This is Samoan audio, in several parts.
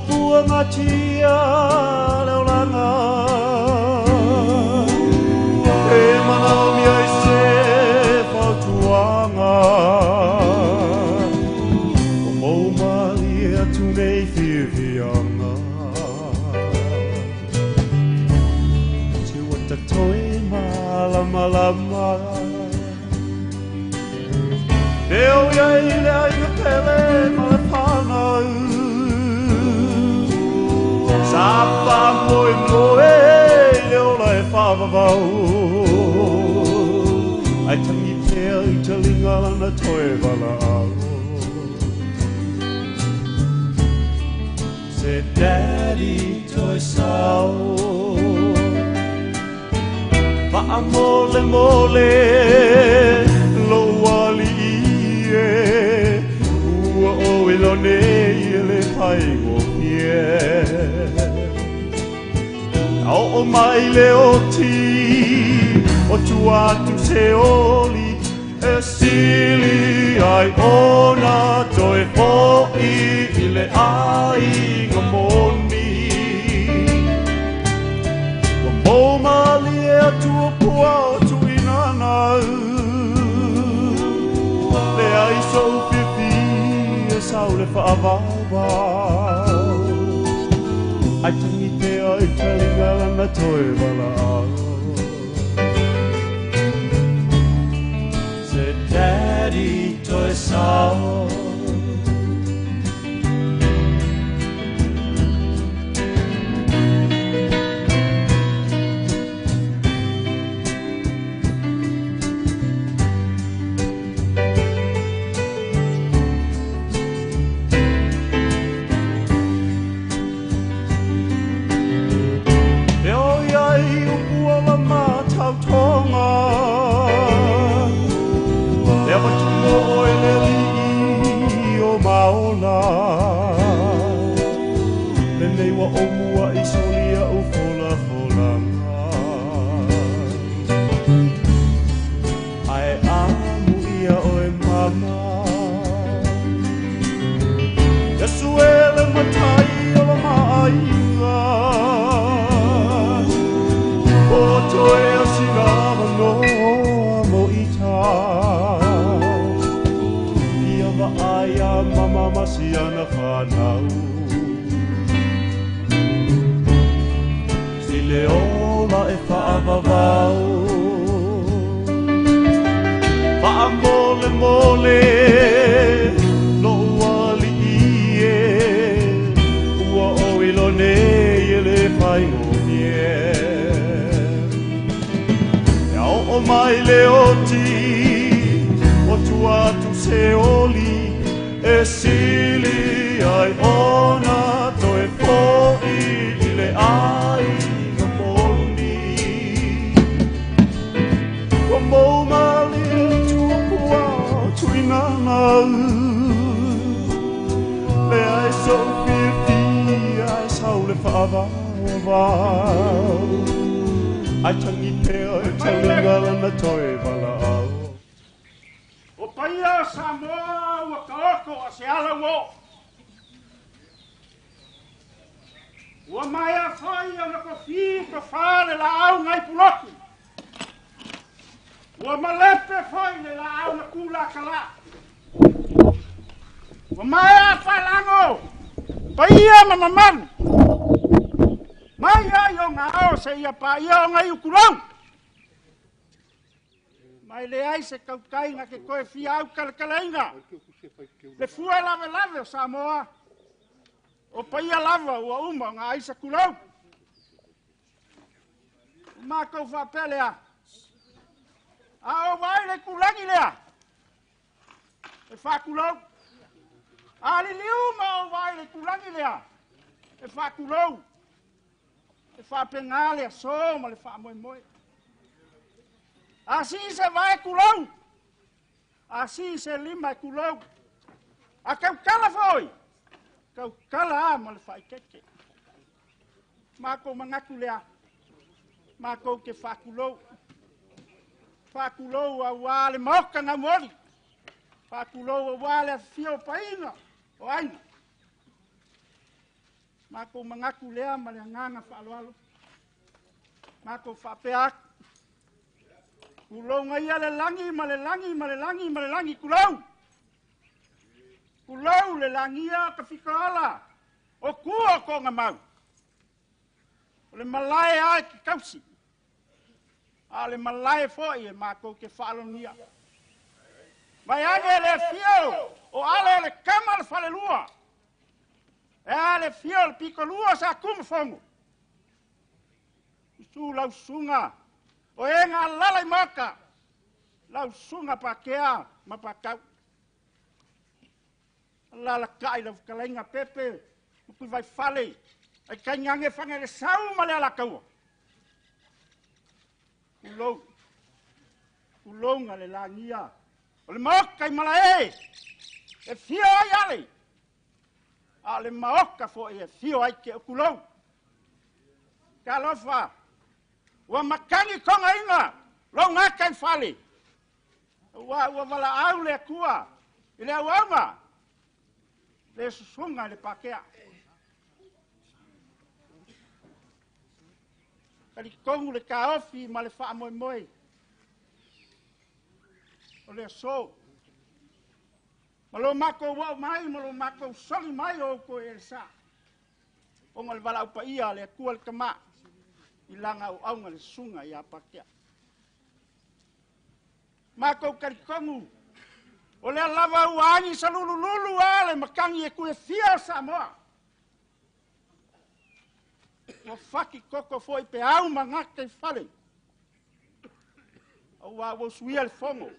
Pua matia le olaga e manaomia ai se fautuaga. Ua moumalie atu nei fiafiaga. Se ua tatoe malamalama. E o iai le aiga pele ma le whanau. Sa wha moe moe le ola e whawawau. Ai tangi pea i te linga lana toe wala au. Se daddy toi sao. Wha mole mole lo wali e. Ua o ilone i le pai go pie. Au o mai le oti, o tua atu se oli, e sili ai ona toe hoi i le aiga moni. Ua moumalie atu o pua o tuinanau. Le ai sou fiafia sau le whaavavau. Ai tangi pea i te linga lana toe wala au. Se daddy toe sao. E o iai upu o la mātautonga. E awatu mo oe le lii o maola. Le nei wa o mua i solia u fola folanga. Ae amu ia oe mama. Yesu ele matai o la maaiga. O toe o sirava noa mo ita. Ia vaai a mama masiana whanau. Si le ola e whaavavau. Wha mole mole lo uali e. Ua o ilone i le whaingofie. Ia o mai le oti, o tua atu se oli, e sili ai ona toe poi i le aiga moni. Ua moumalie atu o pua tuinanau. Le ai sou fiafia ai sau le whaavavau. Ai tangi pea e te linga lana toe wala au. O paia o Samoa ua kaoko a se ala ua o. Ua mai a whai ona ko whiu ko whā le la au ngai pulotu. Ua malepe whai le la au na kula kala. Ua mai a whai lango. Paia ma mamalu. Mai ai o ngā ao se ia pa ia o ngai ukulau. Mai le ai se kaukainga ke koe fia au kalakalainga. Le fua lave lave o Samoa. O paia lava ua uma o ngā aisa kulau. O mākou whapea lea. A o vai le kulangi lea. E whakulau. A liliu ma o vai le kulangi lea. E whakulau. E whapenga lea so ma le whaamoemoe. A si se vai kulau. A si se lima e kulau. A kaukala foi. Kaukala a ma le whaikeke. Mākou mangaku lea. Mākou ke whakulou. Whakulou a wā le maoka ngā mori. Whakulou a wā le awhio painga o aina. Matou manatu lea ma le agaga faaaloalo. Matou faapea atu. Tulou ia le lagi ma le lagi ma le lagi ma le lagi, tulou. Tulou le lagia ka fikaola o tua o toga mau. O le malae a e ke kausi. A o le malae foi e matou te faalogia. Vai ane le fio o ale le kama le falelua. E a le fio le pikolua sa kumafogo. Usu lausuga o e galala i maoka. Lausuga pakea ma pakau. Alalakai lau fetalaiga Pepe ma Tuivaifale ai taigage fage le sau ma le alataua. Tulou, tulouga le lagia o le maoka i Malae e fio ai ale, a o le maoka foi e fio ai ke o tulou. Talofa, ua matagi togaiga lou gata i fale, ua valaau le Atua i le auauna le susuga i le Pakea. Talitonu le taofi ma le faamoemoe o le aso. Ma lo matou oo mai ma lo matou soli mai o outou e Elesa. Ona o le valaau paia a le Atua le Tama i lana auauna le susuga ia Pakea. Matou talitonu o lea lava ua agi salulululu a le matagi e tuefia o Samoa. Ua faki koko foi pe au ma gata i fale. Aua ua usuia le fono.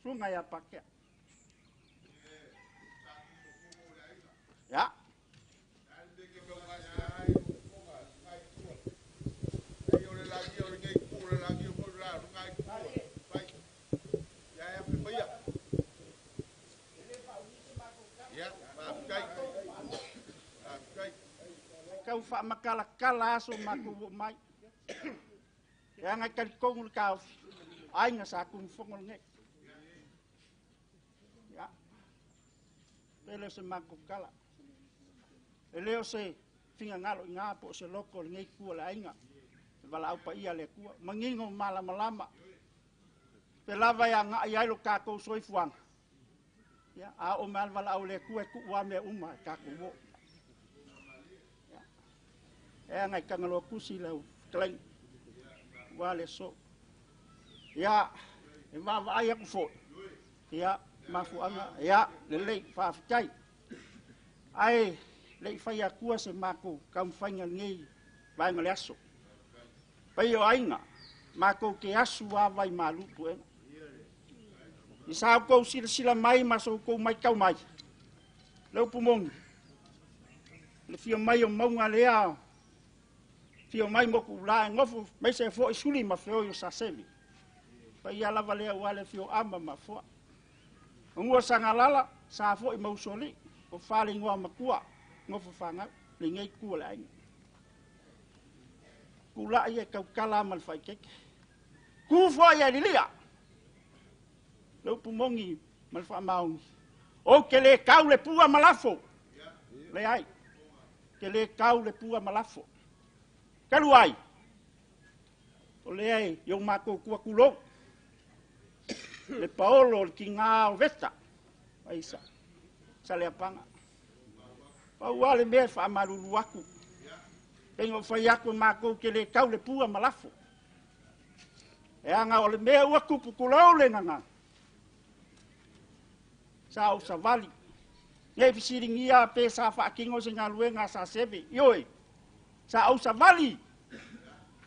Susuga ia Pakea. Ya. Tau faamakalakala aso matou oo mai. E aga i talitonu le taofi, aiga sa tunufono lenei. Ia. Pele o se matou tala. E le o se finagalo i ngā po o se loko o lenei itu o le aiga. Le valaau paia a le Atua. Manino malamalama. Pe lava e agai ai lo tatou soifuaga. Ia, a oo mai le valaau a le Atua e tuu lava mea uma e tatou oo. E aga i Tagaloa Tusi lau fetalaiga, ua le aso. Ia, e vaavaai atu foi, ia, mafuaaga, ia, lelei, faafetai. Ae le i fai atua se matou taumafaiga lenei vaega o le aso. Paia o aiga, matou te asu lava i malu puega. I sa outou silasila mai ma sa outou matau mai, le upu moni, le fia mai o mauga lea, fia mai motu ula e nofo, mai se foi suli ma feoi o Saseve. Paia lava lea ua le fio ama ma foa. Ua sangalala, sa foi mausoli, o fale ingoa matua, nofo whangau, le ngei kua le aiga. Kula ia kaukala ma le whaikeke. Ku foi e lilia. Le upu mongi ma le whaamaongi. O ke le kau le pua malafo. Le ai. Ke le kau le pua malafo. Kalu ai. O le ai, i o mākou kua kulou. Le paolo, le kinga o veta. Ai sa. Sa le apanga. Pau ale mea whaamaruru aku. Pengo whai aku mākou ke le kau le pua malafo. E anga o le mea ua kupu kulou le nganga. Sa o savali. Nei fisiringia pe sa whaakingo se ngaluenga sa seve. Ioi. Sa o savali.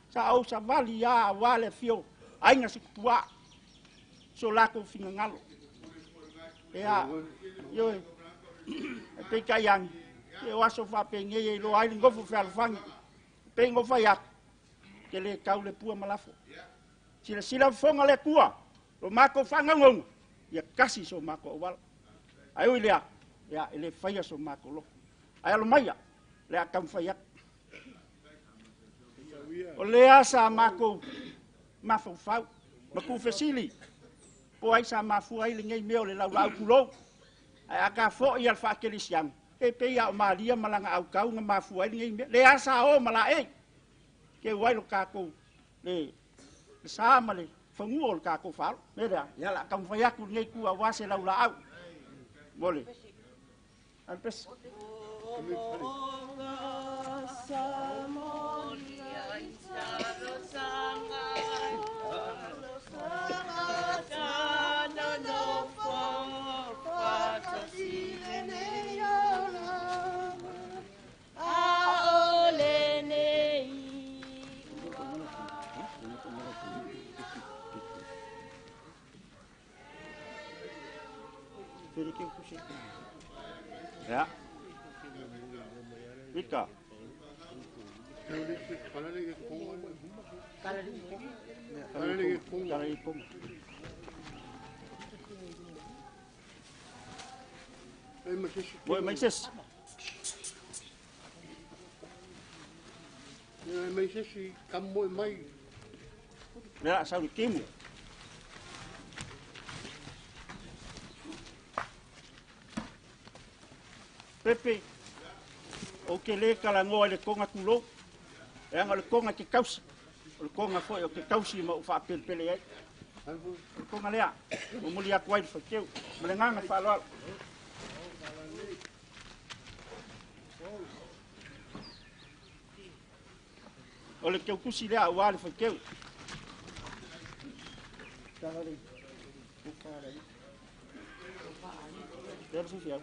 Sa o savali a wale fio. Ainga se kupua. So lako fingangalo. Ea. Ioi. E pe kai angi. E o aso whapenge e lo ai ngofu whealfangi. Pe ngofai aku. Ke le kau le pua malafo. Sila sila fonga le kua. Lo mako whangangonga. Ia kasi so mako awala. Ai oi lea. Ia ele whaia so mako loko. Ai alo maia. Lea kamwhai aku. O lea sa mako mawhauwhau. Maku fesili. Po ai sa mafua ai le ngei mea o le lau lau kulou. Ae a ka fo'i al whaakelisiana, e pei a o malia malanga au kaunga mafua ai lenei mea. Le asa o malae, ke uai lo kākou le sa ma le fagua o le kākou whaalo. Me lea, ia la taumafai atu lenei tu aua se laulaau. Mo le. Alpes. Ya. Ika. Moi maises. Maises kamu mai. Ya sauri kimu. Pepe, o ke le kalangoa i le konga tulou, e anga o le konga ke kausi, o le konga foi o ke kausi ma u whaapelpele ai. O le konga lea, o muli aku ai le whaikeu, ma le nganga whaaloalo. O le keukusi lea ua le whaikeu. Lea le fifi au.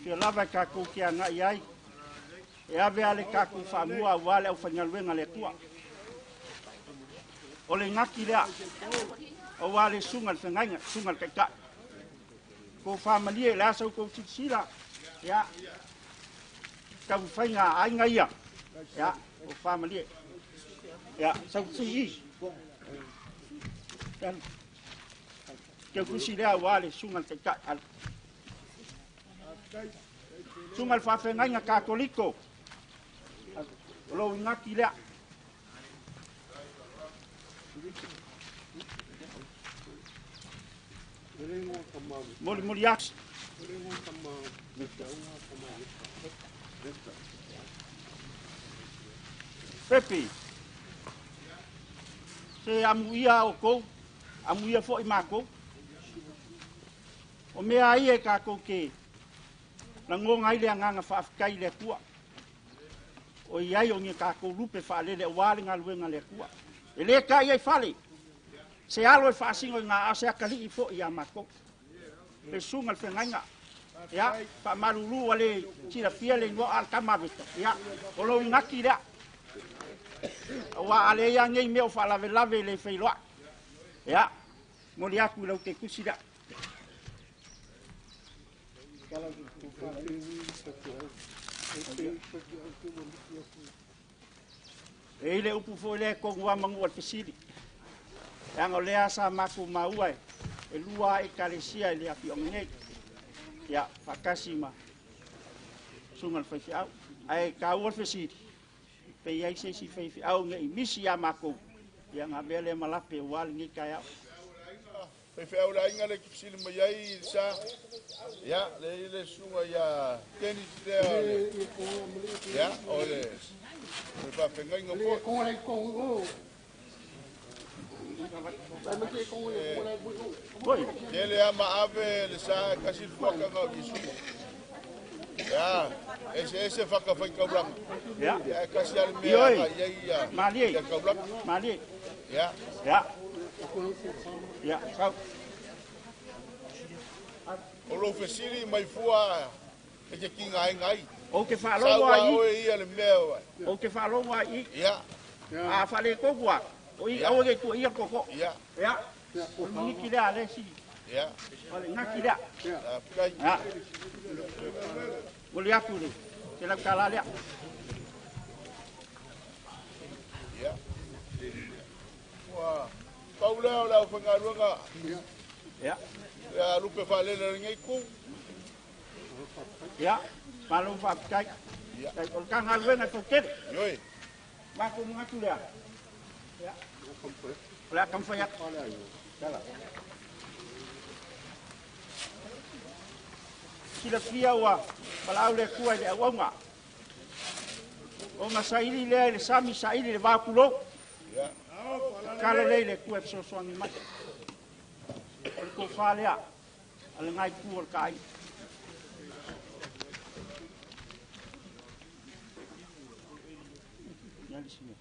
Fia lava e kākou ke agai ai, e ave ale kākou whaamua ua le au whaingaluenga le atua. O le ngaki lea, o wā le sunga le whengainga, sunga le kaikai. Ko whaamalie le asa kou silasila, ia, tau whainga ainga ia, ia, o whaamalie. Ia, sau si i. Kia kusi lea wā le sunga le kaikai. Sunga le whawhengainga katoliko. O lou ngaki lea. Moli moli aks. Pepe. Se amuia o kou, amuia foi mākou. O mea ai e kākou ke langonga ai le anganga whaafkai le atua. O iai o nge kākou lupe whaalele o wale ngā luenga le atua. E le ka iai whale. Se alo e whaasingo i ngā ao se akali i fo i a mākou. Le sunga le whengainga. Ia, wha maruru a le tirafia le ingoa al kamaveta. Ia, o lo ngaki lea. Ua ale ia ngei mea o whaalave lave le whailoa. Ia, moli aku i lau te kusi lea. E ile upu foi le kongu a mangu al fesili. E anga o lea sa maku maua e lua e kalesia i le afi o ngei. Ia, whakasi ma sunga le whaiwhi au. Ae ka ua le fesili. Pe iai se si whaiwhi au ngei misi a makou. Ia ngā mea le malape o wale ngei kai au. Whaiwhi au la inga le kifisili mai ai sa. Ia, le ile sunga ia tenis lea le. Ia, o le. Le whawhengainga po. Tele a maave le sa kasi fuakanga o Yesu. Ia, ese ese whakawhai kaulanga. Ia. Ia, kasi ale mea ia ia. Malie. Ia kaulanga. Malie. Ia. Ia. Ia, kau. O lo fesili mai fua e te kinga ai ngai. O ke whaalongo ai. Saua oe ia le mea oe. O ke whaalongo ai. Ia. A whale kogua. O i awe ke tua ia koko. Ia. Ia. O niki lea le si. Ia. O le ngaki lea. Ia. Ia. Moli atu le. Te lau tala lea. Ia. Ua. Pau lea o le aufaigaluega. Ia. Ia lupe faalele lenei itu. Ia, malo faafetai. Ia. O le tagaluega e fautele. Ioe. Matou manatu lea. Ia. O le a taumafai atu. Silafia ua valaau le Atua i le auauna. Ona saili lea i le sami saili le vao tulou. Ia. Tatalo lea i le Atua e fesoasoani mai. O le tofa lea a lenei itu o le taaiga. Ia le isi mea.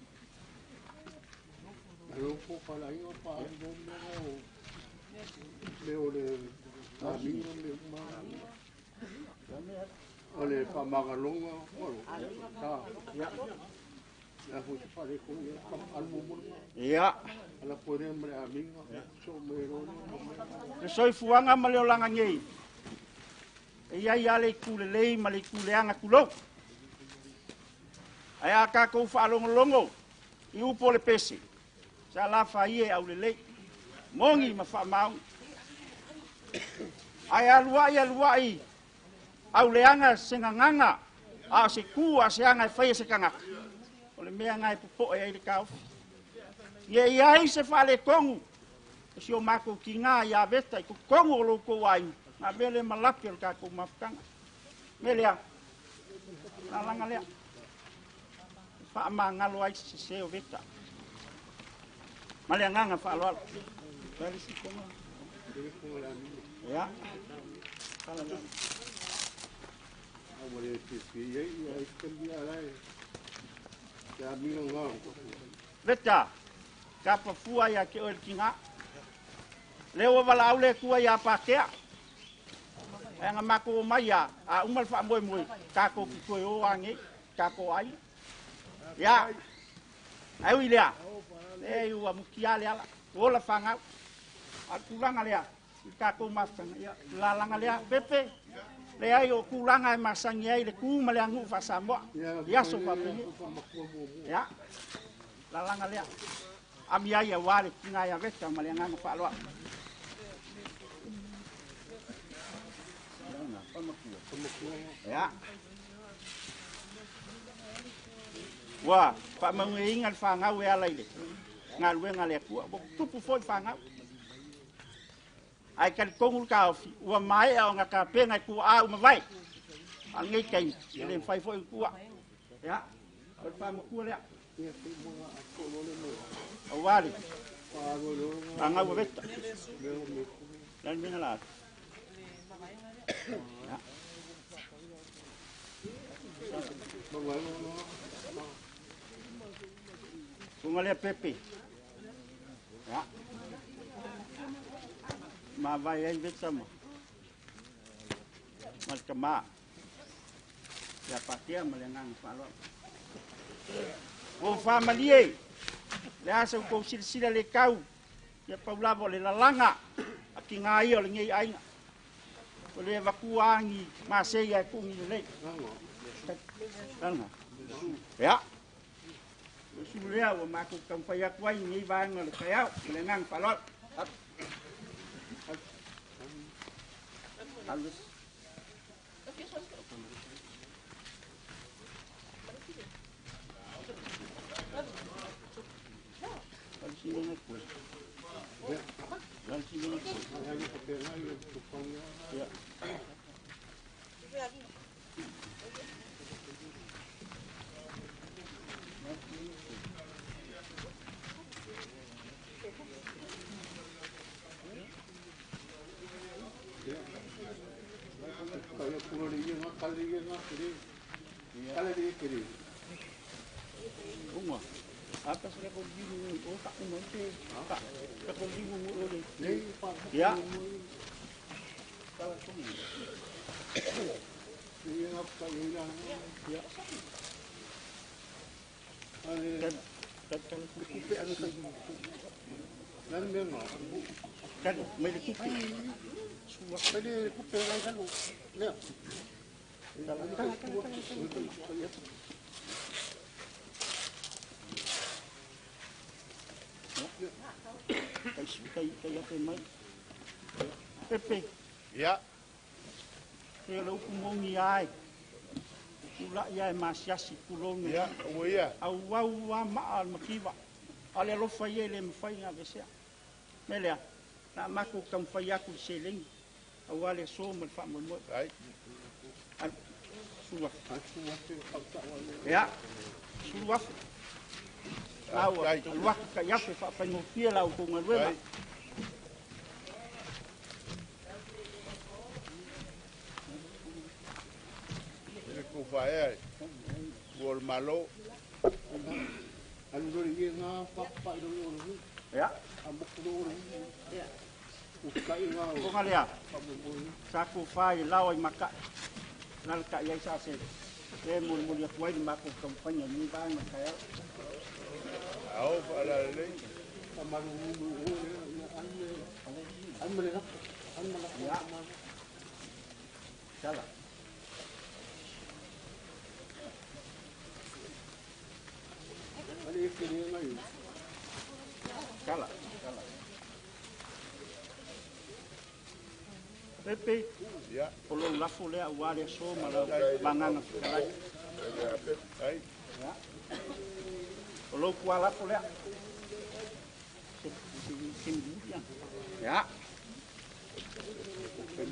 O le faamagaloga ta. Ia foi se faaletonu, ia alu muamua. Ia. Ala poe ma le amiga, so me ro. Le soifuaga ma le olaga nei. E iai lava le itu lelei ma le itu leaga tulou. Ae a tatou faalogologo i upu o le pese, sa lafaia e aulelei, moni ma faamaoni. Ae aluai aluai auleaga se gagana, a o se tu a se aga e faia se tagata. O le mea na e popoe ai le taofi. Ia i ai se faaletonu o si o matou tiga ia Veta i totonu o lo outou aiga, na avea le malape o le tatou mafutaga. Me lea, lalaga lea. Faamagalo ai se sese o Veta. Ma le agaga faaaloalo. Ia. Ua le fiafia ai ia ai tambia lai. Ia amiga ngā. Veta, kapafua ia ke oe le tiga. Lea ua valaau le Atua ia Patea. E aga matou o mai ia, a uma le faamoemoe, tatou te toe o agei, tatou aiga. Ia, ai ui lea, leai ua mutia le ala, ua ola fanau. A o le tulaga lea, i le tatou mafutaga, ia, le lalaga lea, Pepe, leai o tulaga e masani ai le tu ma le aganuu faa-Samoa, i aso faapenei. Ia, lalaga lea. Ami ai aua le tiga ia Veta ma le agaga faaaloalo. Ia. Ua faamaunuiaina le fanau e ala i le galuega a le Atua. Ua tupu foi le fanau. Ae talitonu le taofi, ua maea ona tapena e tuaa uma vai. A o lenei taimi, e le mafai foi ona tuua. Ia, o le faamatua lea. Aua le fanau a Veta. Le a le mea na la atu? Ia. Funga lea Pepe. Ia. Mavae ai Veta ma le tama. Ia Patea ma le agaga faaaloalo. Ua ou faamalie, le a sa outou silasila le tau, ia pau lava o le lalaga a tiga ia o lenei aiga. O le avatua agi masei ae tuugi lelei. Ia. O le sulu lea ua matou taumafai atu ai i lenei vaega o le taeao, ma le agaga faaaloalo. Alu. Uma. Apa se ko limu o ka uma te ka ka ko limu o le. Ya. Ya. Kan mai le kupe. Mai le kupe ngai kanu. Lea. Tai afe mai. Pepe. Ia. Se o le upu moni ai. Tula'i lava e masiasi pulou. Ia, ua ia. Auau lava maa o le mativa. A o le alofa ia e le mafai ona aveesea. O le mea lea, o le a matou taumafai atu i le seleni aua le aso ma le faamoemoe. Ai. Alu, 10,000. Ia, 10,000. La ua alu atu tai afe faafaigofie la outou galuega. I le tufaea i tua o le Malo. Ia. Fofoga lea, sa tofa i le lao ai mata'i, alalatai ai Saseve, lea e molimoli atu ai le matou taumafaiga i lenei vaega o le taeao. Ao faalalelei. Ia. Tala. Tala. Tala. Pepe, Ia. o lou lafo lea aua le aso ma lau magaga fetalai. Ai. Ia. O lou tualafo lea. Se se se mulimuli ana. Ia.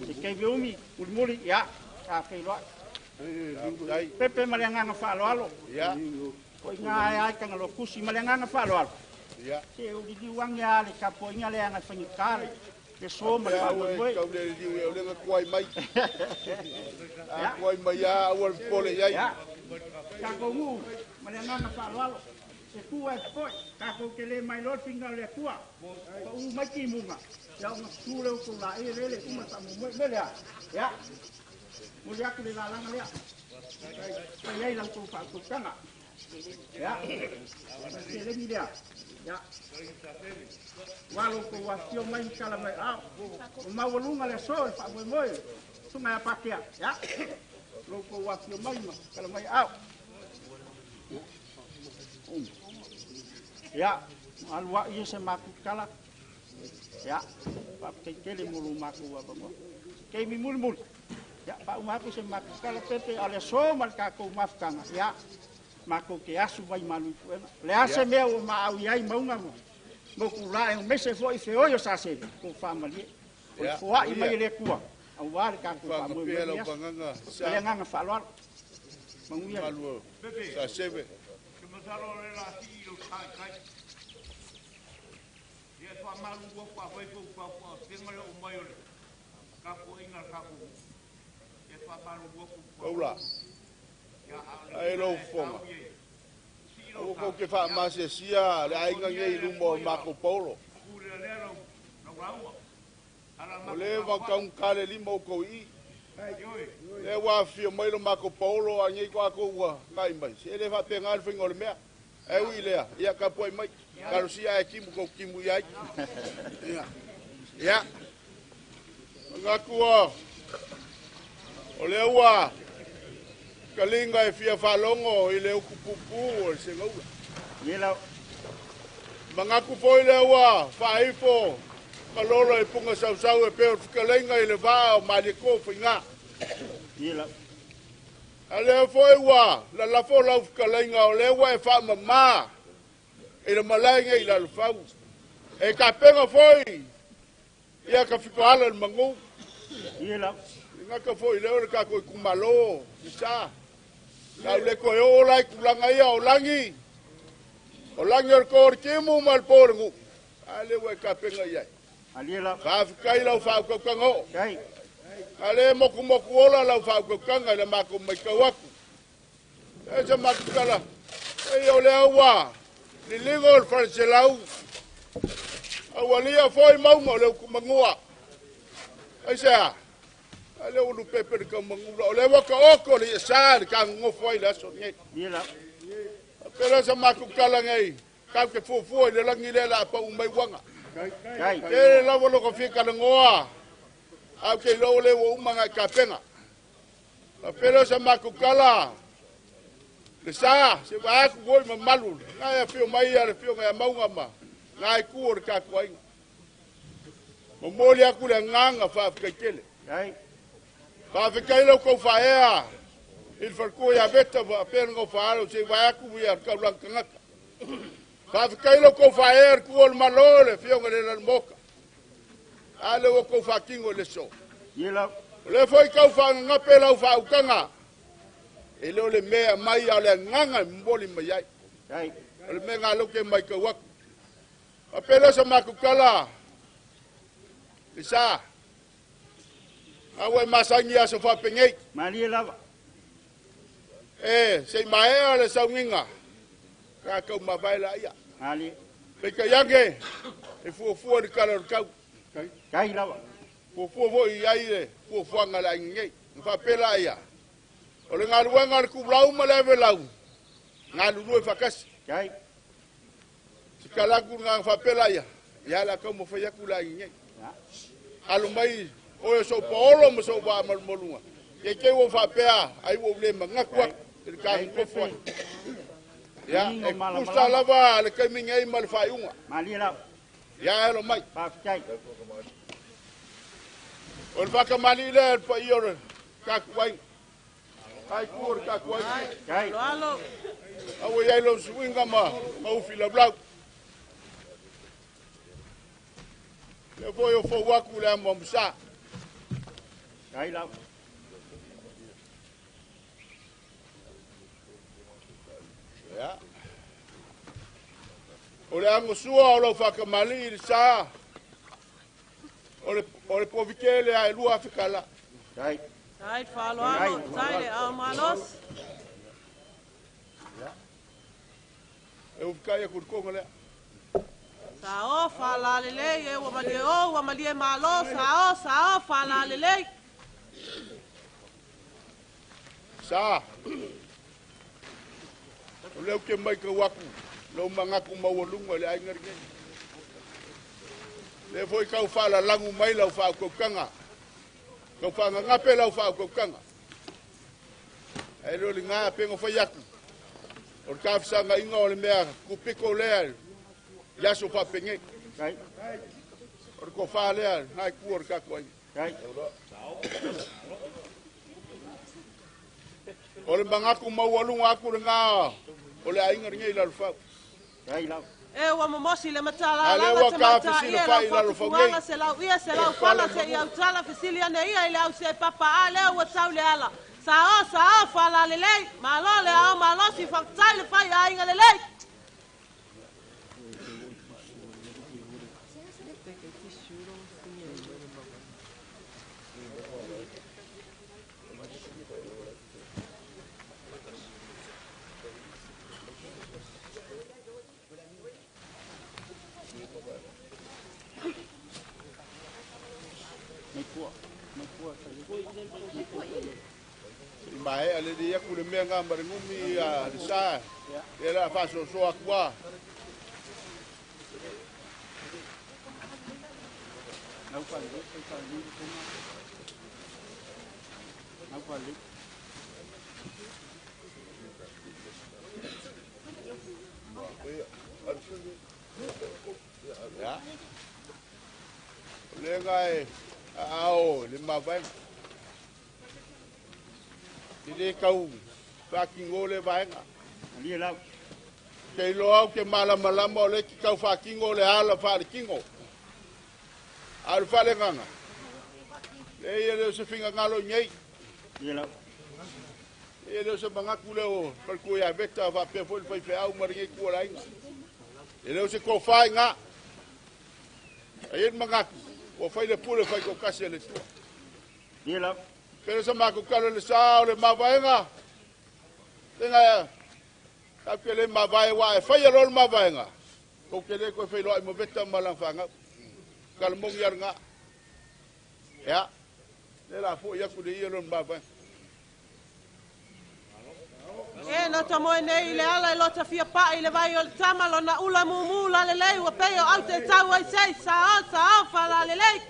Se taimi umi, mulimuli, ia, sa feiloai. Ai. Pepe ma le agaga faaaloalo. Ia. O i ngā ae ai Tagaloa Kusi ma le agaga faaaloalo. Ia. Se o liliu age lava le tapuaiga lea agai faigata le le aso ma le faamoemoe. Tau le liliu e o lenga tuai mai. A tuai mai a aua le popole i ai. Ia. Tatou nuu ma le agaga faaaloalo. E tu ae popoe, tatou te le mailoa le finagalo o le Atua. Pau mai timuga, ia ona tutu lea o outou laei eleele uma le faamoemoe. O le mea lea, ia, momoli atu le lalaga lea. Fai ai la outou faautautaga. Ia, o le seleni lea, ia, ua lo outou afifio mai ma tala mai aao. Ua maualuga le aso i le faamoemoe, susuga ia Patea. Ia, lo outou afifio mai ma tala mai aao. Ia, alu ai ia se matou tala. Ia, faafetai tele mo lo matou avanoa. Taimi mulimuli. Ia, faauma atu se matou tala Pepe, a o le aso ma le tatou mafutaga. Ia, matou te asu vai malu i puega. O le a se mea ua maau i ai mauga ma motu la e mese foi feoi o Saseve, ko faamalie. O le Ia, foai mai ia. e le Atua, aua le tatou Faagapea faamoemoe lau i aso. pagaga Ma sa. le agaga faaaloalo. Manuia. Malu Saseve. Se masalo le la sii lo tai kai. Ia faamalu ua faafai fou faafua tenga le o mai o le tapuaiga a le tatou. Ia faamalu ua Paula. Ia a o le Ai lou fofoga. Aua kou te faamasiasia le aiga nei i luma o Marco Polo. pule lea lau lau lauga. Ala O le vautaugata le lima o kou i. Ioe. Le ua afifio mai lo Marco Polo a nei ko ua ngai mai. Se le faapega le faiga o le mea. Ai ui lea, ia tapuai mai. Talosia ae timu kou timu i ai. Ia. Ia. Manatu o lea ua kaliga e fia faalogo i le upu puupuu o le segaula. Ia lau. Manatu foi lea ua faaifo malolo i puga sausau e pei o le fetalaiga i le vaa o Malietoa Faiga. Ia lau. A lea foi ua lalafo lau fetalaiga o lea ua e faamamā i le malae nei i Lalofau. E tapena foi ia ka fitoala i le magu. Ia lau. I gata foi lea o le tatou itumalo i sa. Lau le toe oo la i tulaga ia o lagi. O lagi o le to o le timu ma le po o le nuu. A lea ua e tapena i ai. Alia lau. Faafetai lau faautautaga oo. Kai. A le motumotu ola lau faautautaga i le matou maitau atu. E se matou tala. E o lea ua liligo o le faleselau. Aualia foi mauga o le utumanua. Ai se a? A lea ua lupepe le kaumagula. O lea ua taoto le iasa le kagogofo ai le aso nei. Ia lau. Pele sa matou tala nei. Kau te fuafua i le lagi lea la pau mai uaga. Kai. Tele lava lo ka fia kalagoa. Au ke iloa le ua uma ngai kapena. A pele sa matou tala. Le sa, se vaeatu foi mamalu. Ngai afio mai ia le fioga ia mauga ma ngai ku o le tatou aiga. Momoli aku le agaga faafetai tele. Ai. Faafetai lau kou faaea i le faletua ia Veta faapea lona faalo se i vae atu ia le taulaga tagata. Faafetai lau kou faaea i le tuua o le Malo le afioga i le Lalomoka. A lea ua kou faatino i le aso. Ia lau. O lea foi tau faagagape lau faautaga. E le o le mea e aumai a o le agaga e momoli mai ai. Ai. O le mea lena lea ou te matau atu. Faapea lea sa matou tala i sa. A ua e masani i aso faapenei. Malie lava. E, se i maea le sauniga, sa tau mavae laia. Malie. Peitai ane, e fuafua i le tala o le tau. Tai lava. Fuafua foi i ai le fuafuaga a le aiga nei. Na faapea laia, o le galuega a le tuulau ma le avelau, galulue faatasi. Tai. Se tala atu lena na faapea laia, ia o le a taumafai atu le aiga nei. Alo mai oe o sou paolo ma sou vaa malumaluga. Ia te ua faapea, ai ua ou le manatu atu i le ta nofo ai. Ia, e tusa lava le taimi nei ma le faaiuga. Malie lava. Ia, alo mai. Faafetai. O le faatamalii lea i le paia o le tatou aiga. Ai tu o le tatou aiga. Tai. Alo. Aua i ai lou suiga ma ufi laulau. Lea foi o fou atu le amuamusa. Tai lava. Ia. O le agosua o lau faatamalii i le sa, o le povi tele a e 2,000 tala. Tai. Tai faaaloalo, tai le ao malosi. E ufikai aku le konga lea. Sa o faalalelei, e ua malie o, ua malie malo, sa o, sa o faalalelei. Sa. O lea ou te matau atu, lou manatu maualuga i le aiga lenei. Lea foi tau faalalagu mai lau faautautaga. Tau faagagape lau faautautaga. Ae le o lena pe na fai atu. O le tafesagaiga o le mea kupito lea i aso faapenei. Tai. O le tofa lea na i tua o le tatou aiga. Tai. O le manatu maualuga atu lena o le aiga lenei i Lalofau. Tai lava. E ua momosi le A lea matalalaga ua te ka matai fesili e fai lau i Lalofau fatufuaga nei. se lau ia se lau fala se i autala fesili ane ia i le au se papa a lea ua tau le ala. Sa o, sa o, faalalelei, malo le ao malosi, faafetai le fai aiga lelei. I maea le lei atu le mea ngā ma le gumi a le sa. E la faasoasoa atu a. Ia. O le nga e aao le mavaega. I le tau whākingo le vaega. Malie lava. Te iloa au ke malamalama o le ki tau whākingo le ala whaalikingo. A le whaleganga. Le ia leo se finga ngalo i nei. Ia lava. Le ia leo se mangaku leo palku ia veta whapea foi le whaiwheau ma le ngei kua lainga. E leo se kōwhai ngā. A ia mangaku. Ua whai le pule whai kōkasi a le tua. Ia lava. Pere sa mākou kalo le sa o le mavaega. Tenga, tau ke le mavae wa e whai alo le mavaega. Kou ke le koe whailoa i mo veta ma lang whangau. Kalo mongi ar ngā. Ia. Le la fo ia ku le ia lo le mavaega. E no ta moe nei i le ala i lota fia pa'i le vai o le tama lona ula mumu la lelei ua pei o au te tau ai sei sa o, sa o, faalalelei.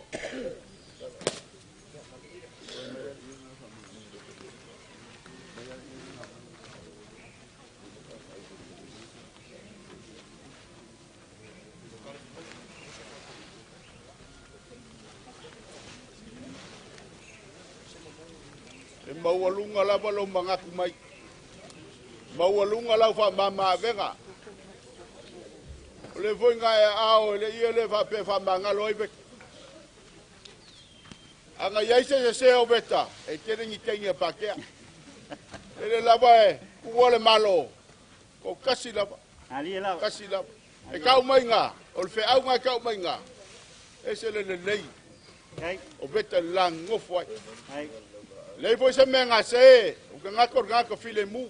maualuga lava lou manatu mai. Maualuga lau faamamaavega. O le foiga e aao e le ia le faapea faamagalo ai veta. Aga iai se sese o veta, e tele ni taimi e pakea. Ele lava e ua le malo, ko kasi lava. Kasi lava. E kau mai ngā, o le feauga e kau mai ngā. E se le lelei. O veta le langofo ai. Lei foi se mea ngā se, o ka ngako ngā ka file mu.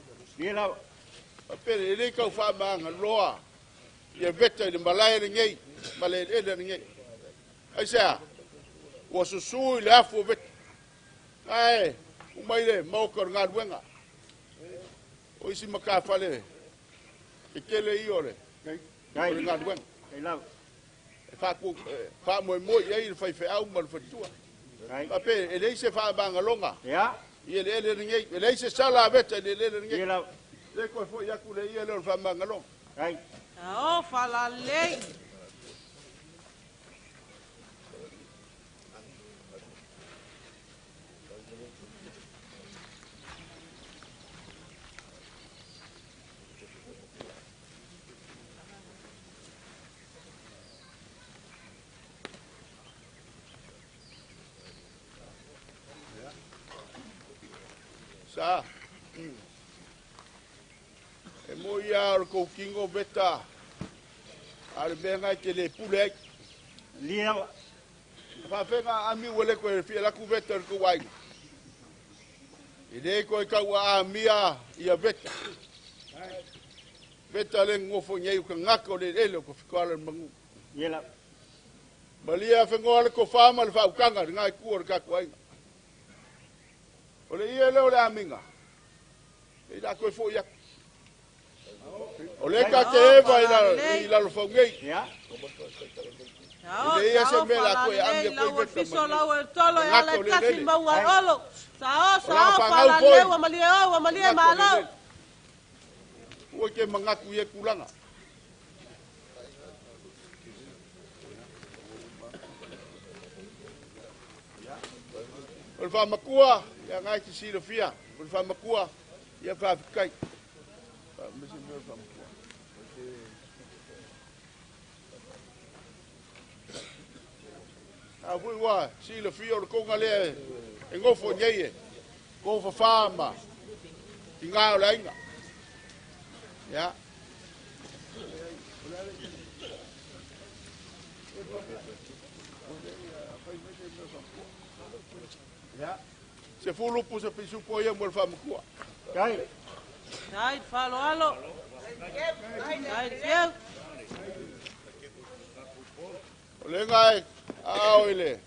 Pele e le kau whaamanga loa. Ia veta i le malae le ngei, ma le ele le ngei. Ai sea, ua susu i le afu o veta. Ae, umai le maoka o le galuega. O isi makafale, e tele i o le galuega. E faamoemoe i ai le faifeau ma le faletua. Faapea, e leai se faamagaloga i eleele lenei. E leai se sala a veta i le eleele lenei. Le koe foi aku le ia lea o le faamagaloga. Ao falalelei. Sa. E mo ia o le koukingo veta. A le mea ngai te le pule ai. Faafega ami ua le koe fia laku veta o le kou aiga. E le koe kaua amia ia veta. Veta le ngofo nei o ka ngaka o le ele o ka fikoala le mangu. Malia whengoa le kofā ma le whaukanga le ngai kua o le kaku aiga. O le ia leo le aminga. E la koe fo ia. O le ka te eva i lalo faungei. Ao, E le ia se mea la koe amia koe lau veta fiso mai. lau e tolo e ala Ngako le tasi lele. maua e olo. Sao O sao la whangau falalelei foi. ua malie o ua malie Ngako le malo. lele. Ua ke mangaku i e kulanga. O le whamakua, ia ngai te silafia. O le whamakua, ia whawhikai. Whamese mea o le whamakua. A fui wa, silafia o le konga lea e ngofo nei e. Ko whawhama, ki ngā o le ainga. Ia. Ia. Se fulupu se pisupo ia mo le whamakua. Ai faloalo. Ai teu. O le ngai ao i le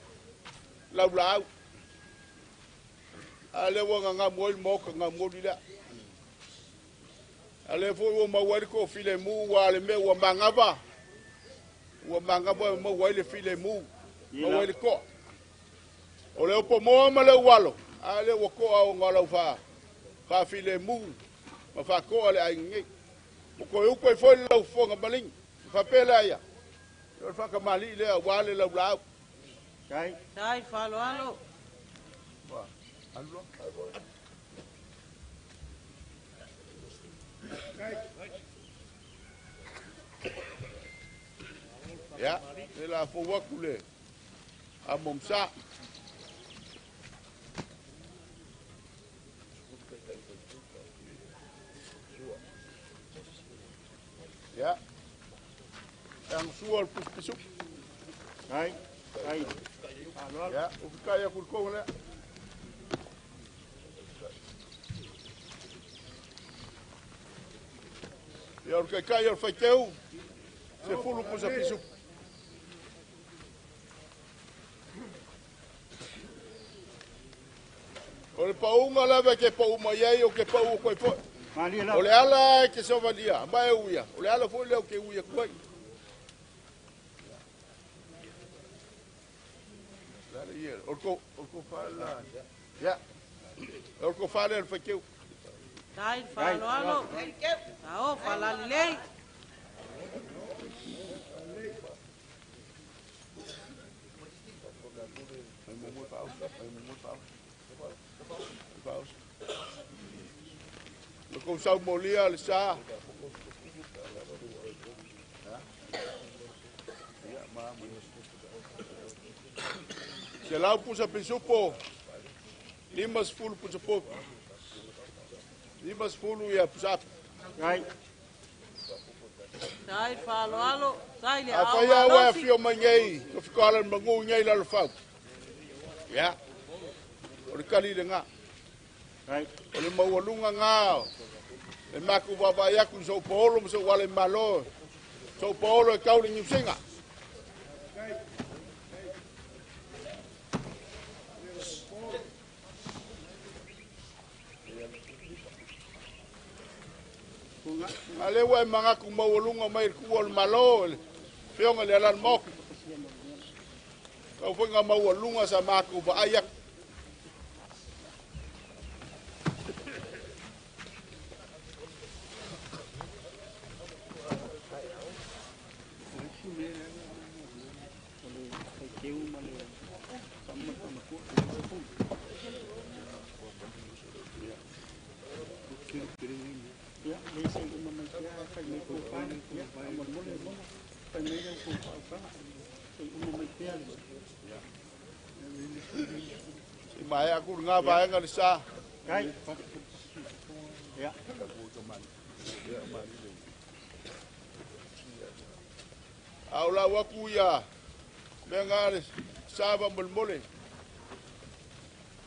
laulau. A le ua ngā moi moka ngā mori lea. A le foi ua maua ai le ko file mu ua le mea ua mangava. Ua mangava e maua ai le file mu. Maua ai le koa. O le opo moa ma le ualo. A le ua koa o ngā lau wha. Wha file mu. Ma wha koa le ainga ngei. O koe uko i foi le lau fonga malingi. Wha pele ia. O le whakamali lea ua le laulau. Ai faloalo. Ia, le la fou aku le a momsa. Ia. Ang sua o puspisu. Ia, o fikai aku le konga lea. Ia, o le kaikai o le faiteu, se fulu pusa pisu. O le paunga lava ke pau mai ai o ke pau o koe foi. O le ala e ke sovalia, ma e uia. O le ala foi leo ke uia kuai. La le ia, o le ko whala. Ia, o le ko whala le whaikeu. Ai faloalo. Ao falalelei. Mai mo mo whau, mai mo mo whau. Le kou saumolia le sa. Se lau pusa pisupo, 50 pusa popi. 50 ia pusa. Ai. Tai faaaloalo, tai le A ao fai au e malosi. afio mai nei, tofiko ala mangu nei lalo fau. Ia, o le kali le ngā. Ai. O le maualuga ngā, le maku vaavaai aku i sou paolo ma sou ale malo. Sou paolo e kau le niusiga. A le ua e magaku maualuga mai le kuʻu o le malo, le fioga le alala maoki. Kau foi ngā maualuga sa maku vaai aku. Si mai aku ngā vaega le sa. Kai. Ia. A o lau aku ia mea ngā le sa va molemole.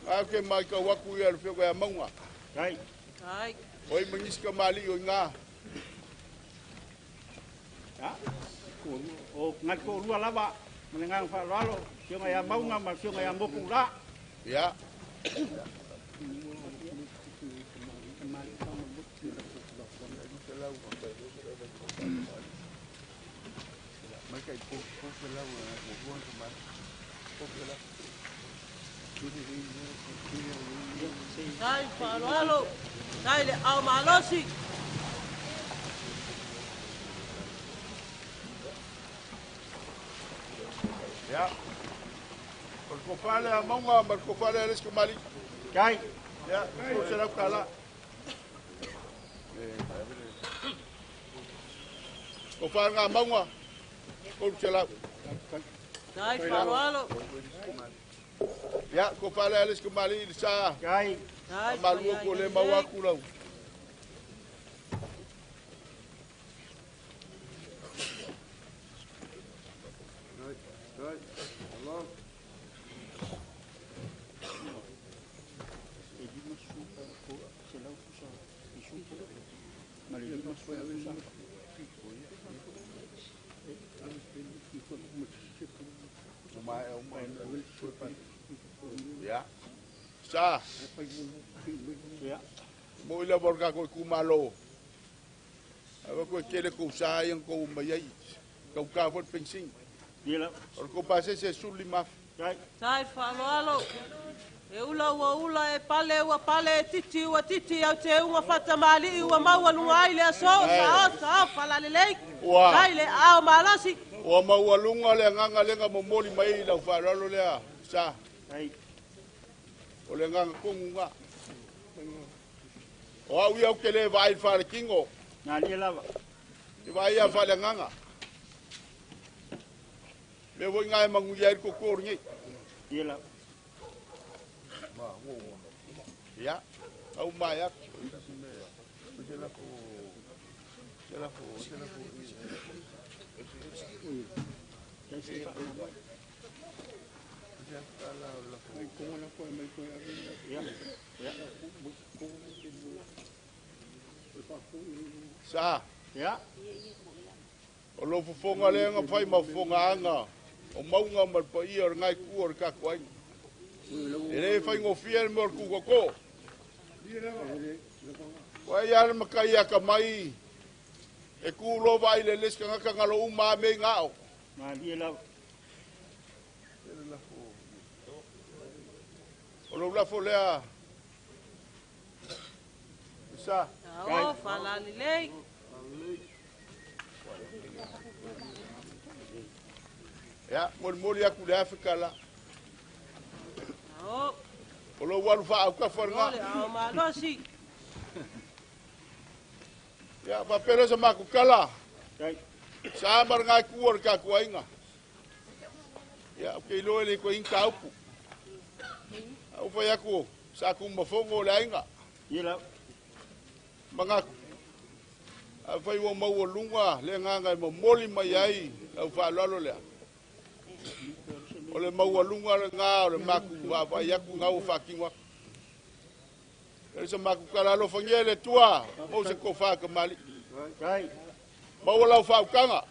Ngā ke mai kau aku ia le fioga ia maunga. Kai. Ai. Oi mangisi ka mali o ngā. Ia. O ngai ko rua lava, ma le ngang faaaloalo, fioga ia maunga ma fioga ia moku la. Ia. Tai faaaloalo, tai le ao malosi. Ia. O le kofale a maunga ma le kofale a le isi kamali. Kai. Ia, ko se lau kala. Kofale ngā maunga, ko se lau. Tai faaaloalo. Ia, kofale a le isi kamali le sa. Kai. Tai Malua ko le mau aku lau. Ia. Sa. Ia. Mo ila borga ko ku malo. Ava ko kele ko sa yang ko mai ai. Kau ka fo pensing. Ia la. O ko pase se suli maf. Kai. Tai faaaloalo. E ula ua ula e pale ua pale e titi ua titi au te unga fatamali'i ua maualuga ai le aso sao sao falalelei. Ua. Tai le ao malosi. Ua maualuga le agaga lega momoli mai i lau faaaloalo lea sa. Ai. O le agaga koguga. O au ia au ke le vaai i le faalekigo. Nalia lava. E vaai ia faaleagaga. Mea foi ngā e maguia ai le koko o lenei. Ia lava. Ia, au mai aku. Sa. Ia. O lo fofoga lea nga fai ma fofoga anga. O maunga ma le paia o le ngai kua o le kako aiga. E le faigofie le mea o le kukoko. Ua ia le makai aka mai. E ku lova ai le lesi kangaka ngalo uma me ngao. Malie lava. O lo lafo lea. Sa. Ao falalelei. Ia, molimoli aku le Afrika la. Ao. O lou alu faaukafa O le lena. ao malosi. Ia, faapea lea se matou tala. Sa ma lena itu o le tatou aiga. Ia, ou te iloa e le toe i ai ni taupu. A ou fai atu, sa tumafono o le aiga. Manatu. Afai ua maualuga le agaga e momoli mai ai lau faaaloalo lea. O le maualuga lena o le matou vaavaai atu na ua faatino atu. E se matou tala alofagia e le Atua, maua se tofa kamali'i. Maua lau faautaga.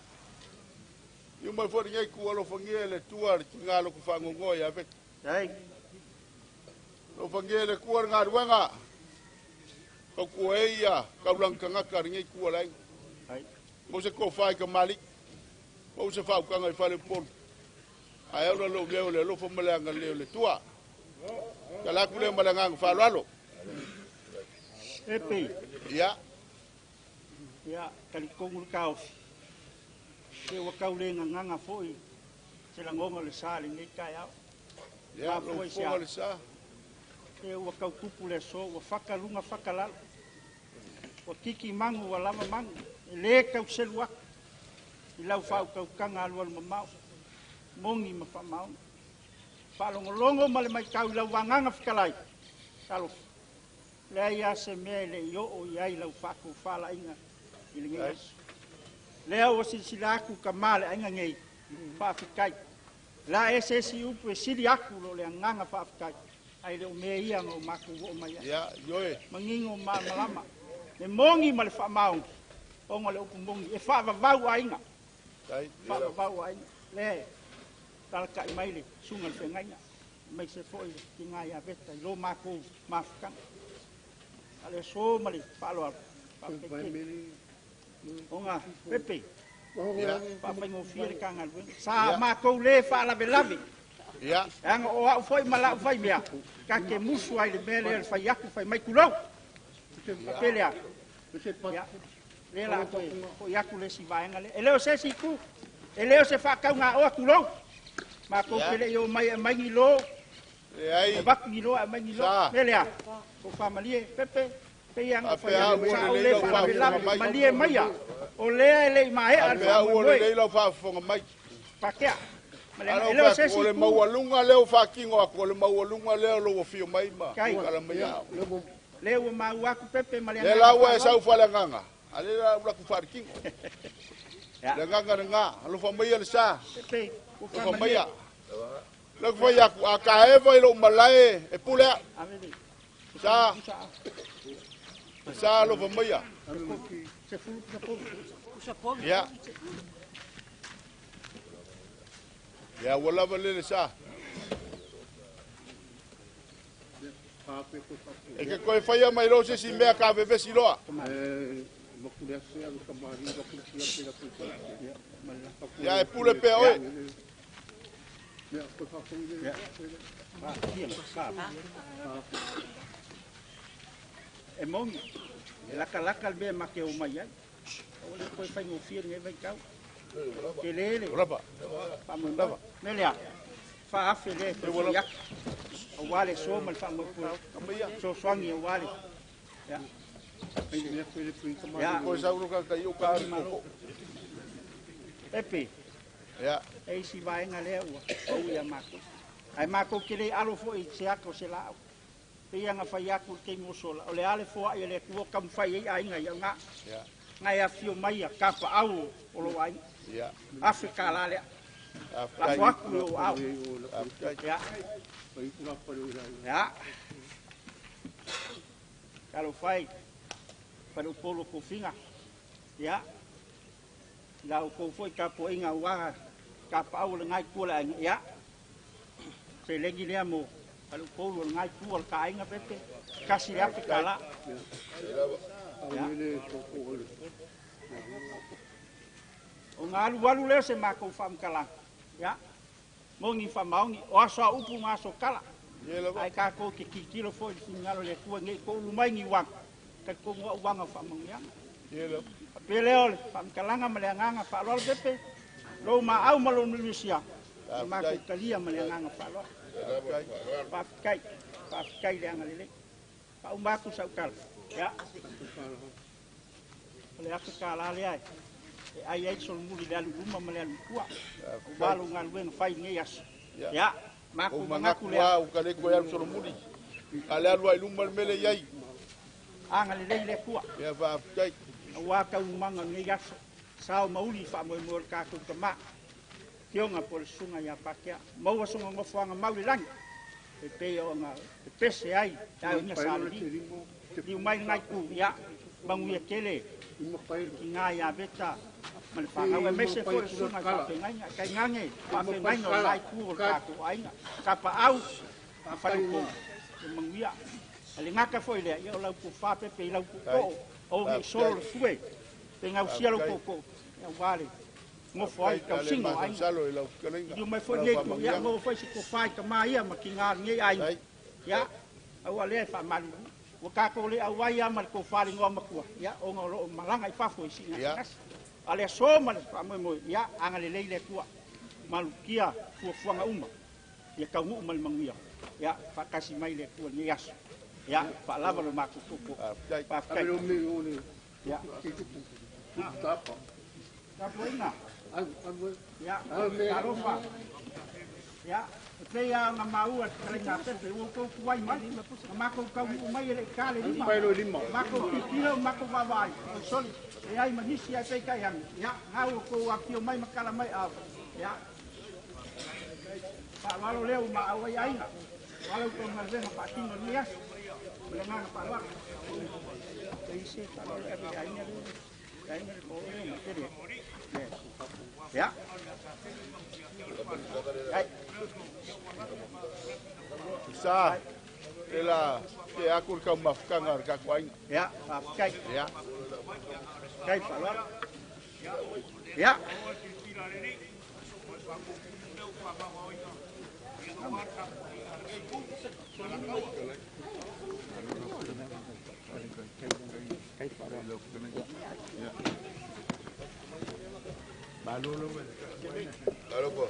Iu mai foi lenei itu alofagia e le Atua le tiga loto faanoanoa ia Veta. Alofagia e le Atua le galuega. Tautua ai ia taulaga tagata a lenei itu o le aiga. Maua se tofa i kamali'i. Maua se faautaga i faleupolu. Ae aula lou leo i le alofa ma le agalelei o le Atua. Tala atu lea ma le agaga faaaloalo. Pepe. Ia. Ia, talitonu le taofi. Se ua tau le gagaga foi se lagona o le sa i lenei taeao. Ia, lou fofoga o le sa. Se ua tau tupu le aso, ua fata luga fata lalo. Ua tiki magu, ua lava magu. E le tau selu atu i lau faautautaga alualu mamao, moni ma faamaoni. Faalogologo ma le matau i lau vagaga fetalai. Talofa. Leai lava se mea e le i oo i ai lau faatofalaiga i lenei aso. Lea ua silasila atu tama le aiga nei, faafetai. La e se isi upu e sili atu lo le agaga faafetai, ai le o mea ia na o matou oo mai ai. Ia, ioe. Manino malamalama, le moni ma le faamaoni, ona le upu moni, e faavavau aiga. Faavavau aiga. Le talatai mai le susuga i le feagaiga, mai se foi le tiga ia Veta i lo matou mafutaga. A le aso ma le faaaloalo, faafetai tele. Ona Pepe, faafaigofie le ta galuega. Sa matou le faalavelave. Ia. Leaga o au foi ma lau fai mea, ta te musu ai le mea lea le fai atu, fai mai tulou. Faapea lea. Ia. Lea la toe foi atu le isi vaega lea. E le o se isi itu, e le o se faataugaoa tulou. Matou te le i o mai e aumai ni lo. Leai. E avatu ni lo, e aumai ni lo. Sa. Lea lea. Ko faamalie, Pepe, pei ona fai Faapea atu, ua sa ou lelei le lau faalavelave, faafofoga mai. malie maia. O lea e le i maea le Faapea ua faamoemoe. lelei lau faafofoga mai. Pakea. Ma le Alo e le o se fai isi atu, o le itu. maualuga lea ua faatino atu, o le maualuga lea o lou afio mai ma Kai. tala mai au. Lea ua maua atu Pepe ma le Lea agaga la ua e faaaloalo. sau faaleagaga, a lea la ua latou faaletino. Ia. Le agaga lena, alofa maia le sa. Pepe, ua Alofa faamalie. maia. Lea ku fai atu, a taeva i lou malae e pule au. Ave le. Sa. Sa alofa maia. Se fulu pusa polu. Pusa polu. Ia. Ia, ua lava le le sa. E ke koe whaia mai lo se si mea ka vevesi loa. Ia, e pule pea oe. E moni, e lakalaka le mea ma ke o mai ai. O le koe whaingofie lenei vaitau. Ke lele. Lava. Faamoemoe. Mea lea, faafe lea e toe foi atu. Aua le so ma le faamoemoe. Sosoagi aua le. Ia. Ia. Koe sauro ka kai o ka koko. Pepe. Ia. E isi vaega lea ua pau ia matou. Ae matou te le alo foi i se ata o se laau. Pei ona fai atu le taimi o sola, o le a le foai e le Atua taumafai ai aiga i au ngā. Ia. Ngai e afio mai a kapaau o lou aiga. Ia. Afe ka la lea. Afetai. Lafo atu i ou au. Afetai. Ia. Ia. Talofa e, faleupolu o tofiga. Ia. La outou foi tapuaiga aua kapaau o lenā itu o le aiga. Ia. Seleni lea mo faleupolu o lenā itu o le taaiga Pepe. Kasi le afe ka la. Ia. O ngā alu alu lea se matou faamatalaga. Ia. Moni faamaoni, o aso a upu ma aso kala. Ia lava. Ai kākou te titilo foi i le finagalo o le Atua nei toulu mai ni uaga. Talitonu au uaga o faamanuiaga. Ia lava. Faapea lea o le faamatalaga ma le agaga faaaloalo Pepe, lou maau ma lou malusia, o matou talia ma le agaga faaaloalo. Faafetai, faafetai le agalelei. Faauma atu sau tala. Ia. O le $1,000 lea e ai ai le solomuli i le alu i luma ma le alu i tua. Aua lou galuega fai i lenei aso. Ia, matou manatu lea. Ua ka le toe alu solomuli. A le alu ai luma le mele i ai. Agalelei le Atua. Ia, faafetai. Aua taualumaga o lenei aso. Sao ma uli faamoemoe o le tatou tama. Afioga po o le susuga ia Patea. Maua sona nofoaga mau i le lagi. E pei ona pepese ai le aiga Sa Levi. Liu mai lenai itu, ia, manuia tele tina ia Veta ma le fanau, aemaise foi le susuga i faafeagaiga, tainane faafeagaiga o lena itu o le tatou aiga, Tapaau ma Faleupolu, ia manuia. A le gata foi lea, ia o lau tofa Pepe i lau tootoo, aua ne i solo le fue, pe gausia lou tootoo, aua le nofo ai i tausiga o aiga. Liliu mai foi lenei itu, ia maua foi se tofa i tama ia ma tina o lenei aiga, ia, aua lea e faamalulu. Ua tatou le auai lava ma le tofa i le igoa matua, ia, ona o lo o malaga i fafo i siigasegase. A o le aso ma le faamoemoe, ia, agalelei le Atua, malutia fuafuaga uma, ia taunuu ma le manuia, ia, faatasi mai le Atua i lenei aso. Ia, faalava lo matou tootoo. Faafetai. Ia. Tapuaiga. Ia, talofa. Ia, e pei lava ona maua e le fetalaiga a Pepe, ua outou tuai mai, na matou taunuu mai e le i ta le 5. Matou tilotilo ma matou vaavaai, oi soli, e leai ma nisi ae peitai ane, ia, na ua outou afifio mai ma tala mai aao. Ia, faaaloalo lea ua maau ai aiga, aua la outou galuega faatino i lenei aso. Ma le agaga faaaloalo. E i se faaaloalo e ave i le aiga lea. Ia. Sa, e la te aku le taumafataga a le tatou aiga. Ia, faafetai. Ia. Faafetai faaaloalo. Ia. Malo ko.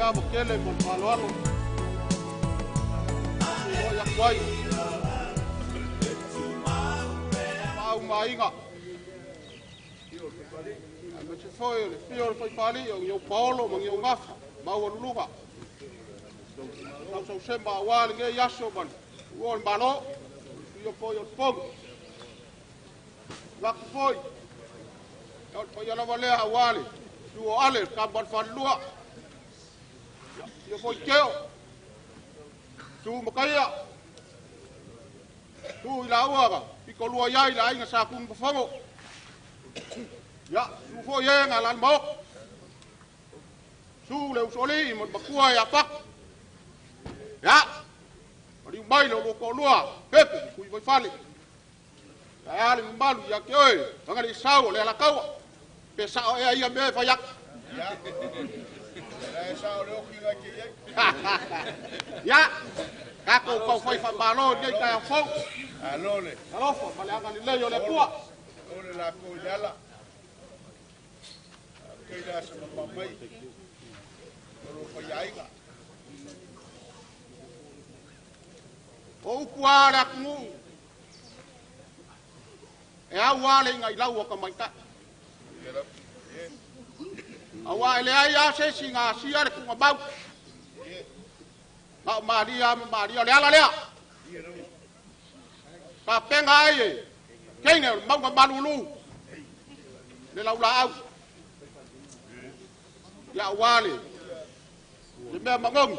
ava tele ma le faaaloalo. Feiloai atu ai paau ma aiga. Aemaise foi o le afio o le faifalii o ni ou paolo ma ni ou gafa maualuluga. Sausausema aua lenei aso ma le tuua o le Malo, le suia foi o le fono. Avatu foi, ia o le paia lava lea aua le suo o Ale, le tama o le falelua. Ia, afio foi Teo, Su Mataia, Su i laua na pitolua i ai le aiga Sa Tunumafono. Ia, susu foi e na alala maota. Susu le usoalii ma le matua ia Patu. Ia, maliu mai le oulua toalua, Pepe ma Tuivaifale. Ae a le mamalu ia te oe, Agaliisau o le Alataua. Pe sao ea ia mea e fai atu. Ia, la e sao le oki na te i ai. Ia, tatou taufai faamalo i lenei taeao fou. Alo le. Alofa ma le agalelei o le Atua. O le latou i le ala. Kei le asa mama mai. O lo faiaiga. O upu a le atunuu, e au lava le igailau o tamaitai. Aua e leai lava se isi na asia le tuugamau. Na o Maria ma Maria, o le ala lea. Tapena ai e teine o le mauga malulu le laulaau. Ia aua le mea manogi,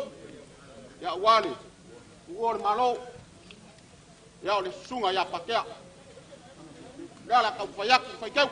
ia aua le tuua o le Malo, ia o le susuga ia Patea. Lea la taumafai atu faitau.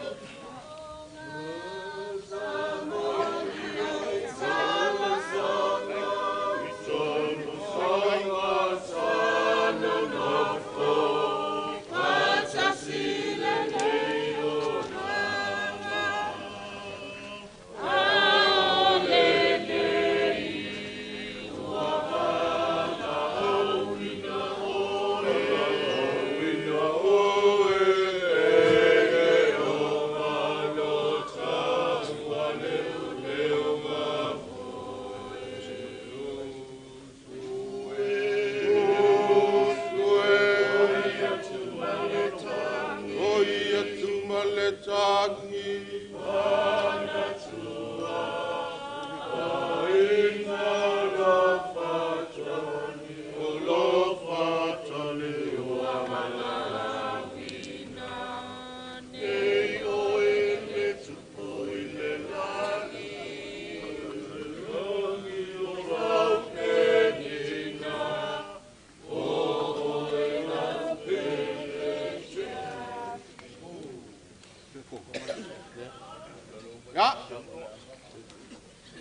Ya,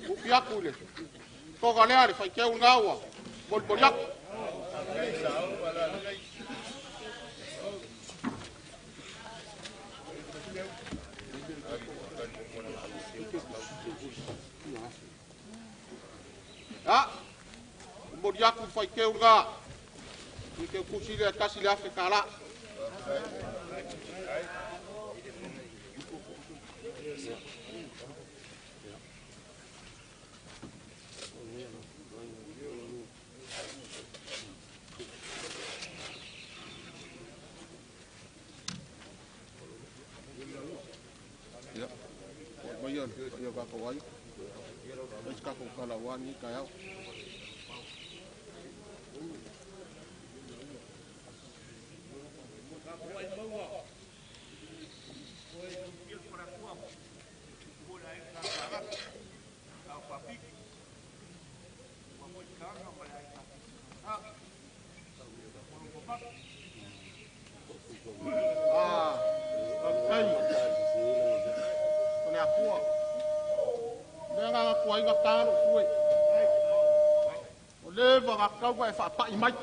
upi atu i le toga lea le faiteu lena ua molimoli atu. Ya, momoli atu i le faiteu lena, i te tusi lea e $1,000 tala. Ia, foi mai ia le tatou ai. Ai se tatou tala aua lenei taeao. Ah, faafetai o le Atua. O le agaga tuai na ta lou fue. O leva na tatau ona e faapai mai.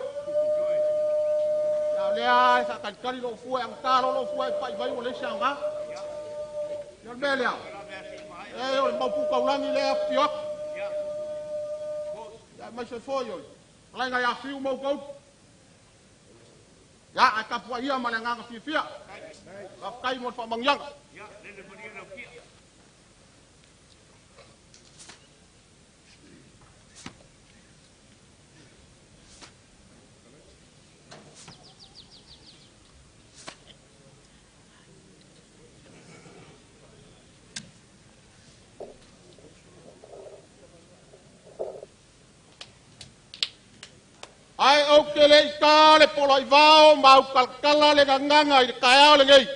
Ia o lea e faatalitali lou fue, ana ta loa lou fue e pai mai ua leai se aoga. Ia o le mea lea, e o le mau pu taulagi lea e afifio atu. Ia aemaise foi o le fetalaiga ia Fiu ma outou. Ia, ae tapuaia ma le agaga fiafia. Faafetai mo le faamanuiaga. Ae ou te le i ta le poloaivao ma aukalatala le gagaga i le taeao lenei.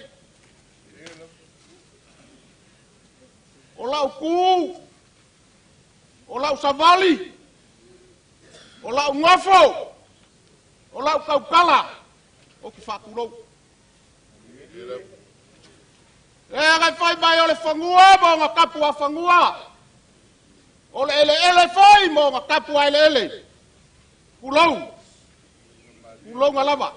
O lau tu, o lau savali, o lau nofo, o lau tautala, ou te faatulou. E fai mai o le fanua ma ona tapuafanua, o le eleele foi ma ona tapuaeleele. Tulou, tulouga lava.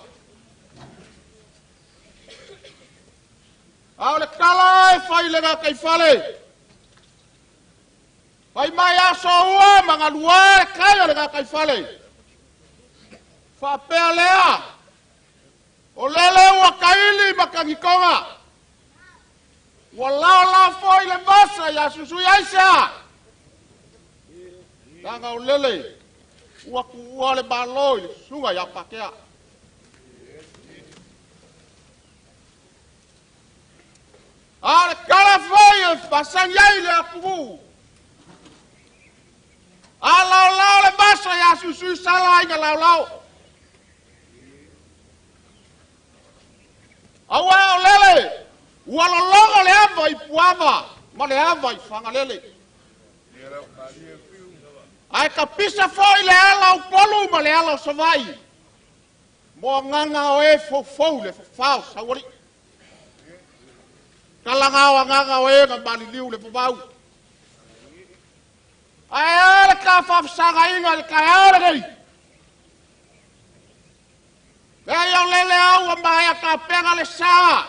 A o le tala e fai le gataifale, fai mai aso ua ma galua le kai o le gataifale. Faapea lea, o lele ua kaili ma tagitoga, ua laolao foi le vasa ia susui aisea. Leaga o lele ua tuua le malo i le susuga ia Patea. A o le tala foi e masani ai le atunuu, a laolao le vasa ia susui sala ina laolao. Aua o lele ua lologo le ava i Puava ma le ava i Fagalele. Ae tapisa foi le ala o Upolu ma le ala o Savaii, mo agaga o e foufou le fafao saualii. Talaga o agaga o e na maliliu le vavau. Ae a le tafaafesagaiga i le taeao lenei. Leai o lele au ua maea tapena le sa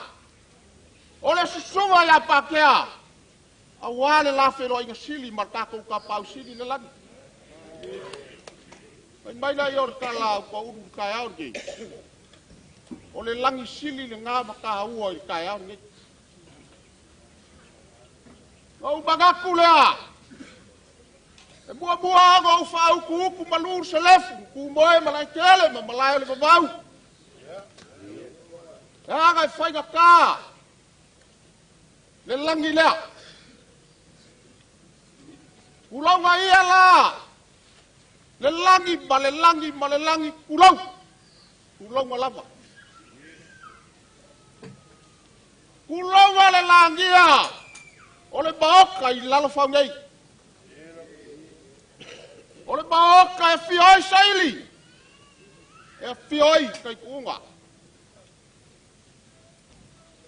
o le susuga ia Patea, aua le lafeloaiga sili ma le tatou tapau sili le lagi. Fai mai lai o le tala au taulu i le taeao lenei. O le lagi sili lena ma taua i le taeao lenei. Na ou manatu lea, e muamua ona ou faautuutu malu le selefu, tumoe ma laetele ma malae o le vavau. E aga e faigata le lagi lea. Tulauga ia la, le lagi ma le lagi ma le lagi, tulou, tulauga lava. Tulauga le lagia o le maoka i lalofau nei. O le maoka e fia ai saili, e afio ai taituuga.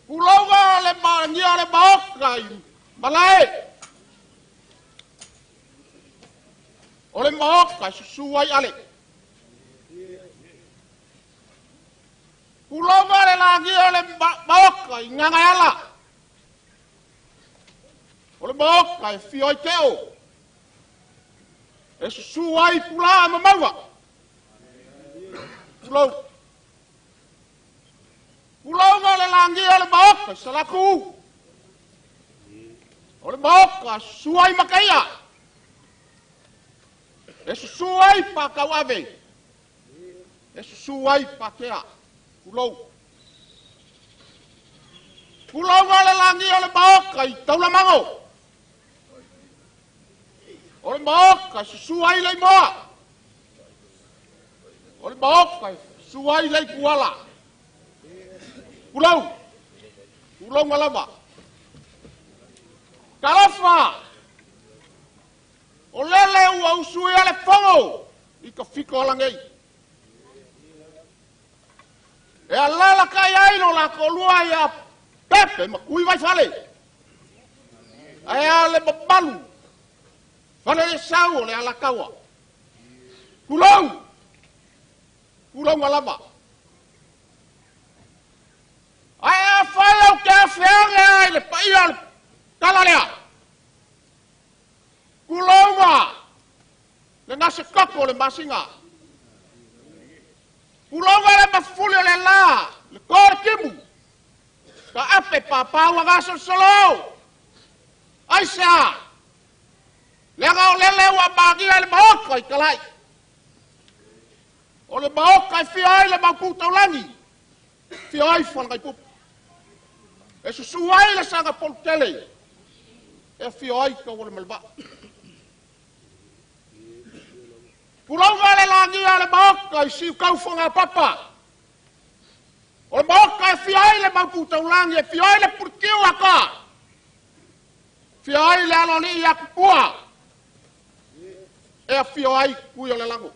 Tulauga le lagia o le maoka i malae. O le maoka e susu ai ale. Tulauga le lagia o le maoka i Gagaeala. O le maoka e fio ai teo, e susu ai pulaa ma mauga. Tulou. Tulauga le lagia o le maoka i Salatuu. O le maoka e susu ai makaia, e susu ai pakauave, e susu ai Patea. Tulou. Tulauga le lagia o le maoka i Taulamago. O le maoka e susu ai le imoa. O le maoka e susu ai le ikuala. Tulou. Tulauga lava. Talofa! O lele ua usuia le fogo i ka fito alagei. E alala kai ai no la kolua ia Pepe ma kui vai fale. Ae a le mamalu, fale le sau o le alakaua. Tulou! Tulauga lava. Ae a fai au ke afeage ai le paia o le tala lea. Tulauga le gase koko o le masinga. Tulauga le mafuli o le la, le kore timu. Ka ape papau gasolosolo. Aisea! Leaga o lele ua magia i le maoka i kalai. O le maoka e fia ai le maupu taulagi, fia ai falagaipupu. E susu ai le saga polutele, e afio ai tau o le malevaa. Tulauga le lagia le maoka i siu kaufoga papa. O le maoka e fia ai le maupu taulagi, e fia ai le pulitiu aka. Fia ai le aloalii ia kupua. E afio ai kui o le lago.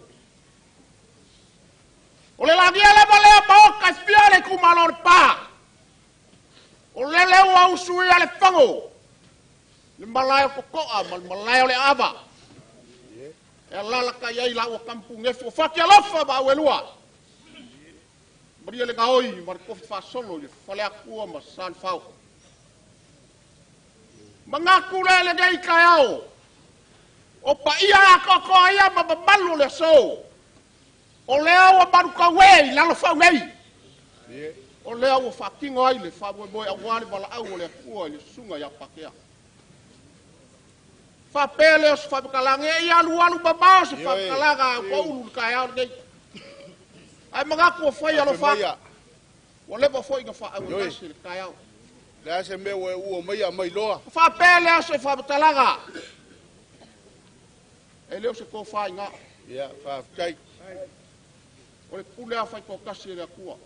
O le lagia lava lea maoka e fia le itumalo o le pa. O lele ua usuia le fago. Le malae o kokoa ma le malae o le ava. E alala ka iai la ua kampu ngefu o fati alofa ma au elua. Maria le gaoi ma le kofi faasolo i le faleakua ma salefao. Mangaku le lenei taeao. O paia atoatoa ia ma mamalu o le aso. O lea ua manutaue i lalo fau nei. O lea ua faatino ai le faamoemoe aua le valaau o le Atua i le susuga ia Patea. Faapea lea o se faamatalaga, e ia alualu mamao se faamatalaga a ua ulu le taeao lenei. Ae manatu ua fai alofa. Ua leva foi na faaauatasi le taeao. Le a se mea ua e ua mai a mai loa. Faapea lea o se faamatalaga. E le o se tofa iga. Ia, faafetai. O le pule a faitoatasi e le Atua.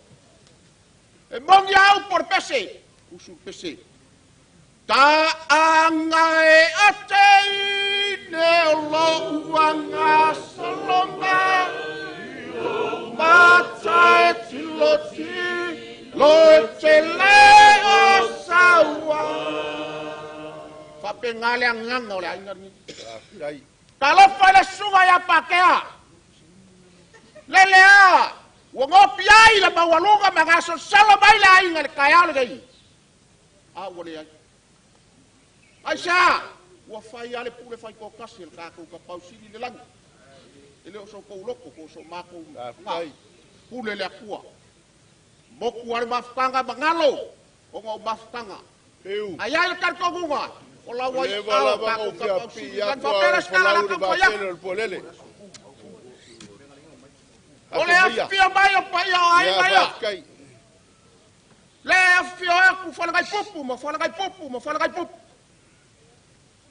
E moni au po le pese, usu le pese. Ta'anga e ateine o lo'u agasaloga, mata e tilotilo e te le o saua. Faapega le agaga o le aiga lenei. Faafetai. Talofa i le susuga ia Pakea. Lele a, ua gopi ai le maualuga ma gasolosolo mai le aiga i le taeao lenei. A ua leai. Aisea, ua fai a le pule faitoatasi e le tatou tapausili le lagi. E le o so tou loto po o so matou Faafetai. pule le Atua. Motu a le mafutaga magalo, ona o mafutaga. Peu. Ai ai le talitonuga, o lau ai Leva ao lava tatou ou fia tapausili. pii Lan atu faapea a le o sikala la folau le taumafai atu. vatele o le pualele. O le afifio mai o paia o Ia, aiga ia. faafetai. Le afifio aku falegai pupu ma falegai pupu ma falegai pupu.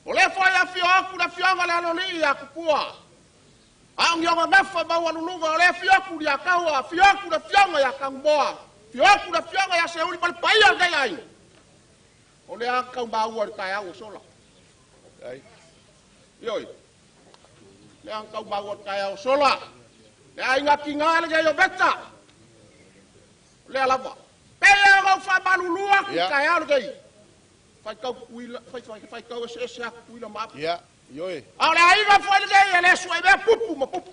O le foi afifio aku le afioga le alolii ia kupua. A o ngioga gafa maualuluga o le afio aku ia kaua, afio aku le afioga ia Kangumoa, afio aku le afioga ia Seuli ma le paia o lenei aiga. O le a kau maua i le taeao o sola. Ai. Ioi. Le a kau maua i le taeao o sola. Le aiga tiga lenei o Veta. O lea lava. Pei o faamalulu aku Ia. taeao lenei. Faitau kuila, faitau eseese aku kuila ma apu. Ia, ioe. A o le aiga foi lenei e le sua i mea pupu ma pupu.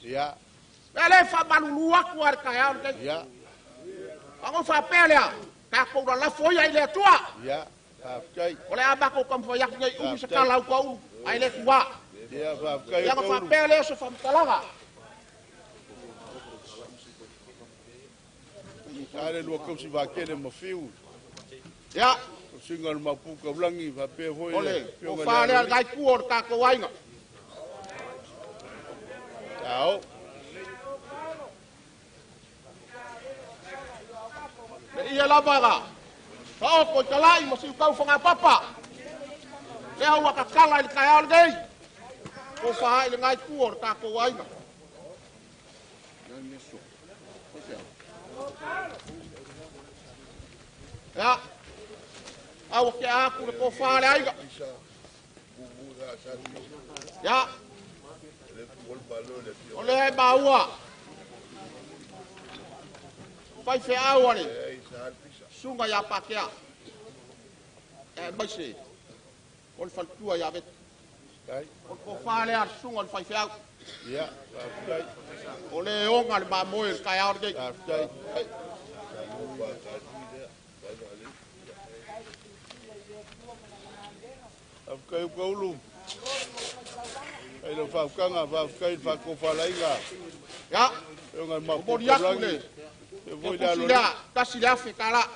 Ia, E le faamalulu aku a le taeao lenei. ia, A o faapea lea, tatou lalafo ia i le Atua. ia. Faafetai. O le a matou taumafai atu nei umi se tala au kaulu, ae le tuā. Ia, faafetai Ia o na kaulu. faapea lea o se faamatalaga. Sa le lua kausi vatele ma fiu. Ia, O suiga o le mapu kaulagi faapea foi o le le afioga i tofa le lea aloalii. le gaikua o le tatou aiga. Ao. Le ia lava ga. Taoto i talai ma siu tau papa. Lea ua kakala i le taeao lenei. Tofa ai le gaikua o le tatou aiga. Ia, a ua tea aku le tofa le aiga. Ia, o lea e maua. Fai feau a le susuga ia Pakea. E maise, o le faletua ia Veta. Ai. O le tofa lea a le susuga o le faifeau. Ia, faafetai. O le oga le mamoe i le taeao lenei. Faafetai. Ai. Faafetai o kaulu. Ai lau faafetaga, faafetai i le faatofalaiga. Ia, Afioga i le mapu momoli atu kaulagi. le E foi le pusi aloalii. lea, $1,000.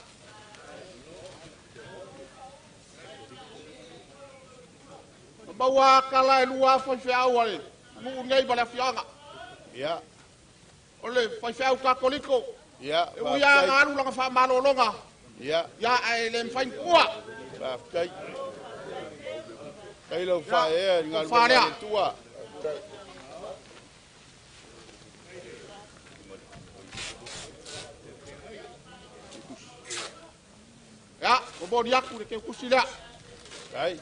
Na maua kala e lua faifeau a le nuu nei ma le afioaga. Ia, O le faifeau katoliko. ia, E ui lava na faafetai. alu lana faamalologa. Ia, Ia, ae le mafai ona tua. faafetai. Ai lau faaea i le Tofa galuega lea. a le Atua. Momoli atu le teutusi lea. Ai.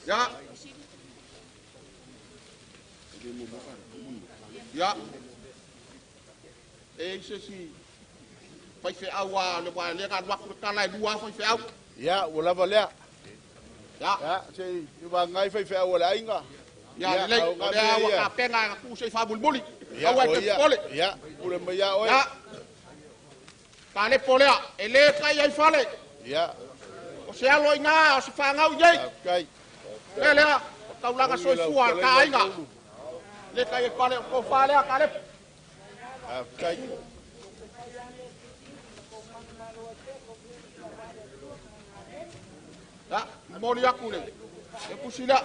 Ia. Ia. E i se si faifeau a le wa le ga alu atu le tala e lua faifeau. Ia, ua lava lea. Ia. Ia, se i vagai faifeau a le aiga. Ia, lelei, o lea ua tapena e tuu se i faamulimuli. Ia, Aua e o te ia. popole. Ia, pule mai ia oe. Ia. Kalepo lea, e lē tai ai fale. Ia. O se alo i gā, o se fāgau i nei. Faafetai. Le lea, o taulaga soifua a le ta aiga. Le tai ai fale o tofa lea, Kalepo. Faafetai. Ia, momoli atu le pusi lea.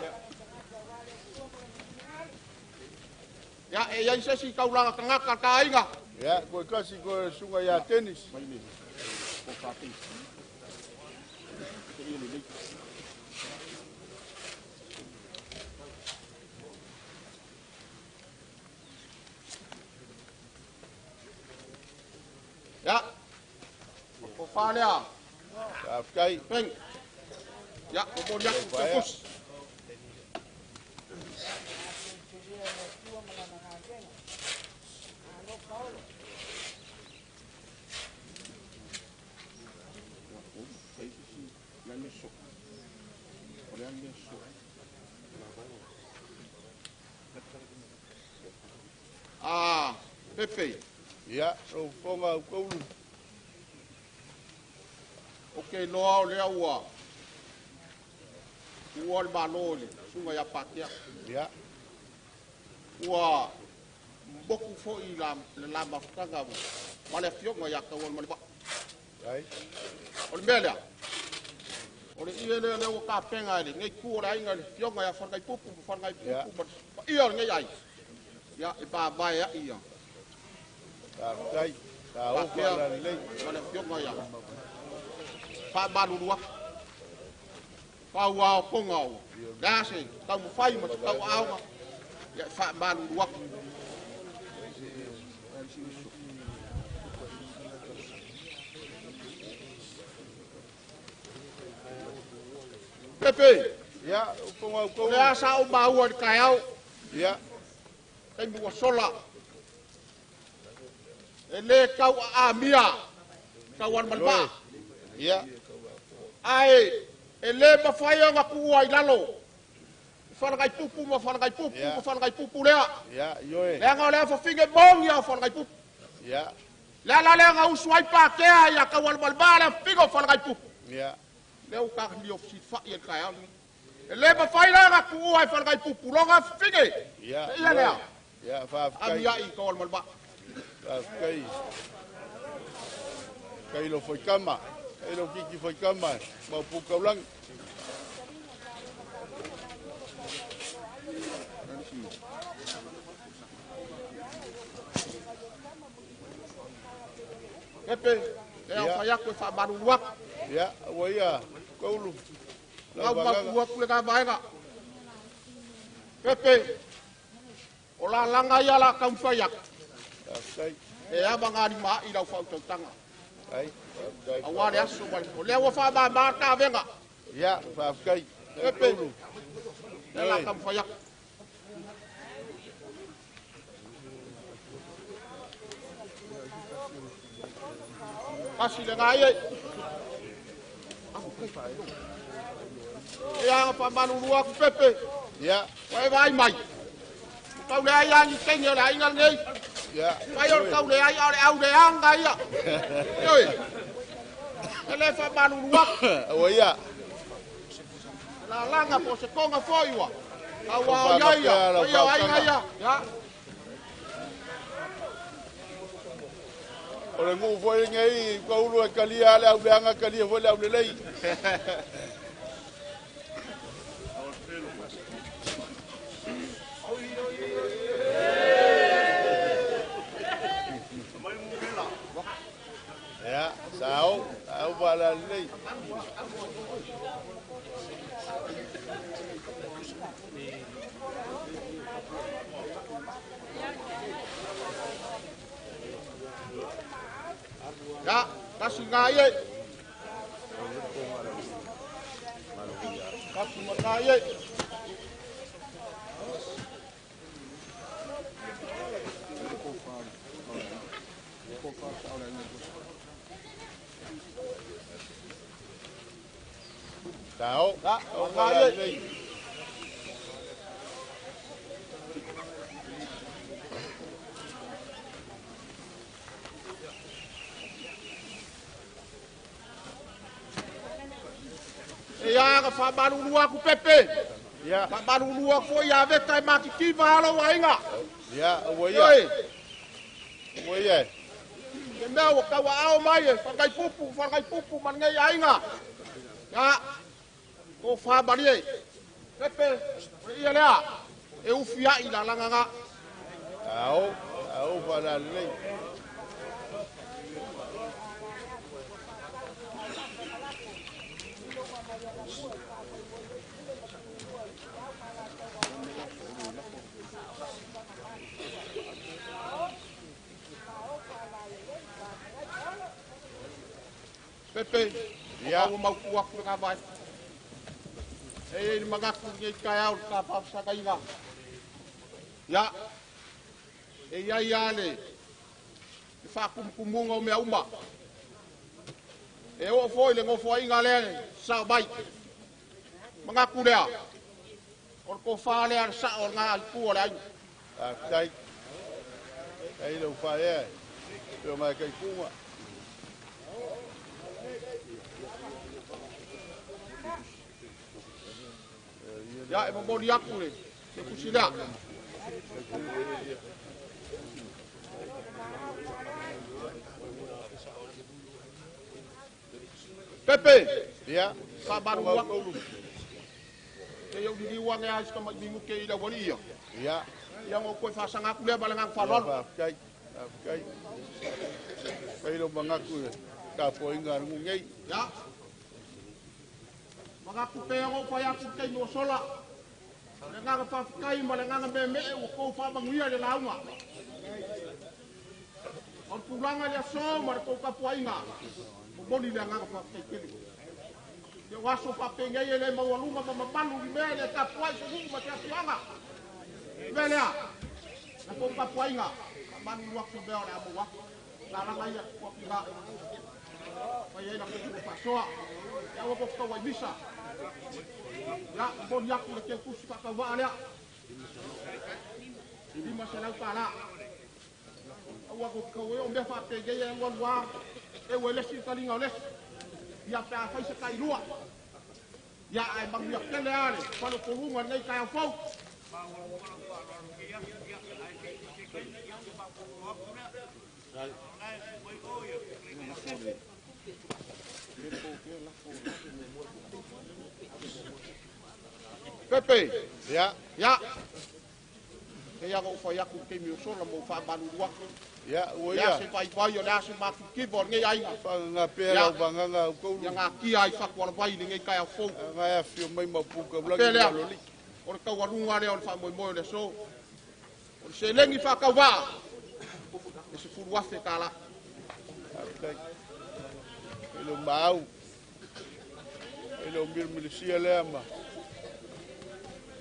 Ia, e i ai se isi taulaga tagata a le ta aiga. Ia, koe kasi koe susuga ia Tenis. Ia, o tofa lea. Faafetai. Peng. Ia, momoli atu le pusi. Ah, Pepe. Ia, lou fofoga au kaulu. O ke loa o lea ua ua le malo i le susuga ia Patea. Ia. Ua moku foi la le la mafutaga ma le afioga ia Taualemalevaa. Ai. O le mea lea, o le ie lea lea ua tapena e lenei tu o le aiga i le afioga ia Falegaipupu ma Falegaipupu ma le paia o lenei aiga. Ia, e vavae ai ia. Faafetai. Sa ofa la lelei. Ma le afioga ia faamalulu atu. Pau a o toga o le a se taumafai ma se tauaaoga, ia e faamalulu atu. Pepe. Ia, o fofoga au O le a sa ou maua i le taeao. Ia. Taimi ua sola. E lē tau aamia Taualemalevaa. Ia. Ae e lē mafai ona tuua i lalo Falegaipupu ma Falegaipupu ma Falegaipupu lea. Ia, ioe. Leaga o le afafine mogi a o Falegaipupu. Ia. Le ala lea na usu ai Patea ia Taualemalevaa le afafine o Falegaipupu. Ia. Lea ua talia fesilifa'i e le taeao lenei. E lē mafai la ona tuua e Falegaipupu lona afafine. Ia. Ia lea. Ia, faafetai. Amiai i Taualemalevaa. Faafetai. Kai lo faikama. Kai lo kiki faikama. Maupu kaulagi. Pepe, lea o fai atu e faamalulu atu. Ia, ua ia, kaulu. Lau mapu atu le vaega. Pepe, o lalaga ia la taumafai atu. Faafetai. E avagalima ai lau faautautaga. Ai, faafetai. Auā le aso mai. O lea ua faamāmā le tavega. Ia, faafetai. Pepe, lea la taumafai atu. Kasi le ngai e. E aga faamalulu atu Pepe. Ia. Ua e vaai mai. Tau leai a ni teine o le aiga lenei. Ia. Fai o le tau leai a o le au leaga ia. Ioe. E le faamalulu atu. Ua ia. Lalaga po o se toga foi ua. Tau ao ia ia. O ia o aiga ia. Ia. O le nuu foi lenei kaulu e kalia le au leaga kalia foi le au lelei. Ia, sao, au vala lelei. Ia, tasi ngā ie. Tasi ma ngā ie. Tao. Ia, O ngā ngā ie. ie. E ia ka whamaruru aku pepe. Ia. Whamaruru aku foi a veta e makikiva alo wainga. Ia, ua ia. Oi, Ua ia. te mea ua kaua ao mai e whakaipupu, whakaipupu ma ngei ainga. Ia, ko whamarie. Pepe, o ia lea, e ufi ai la langa ngā. Tao. Tao whalalelei. Pepe, Ia. o mau ku aku ngā vai. E e ni magaku ngei kai au ka whawhasaka inga. Ia, e ia ia le, e whakumukumunga o mea uma. E o foi le ngofo inga le sa mai. Magaku lea. O le kofa lea le sa o ngā ipu o le ai. Faafetai. Ai lau whaea. Peo mai kai punga. Ia e momoli aku le, le kusi lea. Pepe, Ia. sa maru aku. Te iau lili uange a iska mai mingu ke ila wali ia. Ia. Ia ngō koe whasanga aku lea malengang whalolo. Faafetai. Faafetai. Pai lau mangaku e tapuaiga a le ngei. Ia. Magaku pea ngō whai aku kei no sola. Le nganga whawhikai ma le nganga me me ua kou whamanguia le launga. O le pulanga le aso ma le kou kapuainga. O moni le nganga whawhikai kele. Te waso whapengei e le maualuma ma mamalu i mea le tapuai se huu ma te afianga. Mea lea, le kou kapuainga. Manu luak se mea o le amu wako. La langa ia kua kinga. Pai ai la kou whasoa. Ia ua kou kawai misa. Ia, moni aku le keu kusi whakawaa lea. Lima se lau tāla. Aua ko kau e o mea whapengei e ngua lua. E ue lesi talinga o lesi. Ia pea whai se kai lua. Ia ai mangu ia kele ale. Whalo korunga nei kai au fau. Pepe. Ia. Ia. Te ia ngau whai aku kei mi o sola mo wha malu aku. Ia, ua Ia ia. se vai vai o lea se makikiva o ngei ainga. Whanganga pea Ia. lau whanganga au kaulu. Ia ngā kia ai whakuala vai le ngei kai au fau. Ngai awhio mai mapuka Pe ulangi lea, lalo li. o le kaualunga lea o le whaamoemoe o le aso. O le seleni whakauvaa, e se fulu afe tā la. Faafetai. E le maau. E le milimilisia lea ma.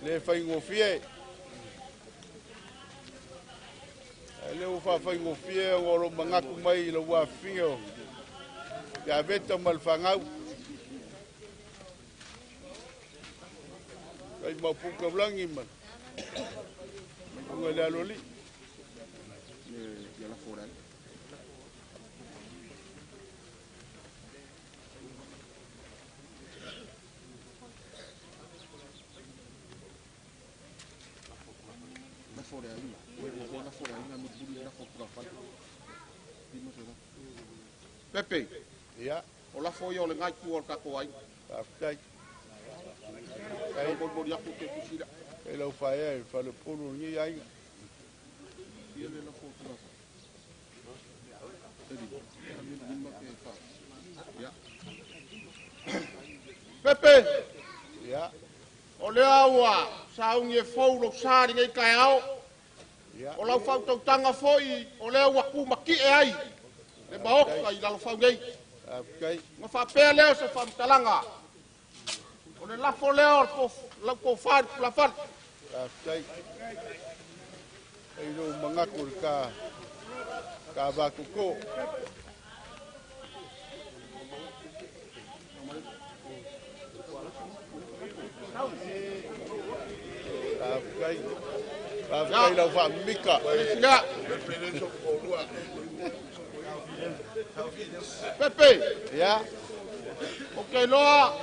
Le whaingofie. E le ua whaingofie o lo mangaku mai i le wafinga o. Ia veta ma le whangau. Kai mapuka ulangi ma. Unga le aloli. Ia la fora. La fora inga. La fora inga mi buri la fora fai. Pepe, Ia, o la fo ia o le ngai ku o le kako ai. faafetai. Kai bol aku ke kusira. E lau whaea e whaleponu ngi aiga. Ia le la fo tura. Eri. Mi lima ke fa. Ia. Pepe, Ia, o lea ua saungi e fou lou sa lenei taeao. ia. O lau fautautaga foi o lea ua kumaki e ai. Le maoka i lalofau nei. Faafetai. Ma faapea lea o se faamatalaga. O le lafo lea o le lau tofa i le tulafale. Faafetai. Ai lou manatu i le ta ta vakoko. Faafetai. Faafetai lau faamimika. Lea. Pepe. Ia. Ou te iloa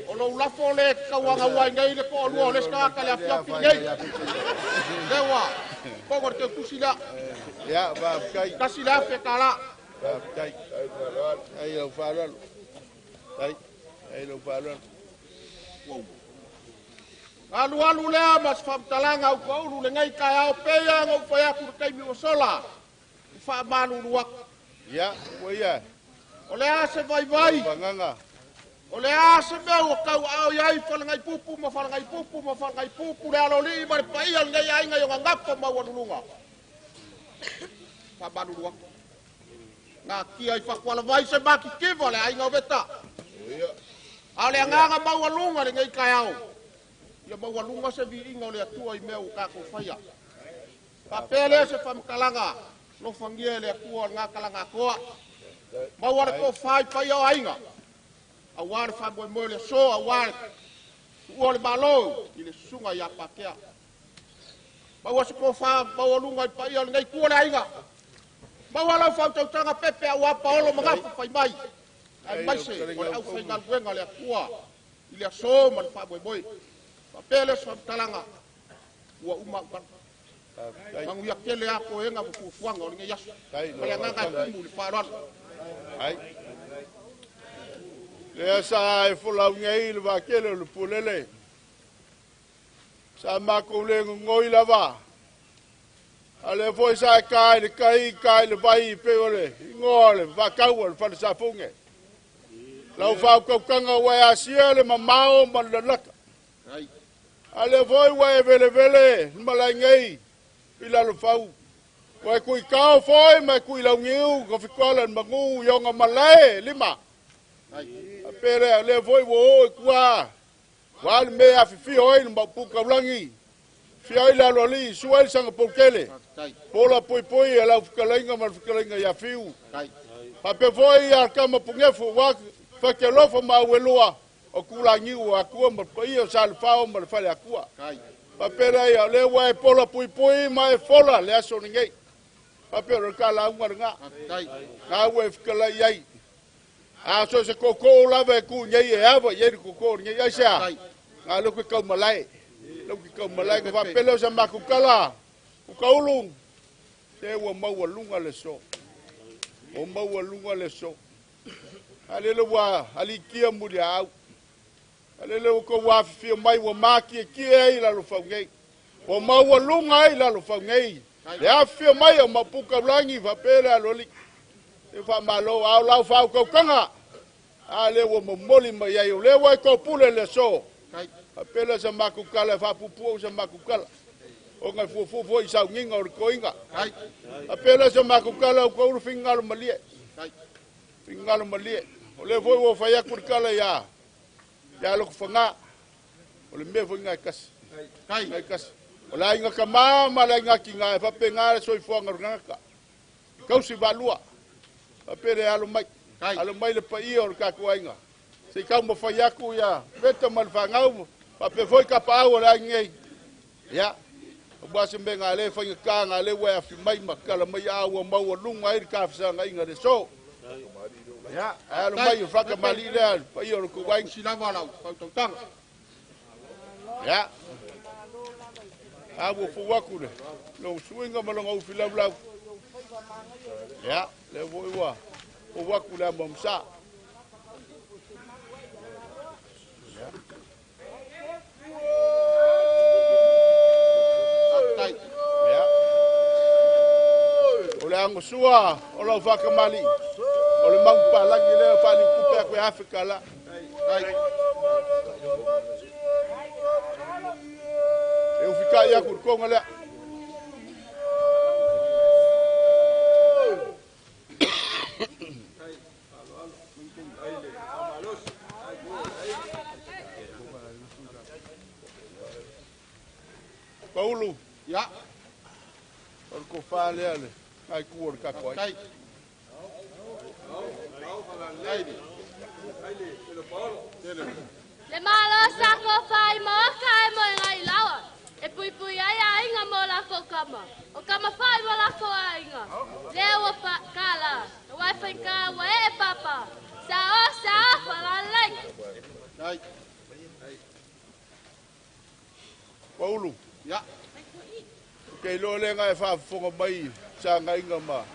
o lou lafo le tauagaua ai nei le toalua o le isi tagata i le afiafi lenei. Lea ua togo le teutusi lea. Ia, faafetai. $1,000. Faafetai. Ai lau faaaloalo. Ai, ai lau faaaloalo. Alualu lea ma se faamatalaga ukaulu lenei taeao pei ona ou fai atu i le taimi ua sola, e faamalulu atu. Ia, ua ia. O le a se vaivai? Vagaga. O le a se mea ua tauaao i ai Falagaipupu ma Falagaipupu ma Falagaipupu le alolii ma le paia o lenei aiga i ona gafa maualuluga? Faamalulu atu. Natia i fatualavai se matitiva le aiga o Veta. A o le agaga maualuga lenei taeao, ia maualuga se viiga o le Atua i mea ua tatou faia. Faapea lea se faamatalaga lofagia e le Atua o le gatalagatoa. Maua le tofa i paia o aiga, aua le faamoemoe o le aso, aua le tuua o le Malo i le susuga ia Patea. Maua se tofa maualuga i paia o lenei itu o le aiga. Maua lau faautautaga Pepe aua paolo ma gafa fai mai, aemaise o le aufaigaluega a le Atua i le aso ma le faamoemoe. Faapea lea se faamatalaga ua uma au tala. Manuia tele a toega ma fuafuaga o lenei aso. Ma le agaga e tumu i le faaaloalo. Ai. Lea sa e folau nei le vaatele o le pulele. Sa matou le gogoi lava. A lea foi sa e ka i le kai, ka i le vai, pei o le igoa o le vaatau o le fale safuge. Lau faautautaga ua e asia le mamao ma le lalata. A lea foi ua e velevele le malae nei i lalofau. Ua e tuitao foi ma e tuilaugiu ka fitoala le magu i ona malae lima. A pe lea, lea foi ua o i tua. Ua le mea afifio ai le maupu taulagi. Fia ai le aloalii, sua ai le sagapoutele. Pola puipui e lau fetalaiga ma le fetalaiga ia Fiu. Faapea foi ia tama punefu ua fakealofa ma auelua o tulagiu o Atua ma le paia o Salefao ma le fale Atua. Faapea lea ia, o lea ua e pola puipui ma e fola le aso lenei. Faapea o le talauga lena. Ngā ua e fetalai ai. A so se koko lava e ku nei e ava i le koko nei ai sea. Ngā leo ke kau malae. Leo ke kau malae ka faapea o sa makukala. Ukaulu. Te ua maua lunga le so. O maua lunga le so. A lele ua alikia muri au. A lele ua kou afifio mai ua mākie kie ai lalo fau nei. Ua maua lunga ai lalo fau nei. Le afifio mai o mapuka ulangi faapea le aloli. E faamalo ao lau faautautaga. A lea ua momoli mai ai o lea ua e topule le aso. Faapea lea sa makukala e faapuupuu sa makukala. O ngai fuafua foi i saugiga o le toiga. Faapea lea sa makukala o kaulu fingalo malie. Fingalo malie. O lea foi ua fai atu le kala ia lokofaga. O le mea foi ngai kasi. Ngai kasi. O le aiga kamā ma le aiga kiga e faapega le soifuaga o le tagata. Kausi valua. Faapea le alo mai. Alo mai le paia o le tatou aiga. Se i tau mafai atu ia Veta ma le fanau. Faapea foi kapaau o le aiga nei. Ia. Aua se mea ngā le whaingaka, ngā le ua afi mai ma kala mai a ua maua lunga ai le kafesagaiga le so. Ia, alo mai o whakamali lea, le paia o le kou aiga. Silava lau fautautaga. Ia. A ua fou atu le lou suiga ma lona ufi laulau. Ia, lea foi ua fou atu le amo amasa. Ia. O le angosua o lau whakamali. O le maupalagi lea whalikupe aku e Afrika la. E ufika ia ku konga lea. kofa lea le ngai ku o le kako ai. Le malo sa kofa i maoka e mo ngai lawa. E pui pui ai ainga mo la ko kama. O kama fai mo la ko ainga. Lea ua pa kala. Wai whainga ua e papa. Sa o sa o whalalei. Paulu. Ya. Ke lo le ngai faafofoga mai sa ngaiga ma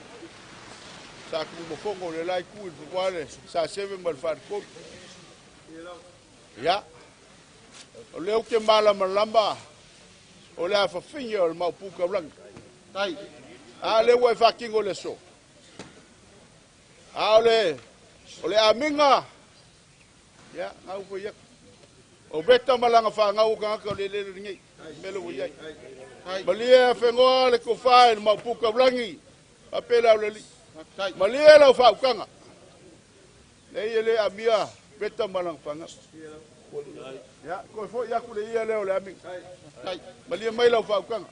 sa kumafogo le lai ku i le wale sa seve ma le faatolu. Ia. O lea ou te malamalama o le afafiga o le maupu kaulagi. Tai. A lea ua e faatino le aso. A o le amiga. Ia, gau foi atu. O veta malaga fagau o tagata o le lele lenei. Mele ua iai. Malie whengoa le kofa i le maupu kaulagi. A pele au le li. Malie lau whaukaga. Nei e le amia veta malaga fagau. Ia, koe foi aku le ia leo le amiga. Malie mai lau whaukaga.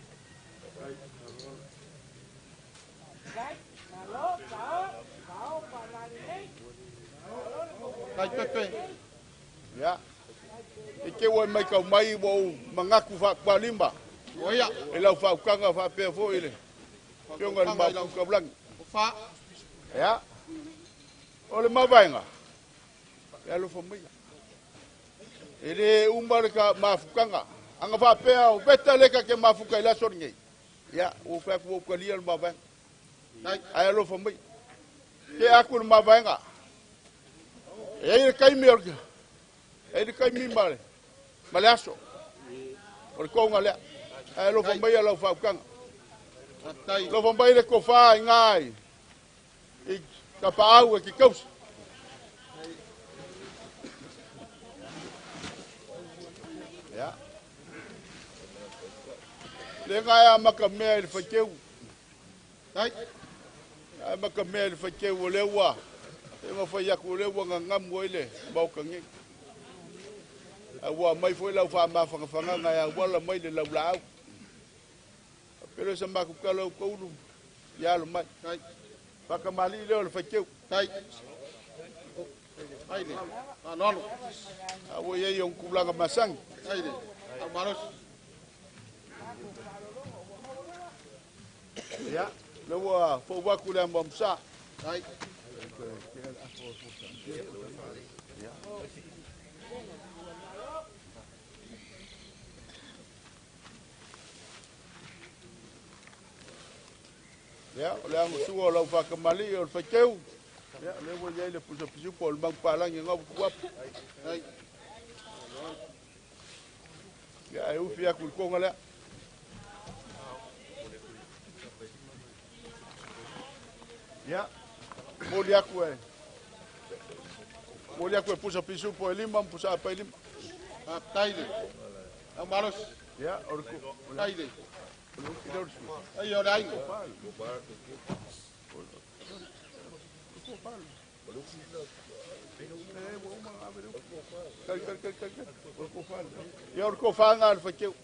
Tai pepe. Ia. E te ua mai kau mai ua ou mangaku whakualimba. Oia. E lau whaukaga whapea foi le. Fionga le maupu kaulagi. Fa. Ia. O le mavaenga. E alofa mai. E le uma le ka mafukaga. Anga whapea o veta leka ke mafuka i laso nei. Ia, o whaku o kalia le mavaenga. Ai alofa mai. Ke aku le mavaenga. E ai le kaimi o le e le kaimi ma le aso. O le konga lea. Ai alofa mai a lau whaukaga. Alofa mai le kofa i ngai. I ka paau e ki kausi. Ia. Le ngai a maka mea i le whaikeu. Tai. A maka mea i le whaikeu o le ua. E mawhai aku o le ua ngangamu ai le mauka ngei. A ua mai foi lau wha mawhangawhanga ngai a wala mai le lau lau. A pere sa makukala o kaulu. Ia alo mai. Tai. Whakamali leo le whaikeu. Tai. Ai le. Alolo. A ua iei o nkulanga masangi. Ai le. Au malosi. Ia. Le ua fauwaku le amba msa. Tai. Ia, o le angasua o lau whakamali o le whaikeu. Ia, le ua iai le pusapisupo o le maupālangi ngau kuapu. Tai. Ia, e ufi aku i konga lea. Ia, moli aku e. Moli aku e pusapisupo e lima, pusa apa e lima. Tai le. Au malosi. Ia, o le ko. Tai le. Ai o le ainga. Ia o le kofanga le whaikeu.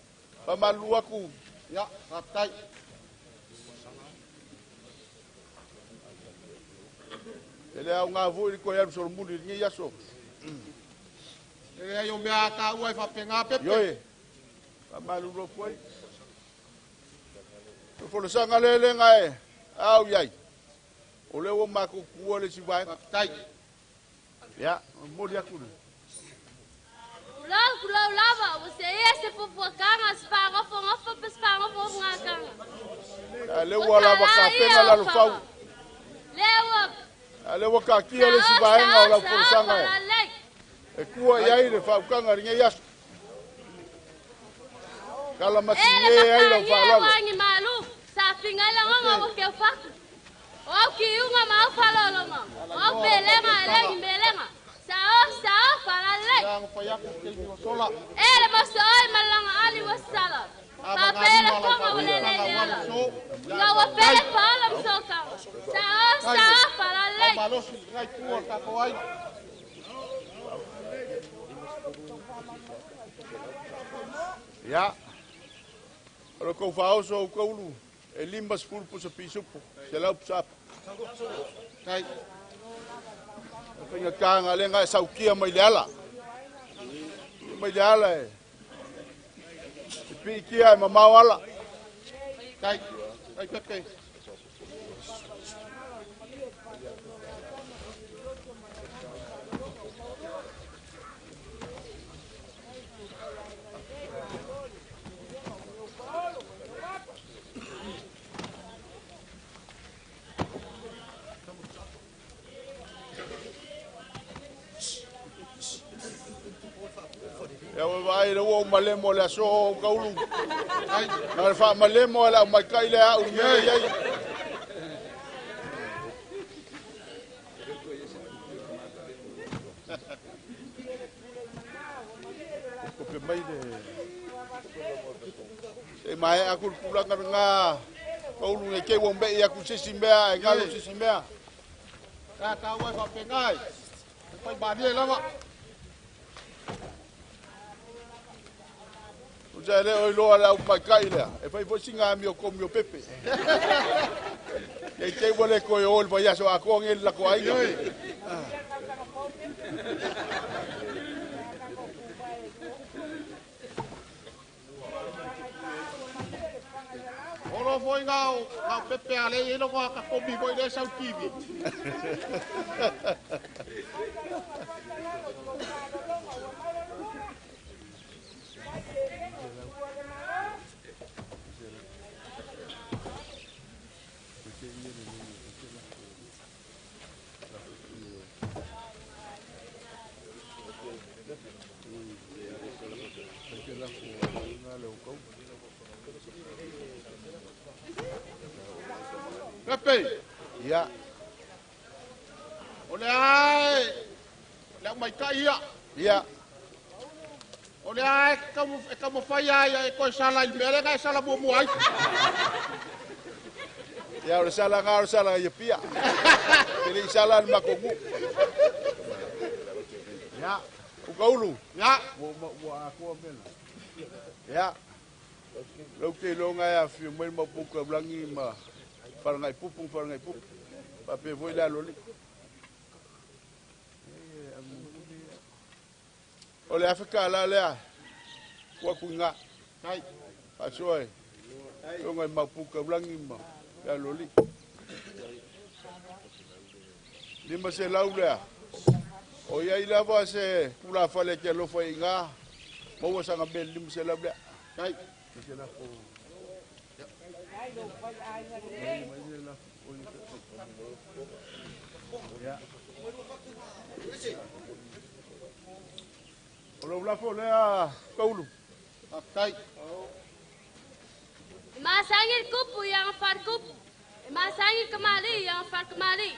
Pamalu aku. Ia, faafetai. E le au ngā vui koe aru solomuli lenei aso. E le ai o mea tāua e whapenga pepe. Ioe. Pamalu loku ai. O folosanga le lenga e au iai. O leo o mako kua le sivaenga. Faafetai. Ia, moli aku le. Kulau, kulau lava, o se ia se fufuakanga, se whangofo pe se whangofo ngakanga. A le ua lava ka pena lalo fau. Lea ua. A le ua ka kia le sivaenga o lau folosanga e. E kua iai le whaukanga lenei aso. Kala masinge ai lau whaalalo. E le malu, sa finga la ngonga o ke faku. O ki unga ma o whalolonga. O pelenga elengi melenga. Sa o whalalei. Ia ngo aku ke ni sola. E le maso oi malanga ali wasala. Pa pele konga o le le ala. Nga wa pele paola msoka. Sa o whalalei. Au malosi ngai kua ka ko ai. Ia. O le kou whaoso o kaulu. E 50 pusa pisupo, 100 pusa apa. Tai. Fainga kānga le ngai saukia mai le ala. Mai le ala e. E piikia e mamao ala. Tai. Tai Pepe. Ia ua vai le ua malemo le aso o kaulu. Na le wha malemo ala o mai kai le au mea iai. Kope mai le. Se mai aku le pulanga ngā kaulu nge ke ua mei aku sisi mea e ngalo sisi mea. Ka tā ua e whapengai. E pai manie lava. Usa le oi loa le au mai kai lea. E fai foi singa mi o komi o Pepe. Kei te ua le koe o le vai aso a koa ngeli la ko aiga. Oro foi ngau, ngau Pepe a le ilo koa ka komi foi le sau kiwi. Pepe. Ia. O le ai. Le au mai kai ia. Ia. O le ai e kamu whai ai e koe sala i mea le sala mua mua ai. Ia o le sala ngā o le sala ia pia. Te le i sala le makongu. Ia. Ukaulu. Ia. Ua akoa mena. Ia. Lau te longa e awhio mai mapuka ulangi ma wharangai pupu, wharangai pupu. Pape voi le aloli. O le Afrika la lea. Kua kui ngā. Tai. Asoa e. Longa i mapuka ulangi ma le aloli. Lima se lau lea. O ia i lava se pula whale ke alofa i ngā. Maua sanga mele lima se lau lea. Tai. O lau lafo lea kaulu. Tai. E masangi le kupu ia nga kupu. E masangi kamali ia nga kamali.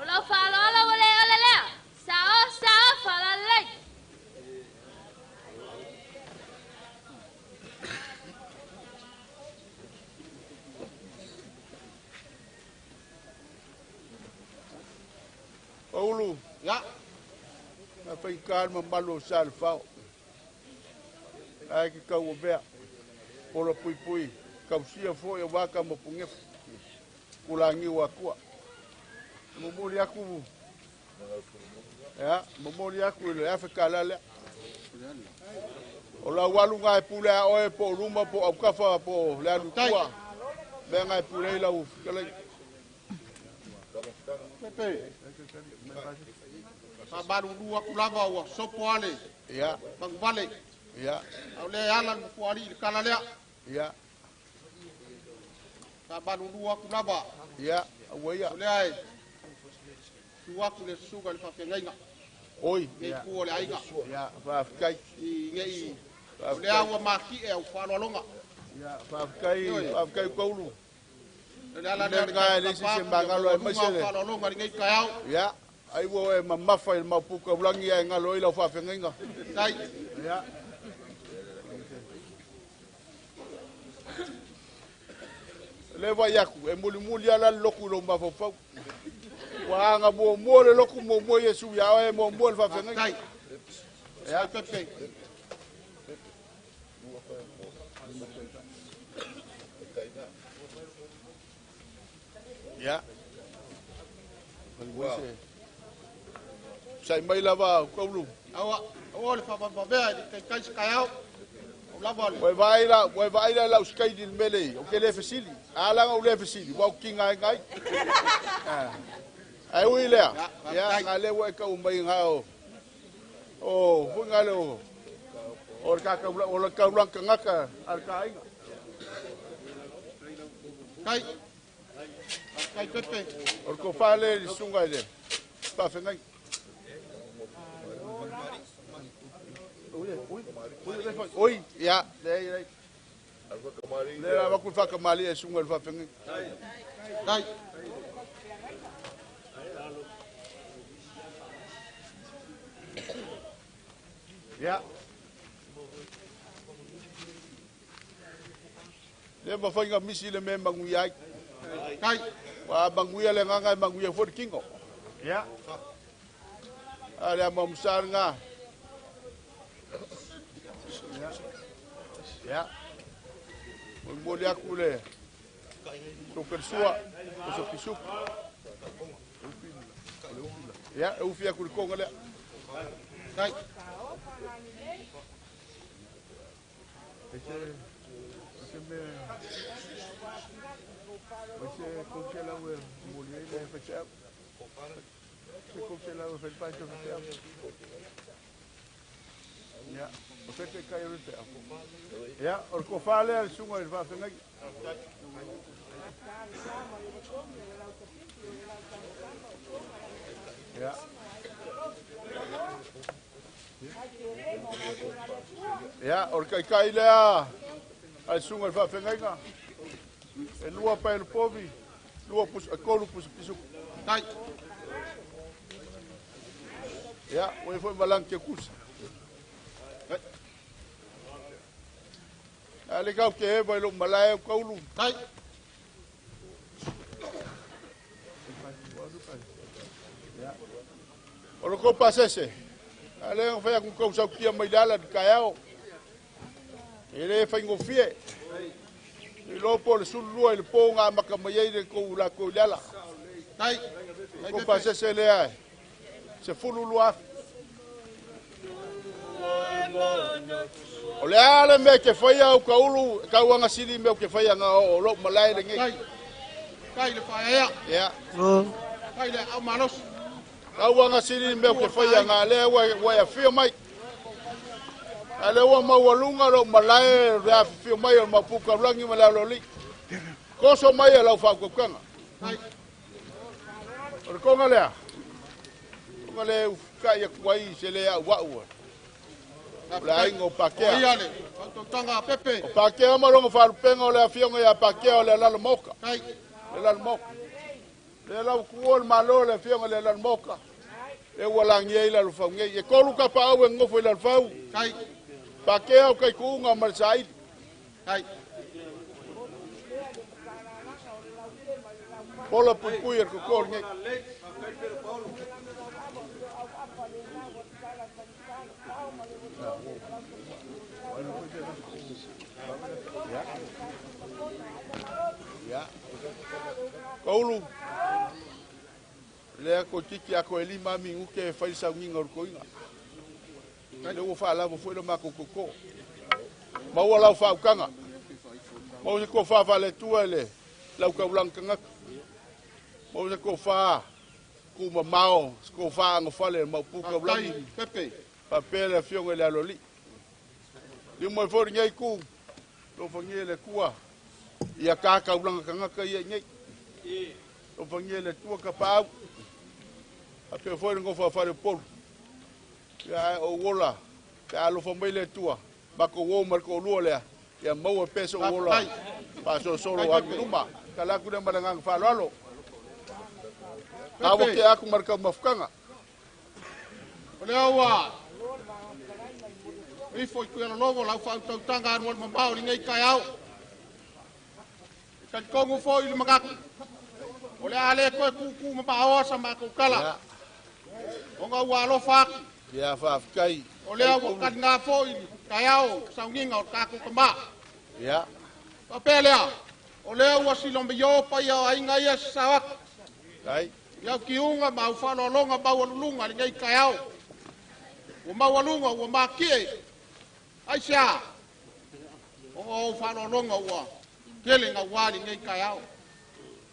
O lau whaaloala wa le ole lea. Sao, sao, whalalei. Paulu. Ya. Na whai kālma malu o sa le whao. Ai ke kau o mea. Pola pui pui. Kausia foi o waka mo pungefu. Kulangi o akua. Momoli aku. Ya, momoli aku i le Afrika la lea. O lau alu ngai pule a oe po ruma po aukafa po le alu tua. Mea ngai pule i lau fikalai. Pepe. Sa maru aku lava ua sopo ale. Ia. Manguvale. Ia. Au le ala mo ali le kala lea. Ia. Sa maru aku lava. Ia, aua ia. O le ai. Tu aku le suga le whawhengainga. Oi. Ngei kua le aiga. Ia, whawhikai. I ngei. O le aua maki e au whaloalonga. Ia, whawhikai, whawhikai kaulu. Le ala le ngai le sisi mangalo e maise le. Whaloalonga le ngei kai au. Ia, ai ua e mamafa i le maupuka ulangi e ngalo i lau whawhengainga. Tai. Ia. Le vai aku, e muli muli ala le loku lo mafafau. Ua anga mua mua le loku mua mua Yesu ia e mua mua le whawhengainga. Tai. Ia. Pepe. Ia. Sai mai lava kaulu. Aua, aua le faavavavea i le taitai se taeao. O lava le. Ua vaai la, ua vaai la lau skai di mele, o ke le fesili. A la o le fesili, ua kinga ai ngai. Ai ui lea. Ia nga le ua ka mai nga o. O, fu nga le o. O ka ka o la ka la ka al ka inga. Kai. Kai Pepe. O ko fale li sunga ile. Pa fengai. Oi, ia, le le. Le la va ku fa kamali e sunga le fa fengai. Kai. Ia. Le ma fainga misi le me manguia ai. Kai. Wa manguia le nganga manguia fo kingo. Ia. Ale ma musar nga. Ya. Mo le akule. Sokersua, sokisuk. Ya, eu fia ku konga le. Kai. Ese me Ese con la we mo le le fecha. Se con la we fel pa fecha. Ya, o fete kai o te. Ya, o ko fale al sunga el fa fengai. Ya. Ya, o kai kai lea al sunga el fa fengai nga. E lua pa el povi, lua pus a kolu pus pisu. Kai. Ya, o foi malang ke kusa. Ale kau ke e vai lo malae kaulu. Kai. O lo ko pasese. Ale o fai ku kau sau kia mai lala di kaiao. Ele fai ngofie. I lo po le sulua i le po ngā maka mai ai le kou la kou lala. Kai. Ko pasese le ai. Se fulu lua. O le ale me ke whaia au kaulu, kauanga sili me ke whaia ngā o lo malae le ngai. Kai. Kai le whaea. Ia. Kai le au malos. Kauanga sili me ke whaia ngā lea ua ia whio mai. A le ua maualunga lo malae rea whio mai o mapuka ulangi ma le aloli. Koso mai e lau whaukukanga. Kai. O le konga lea. Konga lea ufuka ia kuai se lea ua. O le ainga o Pakea. O ia le, fautautaga a Pepe. O Pakea ma longa whalupenga o le afionga ia Pakea o le alalo moka. Kai. Le alalo moka. Le lau kuo le malo le afionga le alalo moka. Le ua langi ei lalo fau ngei. E kolu ka pa au e ngofo i lalo fau. Kai. Pakea o kai kuunga ma le saili. Kai. Pola pui pui e kokor ngei. Ya. Kaulu. Lea ko tiki ako e lima mi uke e whai saunginga o koinga. Le ua whaalava fo ilo mako koko. Maua lau whaukanga. Mau se ko wha le tua le lau kaulang kangaka. Mau se ko wha kuma mao, se ko wha anga whale mau puka ulangi. Pepe. Papele fionga le aloli. Lima fo ngai ku. Lo fangi le kua. Ia ka kaulanga kangaka ia ngai. Lo fangi le tua ka pau. A pe fo ngo fa fa le polu. Ia o wola. Ka lo fa mai le tua. Ba ko wo mar ko luo le. Ia mau peso wola. Pa so solo a luma. Kala ku le malanga fa lalo. Ka wo ke aku mar ka mafukanga. O le aua. Ifo i kuia lovo lau whautautanga anu al mamao ni ngai kai au. E talikongu fo i le magaku. O le ale koe kuku mamaoa sa makou kala. O ngā ua alofa aku. Ia whaafkai. O lea ua kani ngā fo i kai au saunginga o tākou kamā. Ia. Papea lea. O lea ua silomio paia o aiga ia sasao atu. I au kiuga ma au faaaloaloga maualuluga i lenei taeao. Ua maualuga ua matie. Aisea? Ona o au faaaloaloga ua tele gaua i lenei taeao.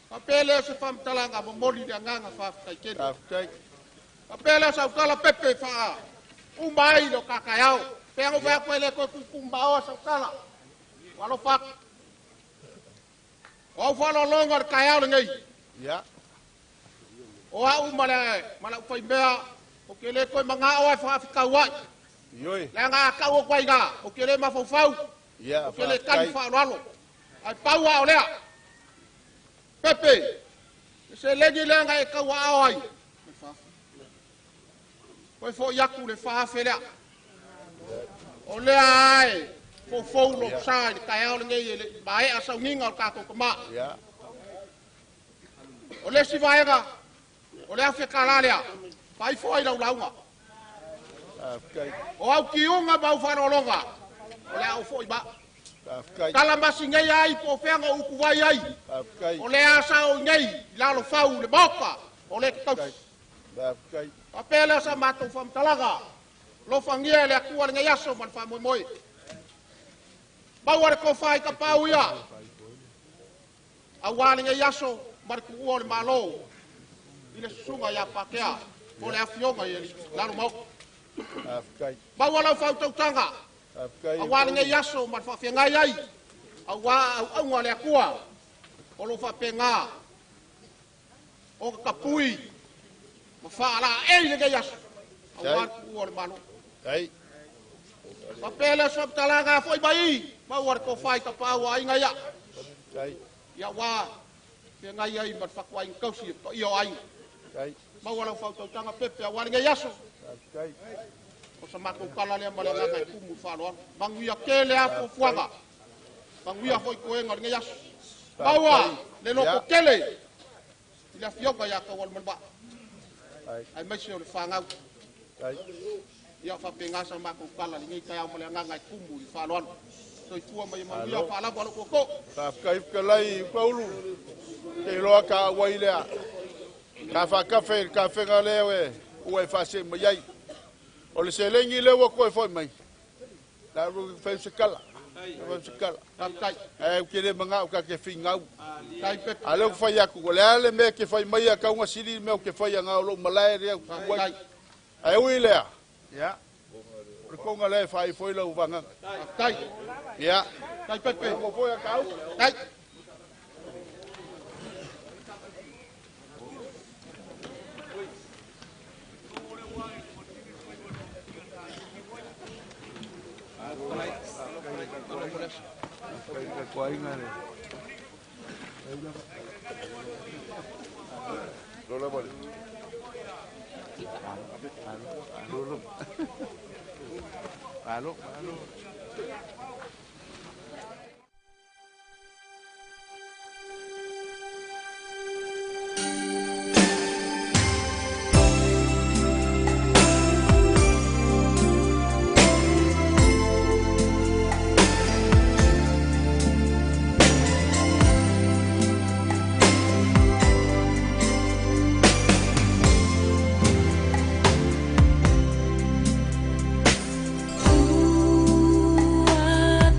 Faapea lea o se faamatalaga momoli le agaga faafetai tele. Faapea lea o sau tala pepe faa uma ai le o tataeao. Pea ona fai atu e le toe tuutuu maoa sau tala. Ua alofa atu. O au faaaloaloga o le taeao lenei. O au ma lau faimea, ou te le toe manao e faafetauai. Leaga a tau atu ai ina, ou te le mafaufau, ou te le tali faaaloalo. Ae pau lava o lea. Pepe, le seleni lea na e tauaao ai, toe foi atu le 4,000 lea. O lea lava e foufou lou sa i le taeao lenei e le i maea sauniga o le tatou tama. O le isi vaega, o le $1,000 lea, faaifo ai lau lauga. O au kiuga ma au faaaloaloga, o le a ou foi ma. Tala masi nei ai po o fea na ou utuvai ai. O lea sa o i nei i lalo fau i le maota o le tausi. Faapea lea sa matou faamatalaga. Alofagia e le Atua lenei aso ma le faamoemoe. Maua le tofa i tapaau ia. Auā lenei aso ma le tuua o le Malo i le susuga ia Patea po o le afioga i lalo maota. Maua lau faautautaga auā lenei aso ma le faafeagai ai auā auauga a le Atua o lo o faapena ona tapui ma faalaei lenei aso auā le tuua o le Malo. Faapea lea o se faamatalaga foi mai i maua le tofa i tapaau a aiga ia. Ia ua feagai ai ma le fatuaiga tausi e paia o aiga. Maua lau faautautaga pepe auā lenei aso. O sa matou tala lea ma le agaga e tumu i le faaaloalo. Manuia tele a fuafuaga. Manuia foi toega o lenei aso. Maua le loto tele i le afioga ia Taualumalevaa. Aemaise o le fanau. Ia faapena sa matou tala i lenei taeao ma le agaga e tumu i le faaaloalo. Soifua ma ia manuia faalava lou tootoo. Faafetai fetalai Paulu. Te iloa ka auai lea. Ka faakafe i le kafega lea ua e faasee mai ai. O le seleni lea ua toe foi mai. La ua fai se kala. Fai se kala. Faafetai. Ae ou te le manao ka te fingau. Tai pepe. A lea ua fai atu, o le a le mea ke fai mai a kauga sili le mea o ke fai anga o lou malae lea. Faafetai. Ae ui lea. Ia. O le konga lea e fai foi lau vagaga. Faafetai. Ia. Tai pepe. Mo foi a kau. Tai. Lola bole. Alo, alo. Ua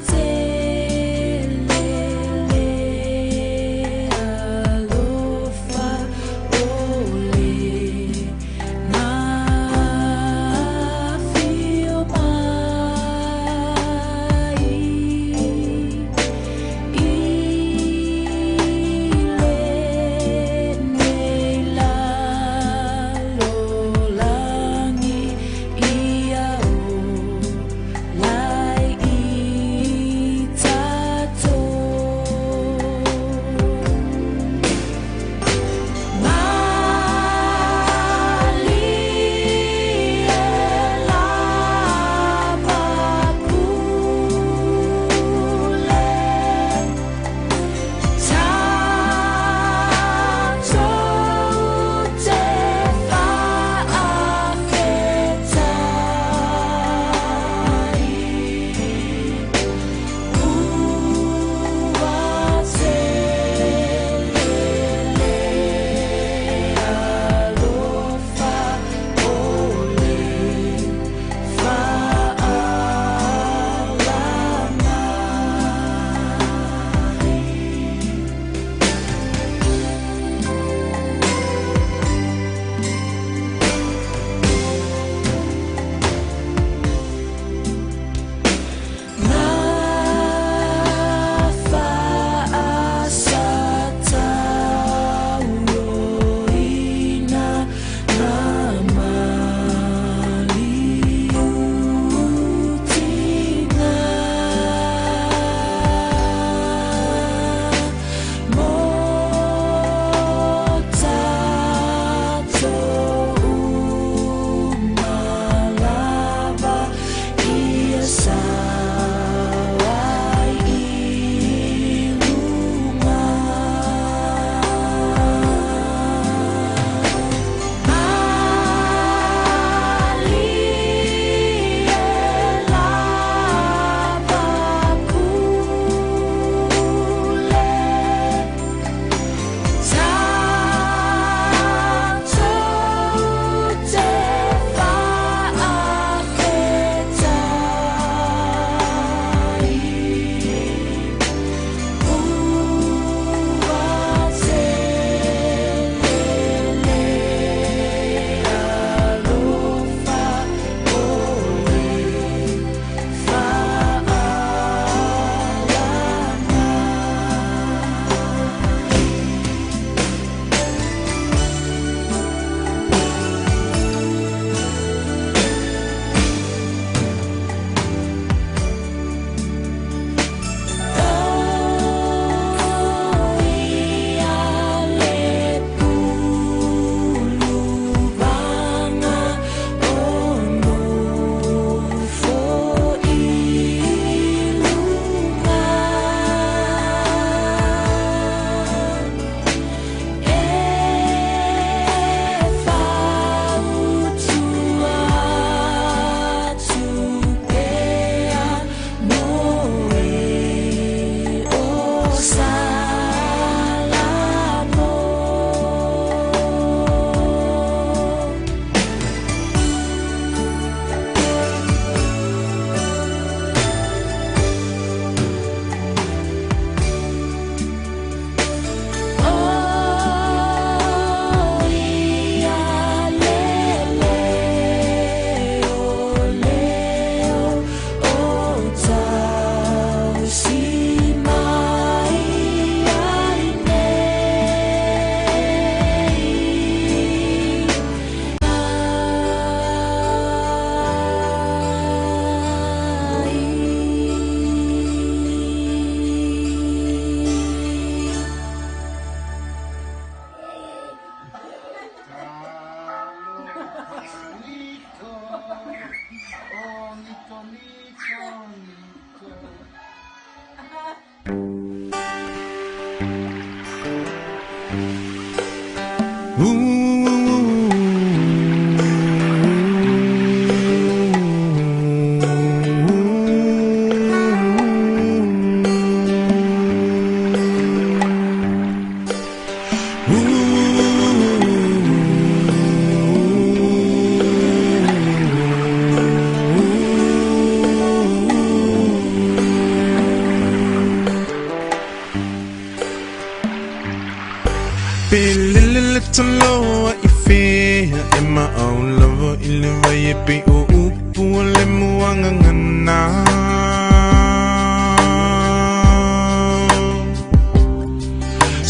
Taloa i fea e maau lava i le vai e pe o upu o le muagagana.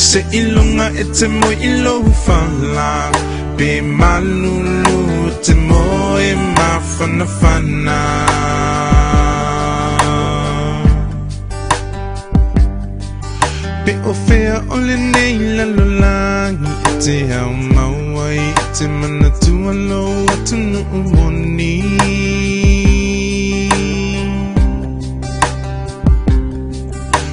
Se ilunga e te moe i lou fala, pe malulu e te moe mafanafana. Pe o fea o lenei lalolagi e te au mau ai e te manatua lou atunuu moni.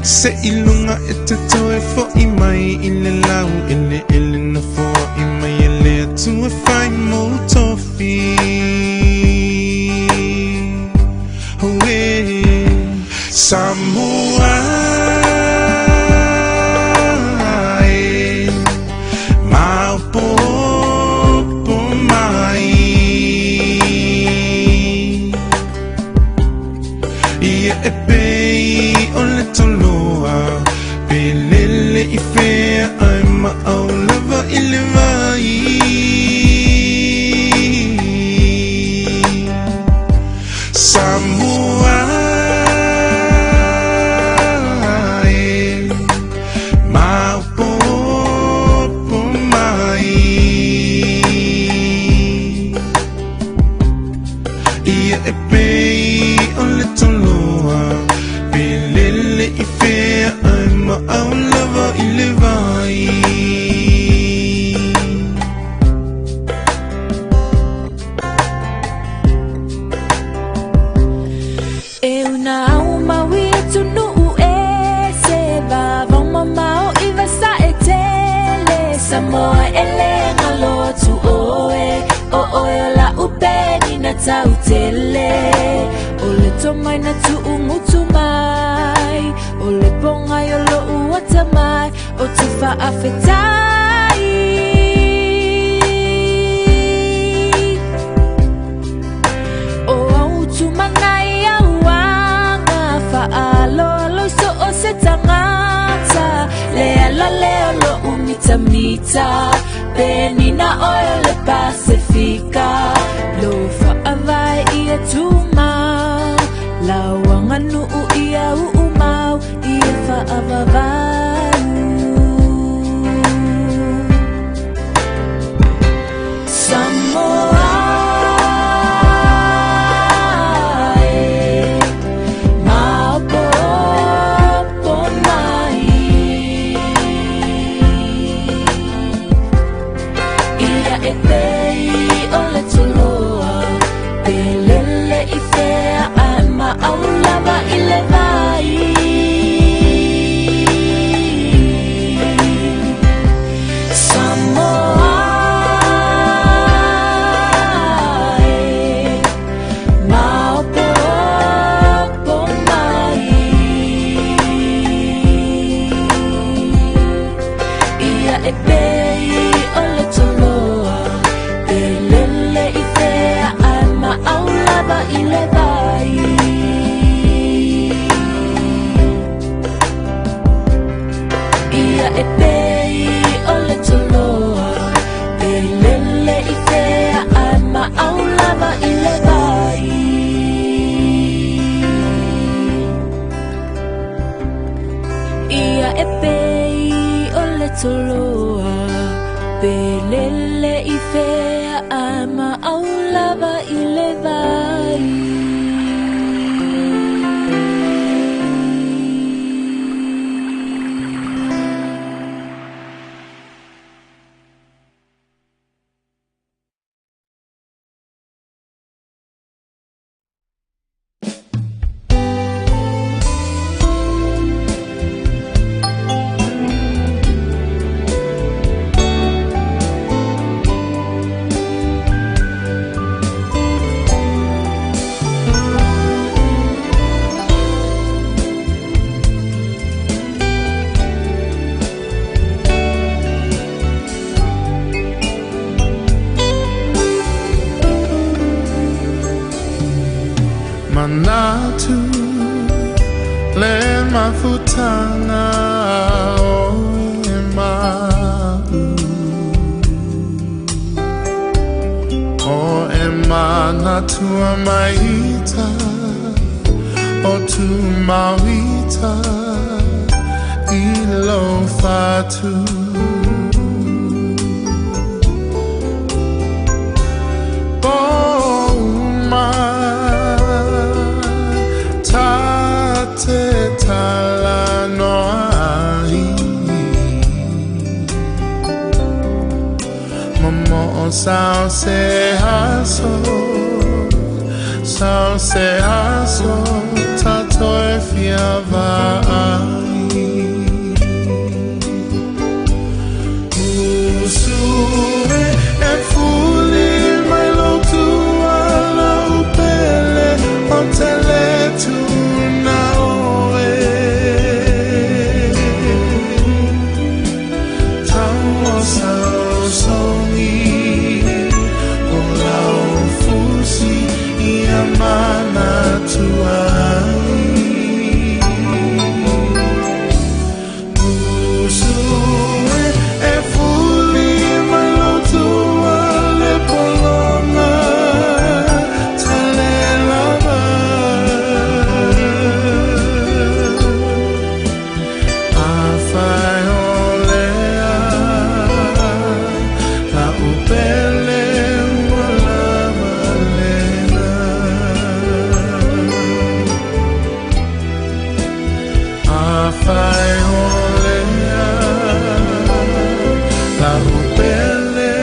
Se ilunga e te toe fo'i mai i le lau eleele na foa'i mai e le Atua fai mou tofi. Oh, eh, Samoa e maopopo mai. Ia e pei o le toloa, pe lele i fea ai maau lava i le vai. Samoa e maopopo mai. Ia e pei o le toloa, pe lele i fea ai maau lava i le vai. E una au maui e tunuu e se vavau mamao i vasa e tele. Samoa e le ngalo atu oe, o oe o la upeni na tau tele. O le tomai na tuu ngutu mai, o le pongai o lo uata mai, o te faafetai. O au tumanai auanga, faaloalo i so o se tangata. Le ala le o lo umitamita, penina oe o le Pasifika. Lo faavae ia tumau, lauanga nuu ia uumau, ia faavavau. Samoa e maopopo mai. Ia e pei o le toloa, pe lele i fea ai maau lava i le vai. Samoa e maopopo mai. Ia e pei o le toloa, pe lele i fea ai maau lava i le vai. Ia e pei o le toloa, pe lele i fea ai maau lava i le vai. Ia e pei o le toloa, pe lele i fea ai maau lava i le vai. Manatua maita o tu mauita i lo fatu. Poma ta te tala noa ai. Momo o sao se aso, sao se aso, tato e fia vai. Usue e fuli mai lo tua lau pele o te le tuna oe. Tau sao songi o lau fusi ia mana tuai. Usue e fuli mai lo tua le polonga tale lava. Afai o lea la upele ua lava lena. Afai o lea la upele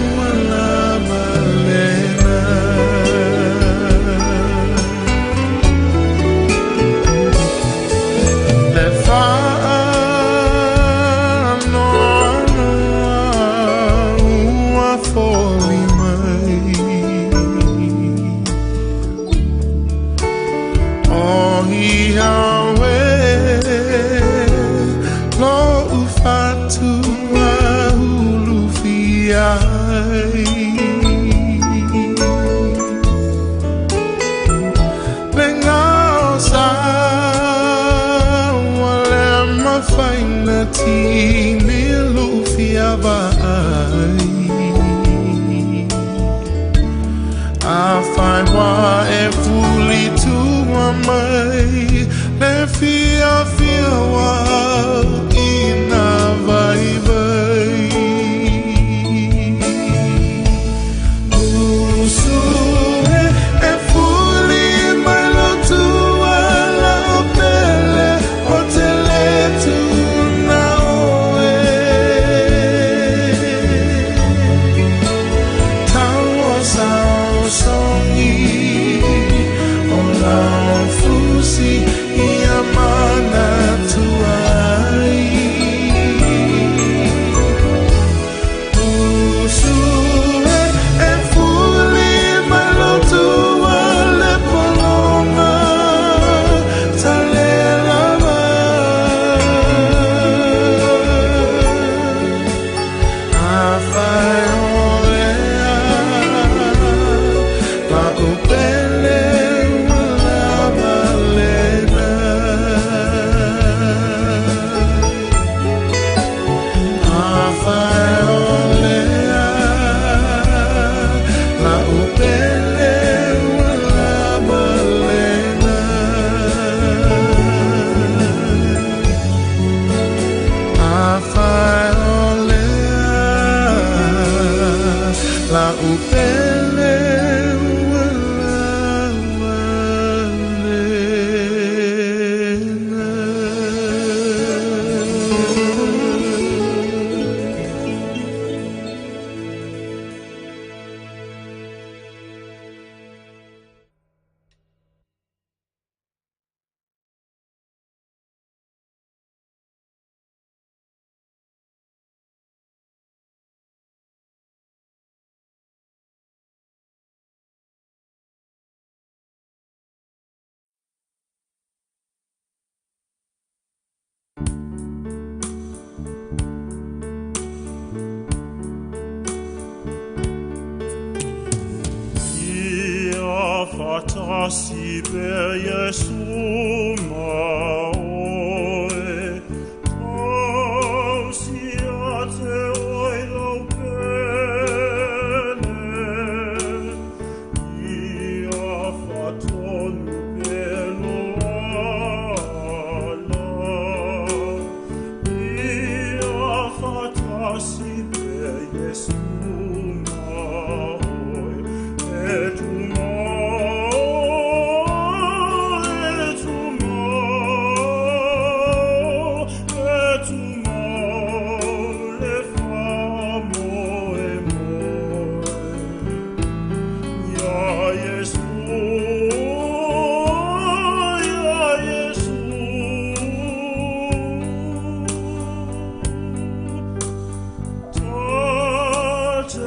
ua lava lena. Le whaanoanoa ua foli mai. O ia we lo ufatua hulu fiai. Le ngao sa wa le mafaina tini lufia vai. A whai wā e fuli tua mai, le fia fia wā ina vai vai. Usue e fuli mai lo tua lau pele o te le tuna oe. Tau o sao songi o lau fusi ia mana tuai. Usue e fuli mai lo tua le polonga tale lava. Afai o lea la upele ua lava lena. Afai o lea la upele ua lava lena. Afai o lea la upele ua lava lena. Ia fatasi per Iesu ma oe, tausia te oi lau pele, Te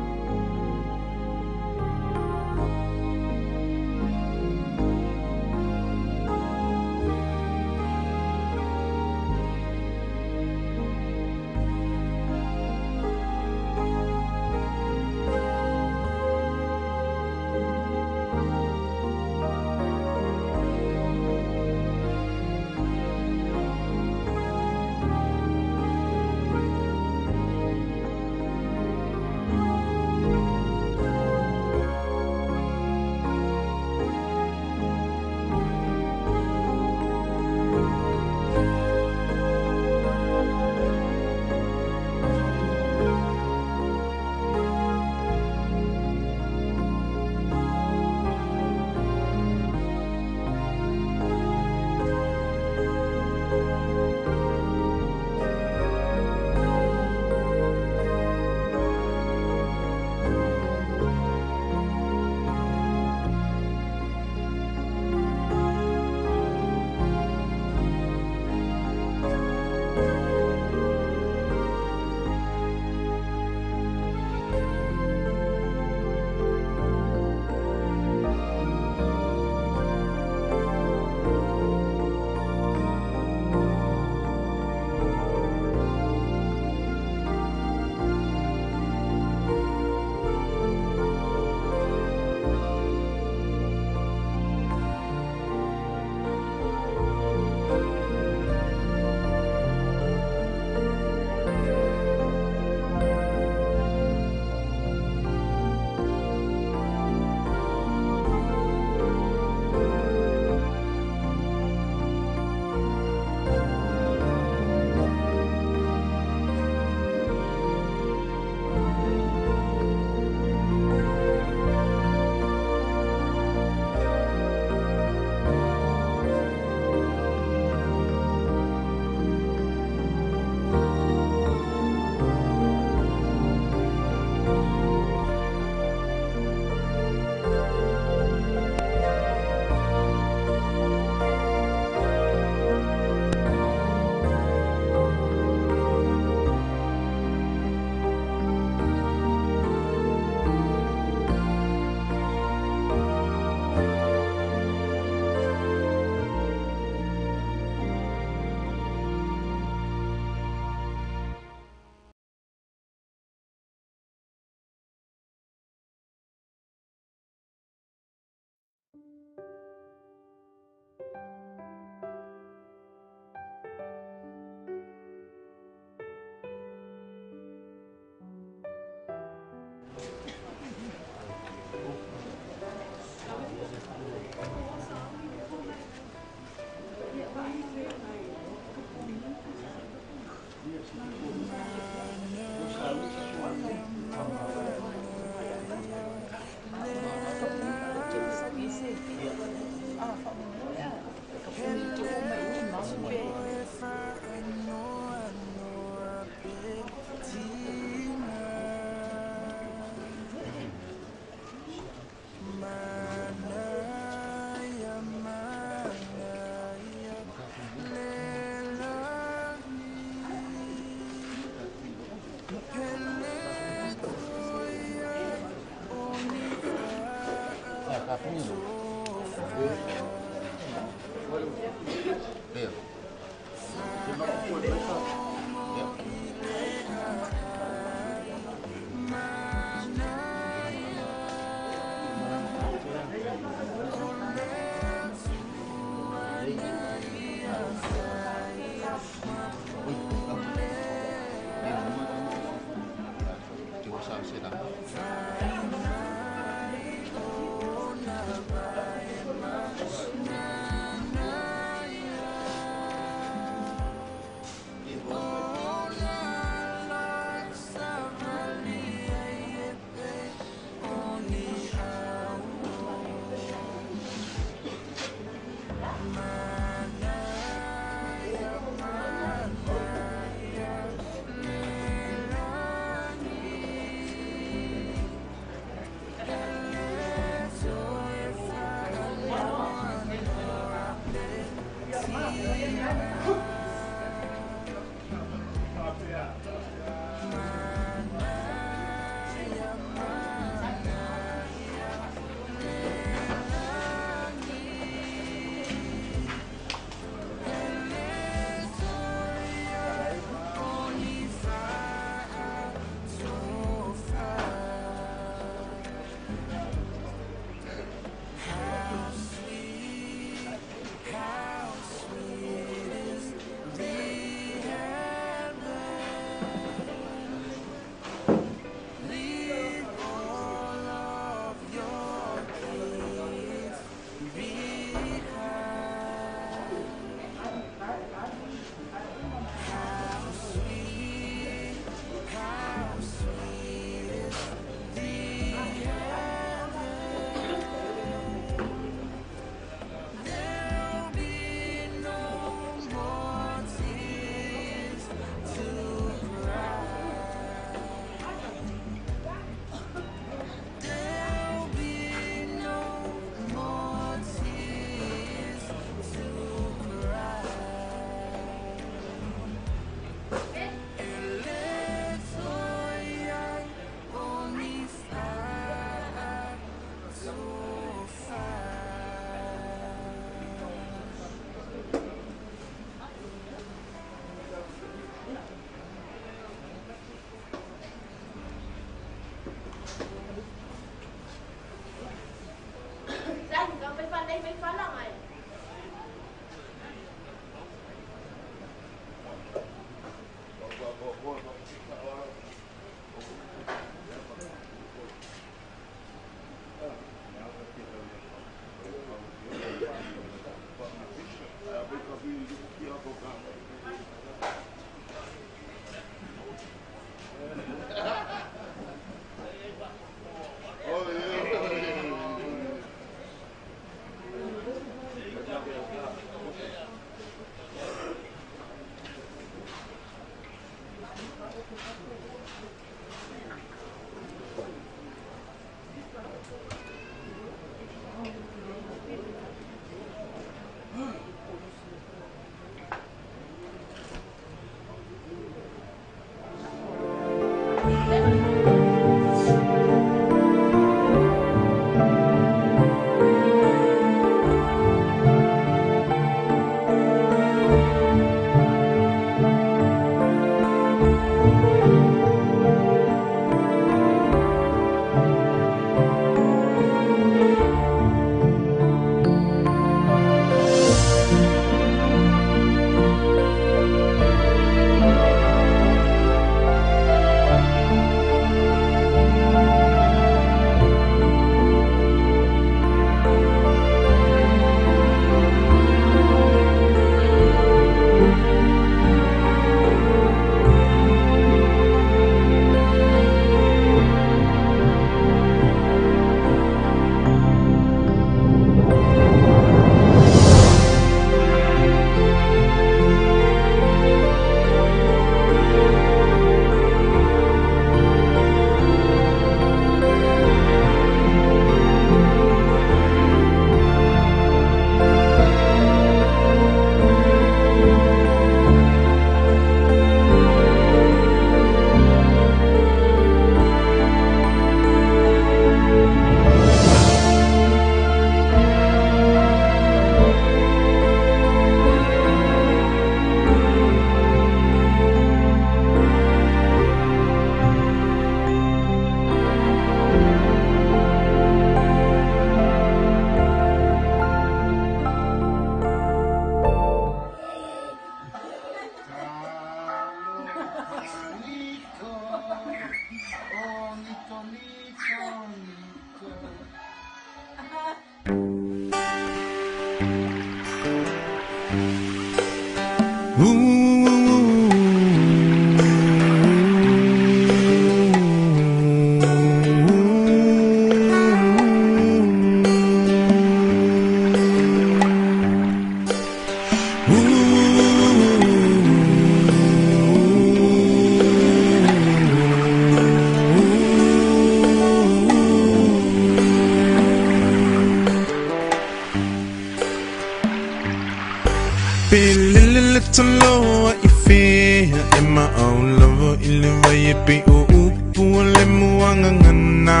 Pe lele le toloa i fea e maau lava i le vai e pei o upu o le muagagana.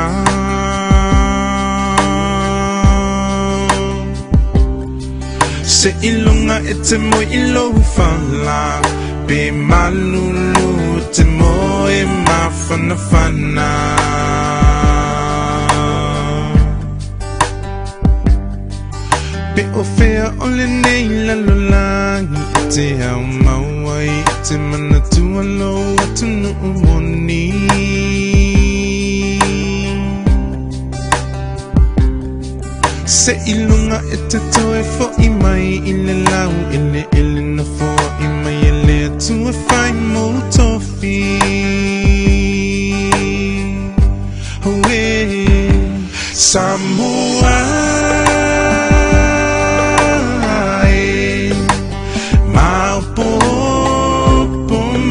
Se iloga e te moe i lou fala pe malulu e te moe mafanafana. Pe o fea o lenei lalolagi e te ao mau ai e te manatua lou atunuu moni. Se iloga e te toe fo'i mai i le lau eleele na foa'i mai e le Atua e fai mou tofi. Auē Samoa e maopoopo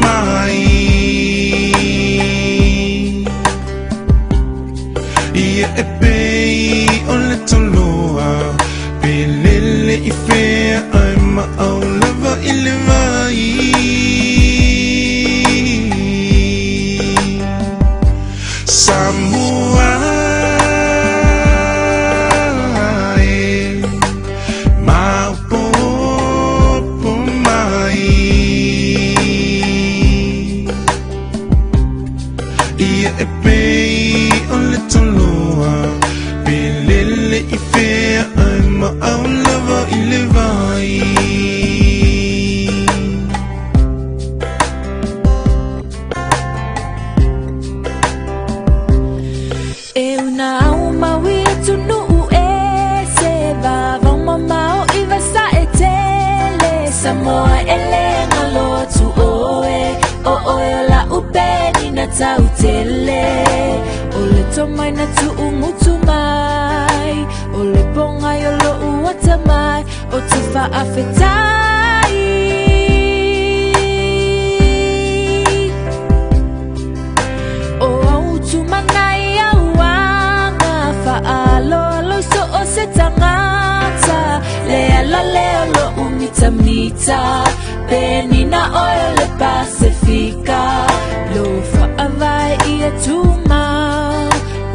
mai. Ia e pei o le toloa pe lele i fea ae maau lava i le vai. Samoa e maopoopo mai. Ia e pei o le toloa pe lele i fea ae maau lava i le vai. E una au mau i atunuu e se vavao mamao i vasae tele. Samoa e le galo atu oe, o oe o la'u penina tautele. O le tomai na tuugutu mai, o le pogai o lo'u atamai, o te faafetai. O au tumanai auaga, faaaloalo i so o se tagata. Le ala lea o lo'u mitamita, penina oe o le Pasefika. Lo faavae ia tumau,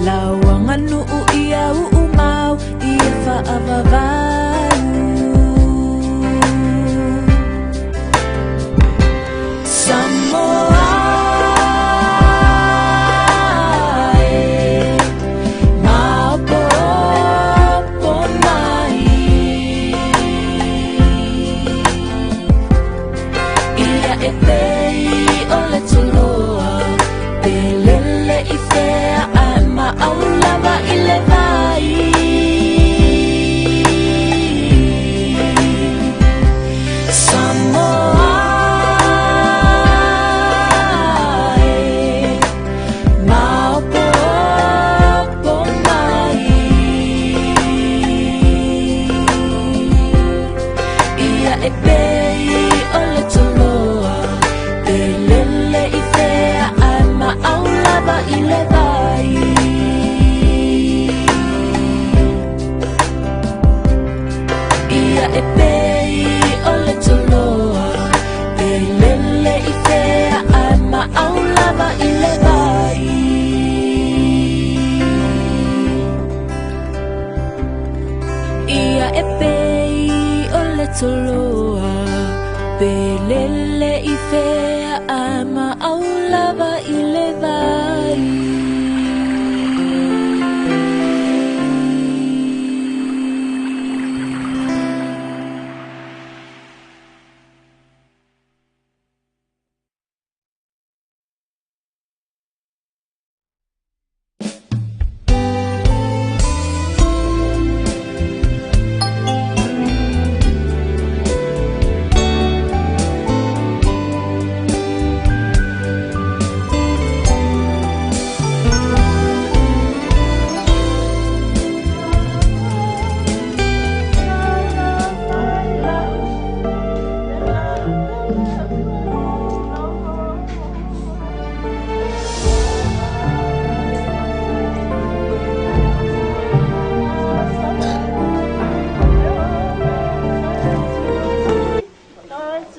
lau aganuu ia uumau, ia faavavau. Samoa e maopoopo mai. Ia e pei o le toloa, pe lele i fea ae maau lava i le vai. Samoa e maopoopo mai. Ia e pei o le toloa, pe lele i fea ae maau lava i le vai. Ia e pei o le toloa, pe lele i fea ae maau lava i le vai. Ia e pei o le toloa, pe lele i fea ae maau lava i le vai.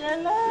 Sama.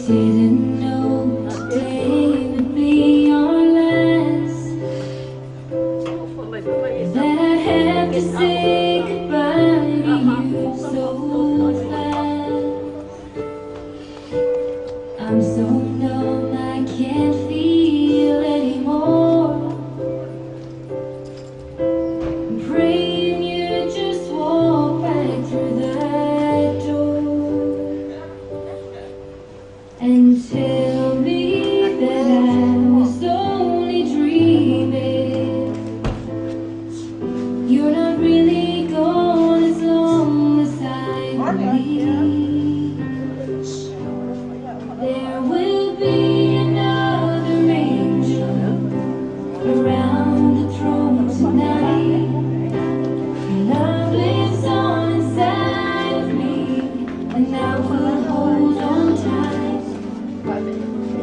Didn't know today would be our last, that I'd have to say goodbye to you so fast. I'm so numb I can't feel anymore. I'm praying you just walk back through that door and tell me that I was only dreaming. You're not really gone as long as I believe. There will be another angel around the throne tonight. Your love lives on inside of me, and I will hold on tight.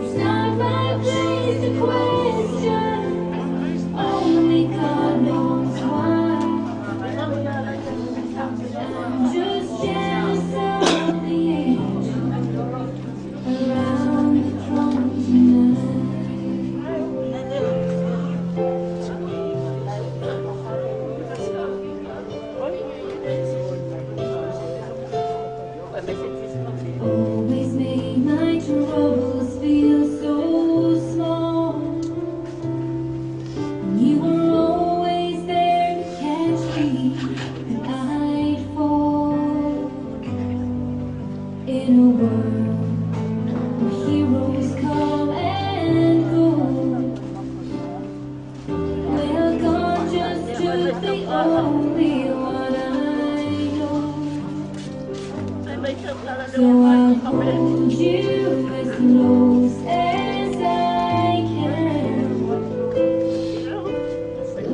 It's not my place to question, only God knows why. I'm just jealous of the angel around the throne tonight. Always made my troubles feel so small. And you were always there to catch me when I'd fall. In a world where heroes come and go, well, God just took the only one I know. So I'll hold you as close as I can,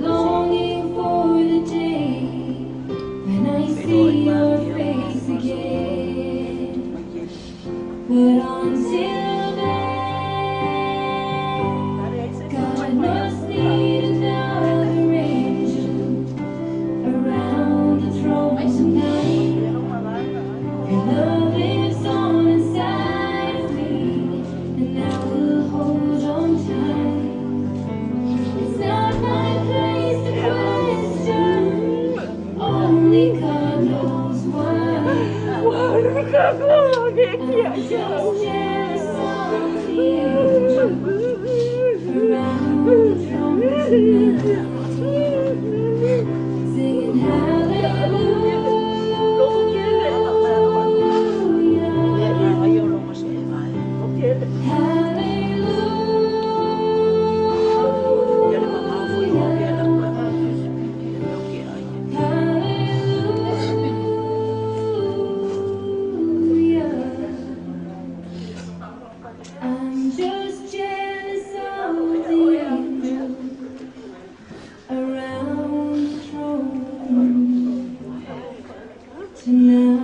longing for the day when I see your face again. But until then, God must need another angel around the throne tonight. Your love lives on inside of me, and I will hold on tight. It's not my place to question, only God knows why. I'm just jealous of the angel around the throne tonight, singing hallelujah. Hallelujah. I'm just jealous of the angel around the throne tonight.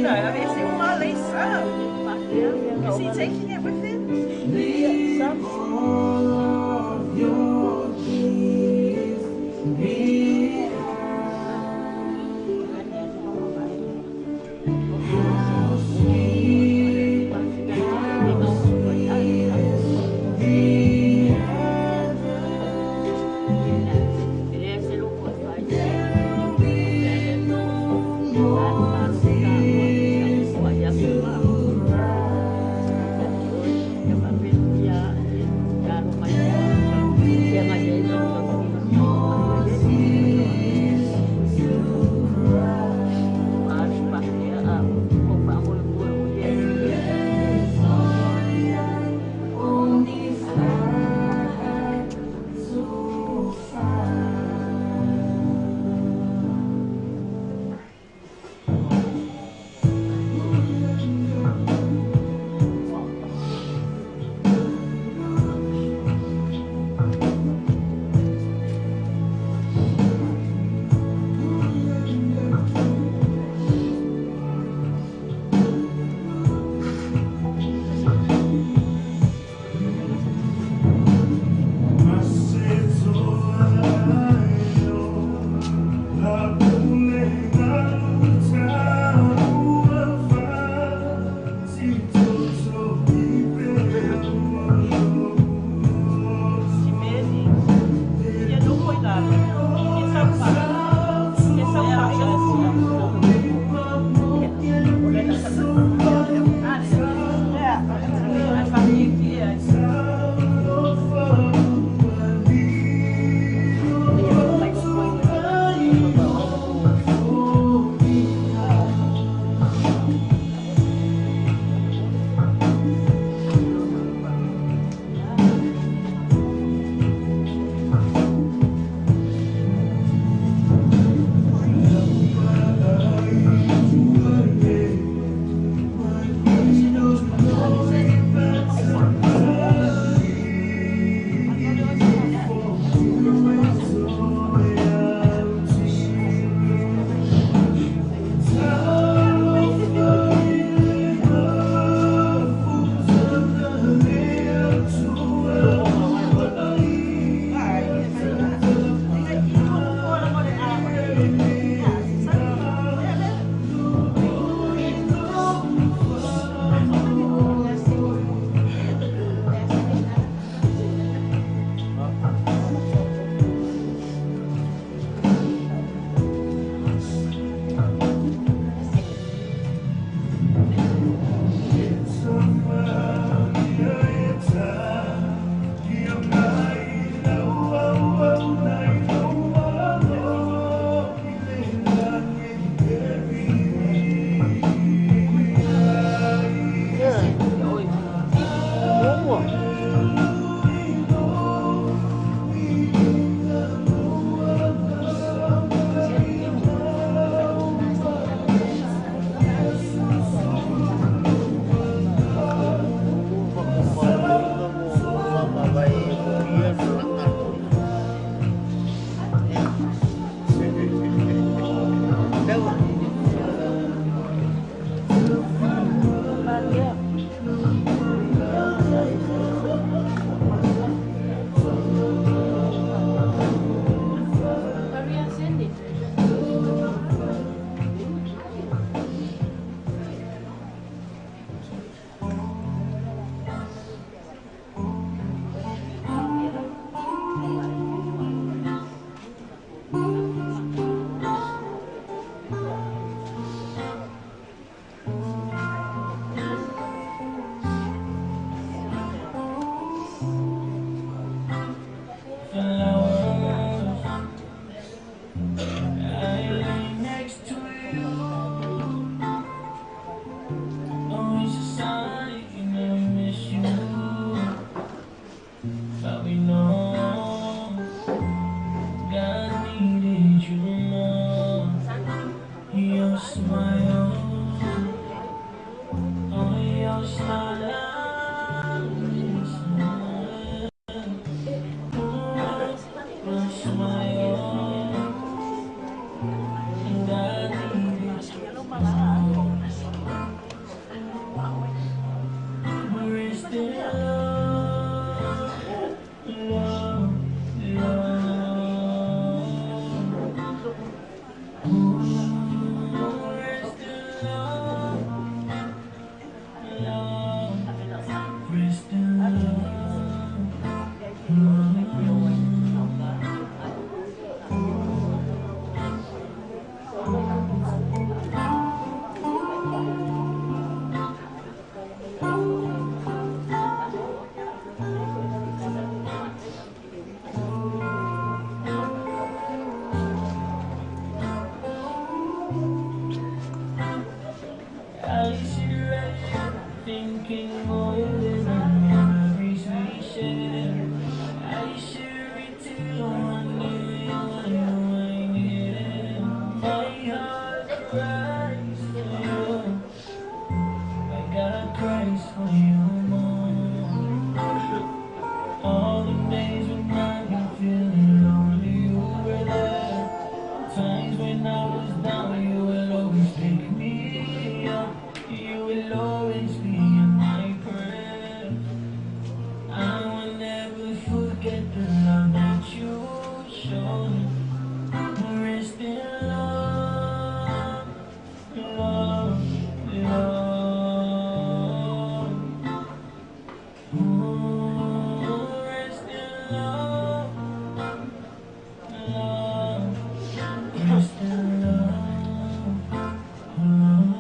No, I mean, it's all my Lisa. Is he taking it with him? All of your gifts we How sweet, how sweet is the There'll be no more tears to cry. There'll be I sit right here thinking more than the memories we share. I share it till one day I know I need it. My heart cries for you. I got cries for you more. All the days when I've been feeling lonely, you were there. Times when I was down, you will always pick me up. You will always be in my prayers. I will never forget the love that you showed me. Rest in love, love, love. Ooh, rest in love, love, rest in love. Ooh,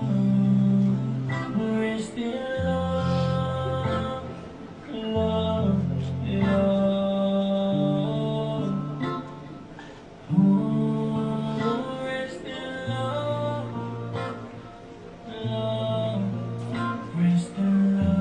rest in love, love, love. Ooh, rest in love, love, rest in love.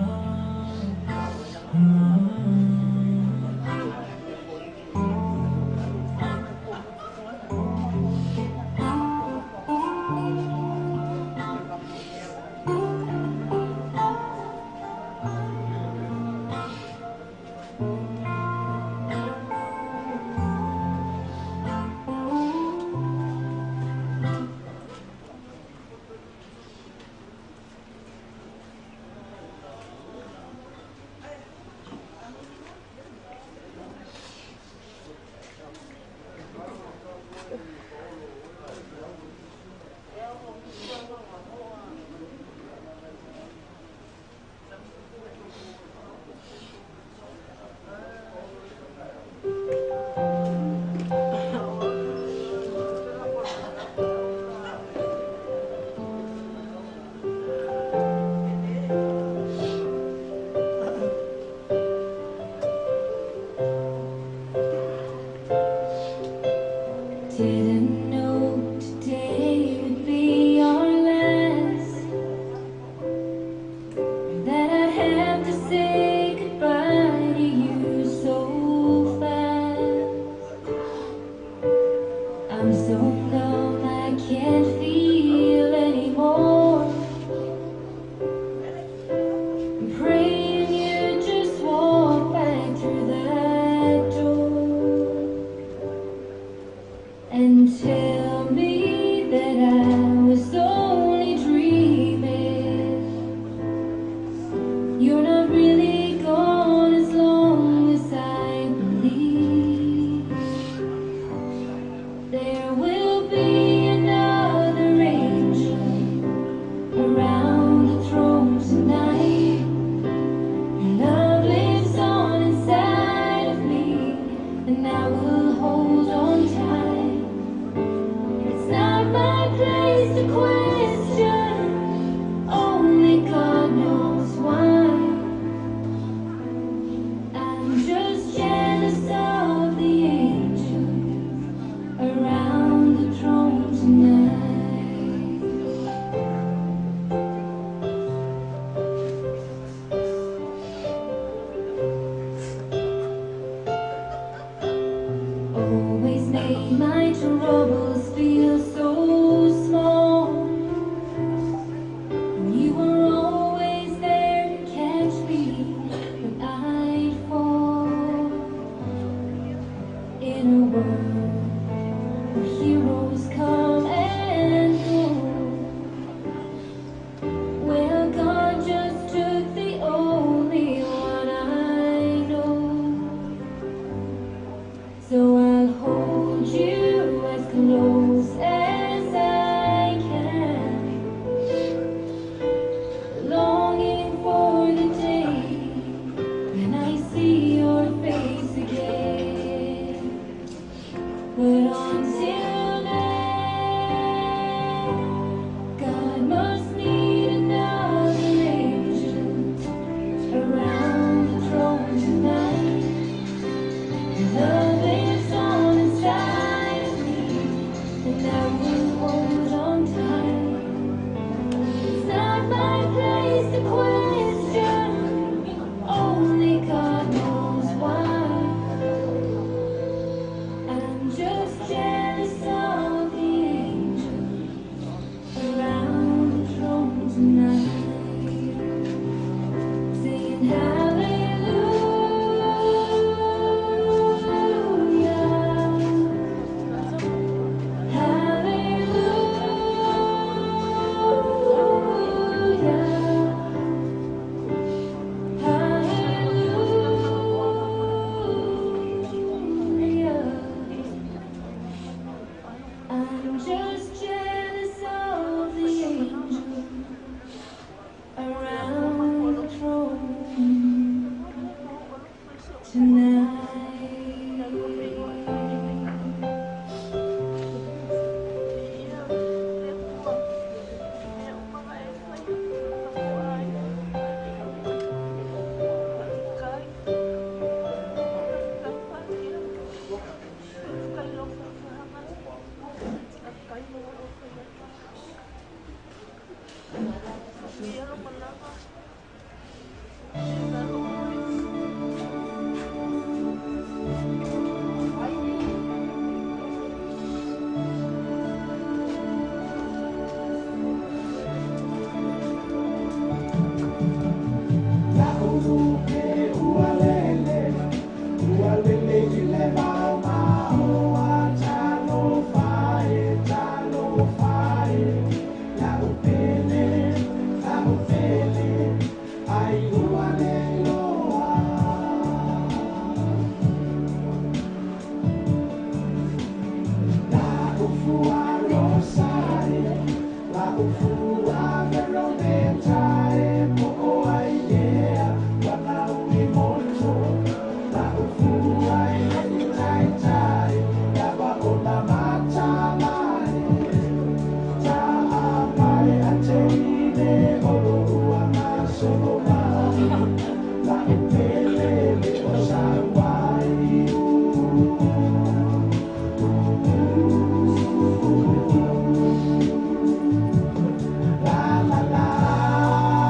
Didn't know today would be our last, that I'd have to say goodbye to you so fast. I'm so numb I can't feel anymore. I'm praying you just walk back through that door and tell me that I was only dreaming. You're not really gone as long as I believe. There will be another angel around the throne tonight. Your love lives on inside of me, and I will hold on tight. It's not my place to question, only God knows why. I'm just jealous of the angels around the throne tonight. Always made my troubles feel so small. And you were always there to catch me when I'd fall. In a world where heroes come and go, well, God just took the only one I know. So I'll hold you as close as I can, longing for the day when I see your face again. But until then, God must need La la la.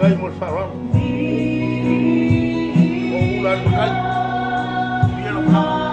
Faafetai mo le faaaloalo. Ua ou ula lava i le matai.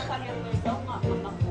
Manuia lau malaga.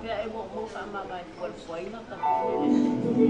faapea e mo faamavae fualafuaina tafine.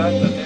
Thank you.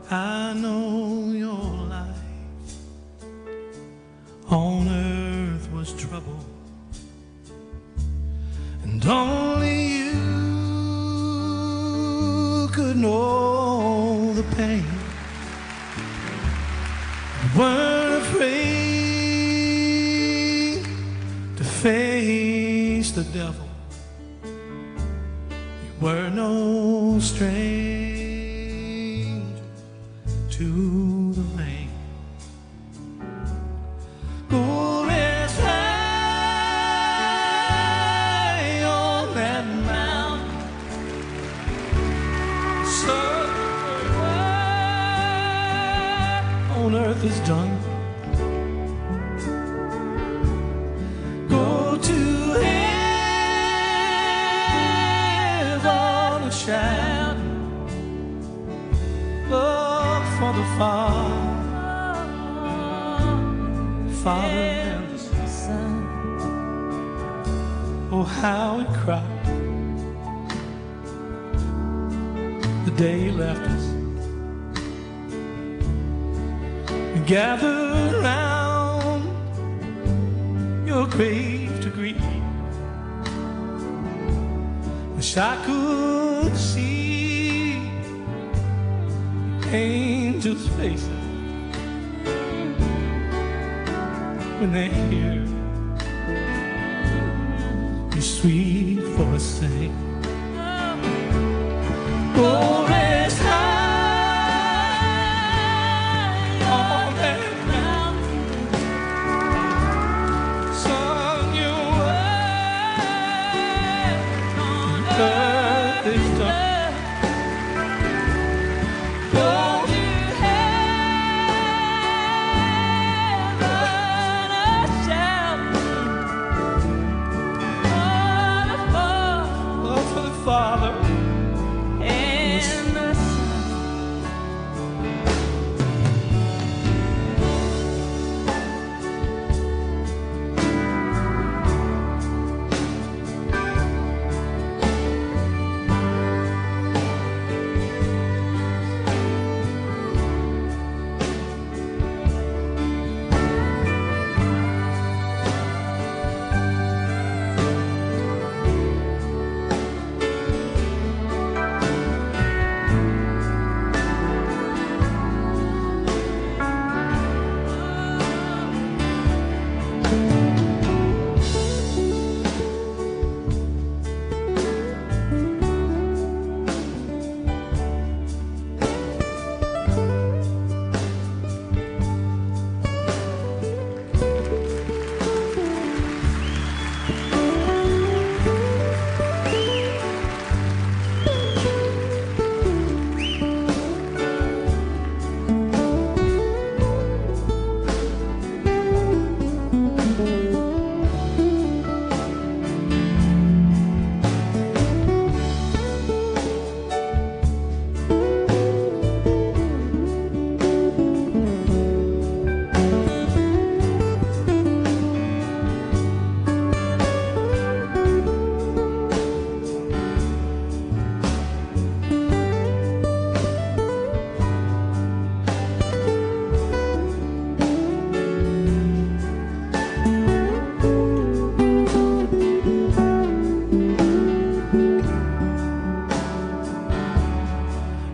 I know your life on earth was trouble, and only you could know the pain. You weren't afraid to face the devil. You were no stranger. to the rain. Go rest high on that mountain. Son, work on earth is done. Go to heaven and shout love for the Father, Father and the Son. Oh, how we cried the day you left us. We gathered round your grave to grieve. Wish I could see angels' faces when they hear your sweet voice sing. Go rest high on that mountain. Son, your work on earth is done. Go to heaven, a shout. Love for the Father and the Son.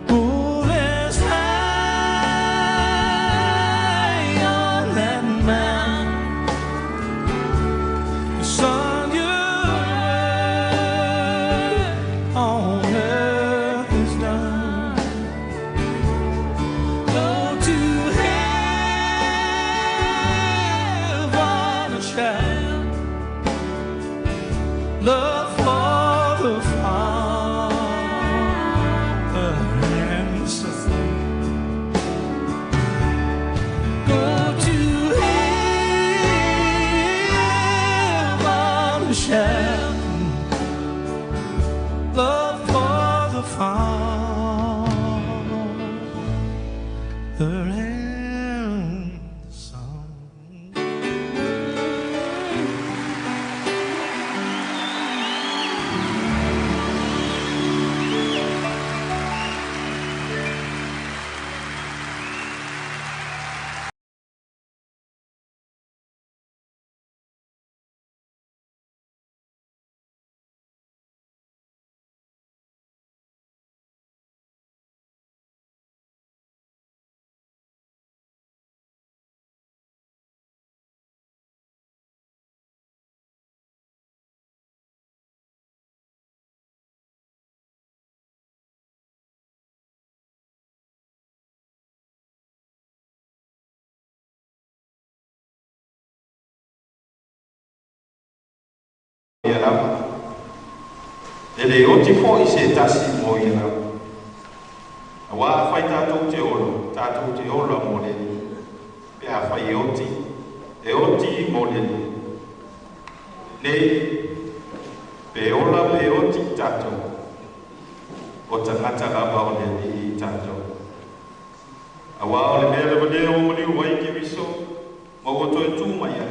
Go rest high on that mountain. Son, your work on earth is done. Go to heaven and shout love for the Father and the Son. Go to heaven and shout love for the Father and the Son. ia lava. E le oti fo'i se tasi mo ia lava. Auā afai tatou te ola, tatou te ola mo le Alii. Pe afai e oti, e oti mo le Alii. Nei, pe ola pe oti tatou, o tagata lava o le Alii tatou. Auā o le mea lava lea ua maliu ai Keriso ma ua toe tū mai ai,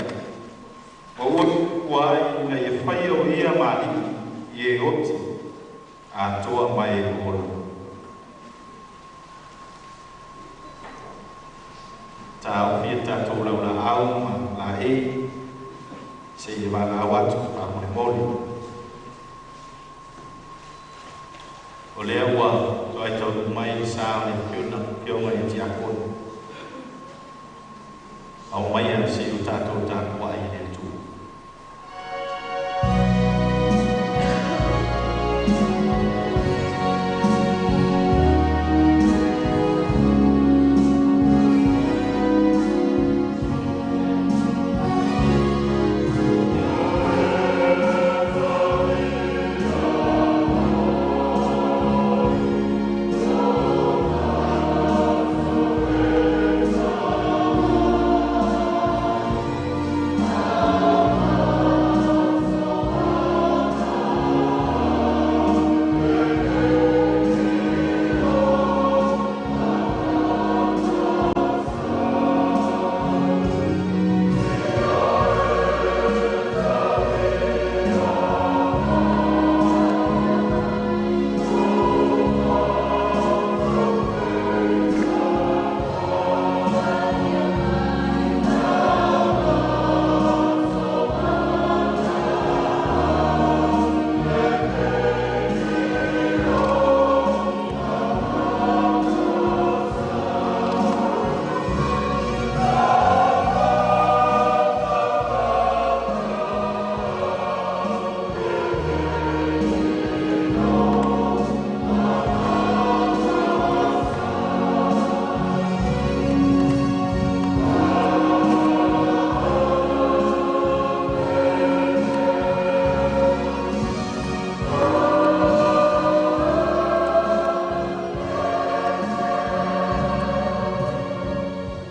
ma ua tuua ai ina ia faia o ia ma Alii i e oti atoa ma e ola. Taofia tatou laulaau ma laei seia valaau atu faamolemole. O lea ua toai taunuu mai le sa o le Afioga i le Tiakono. Aumaia se i o tatou tapuai i le Atua.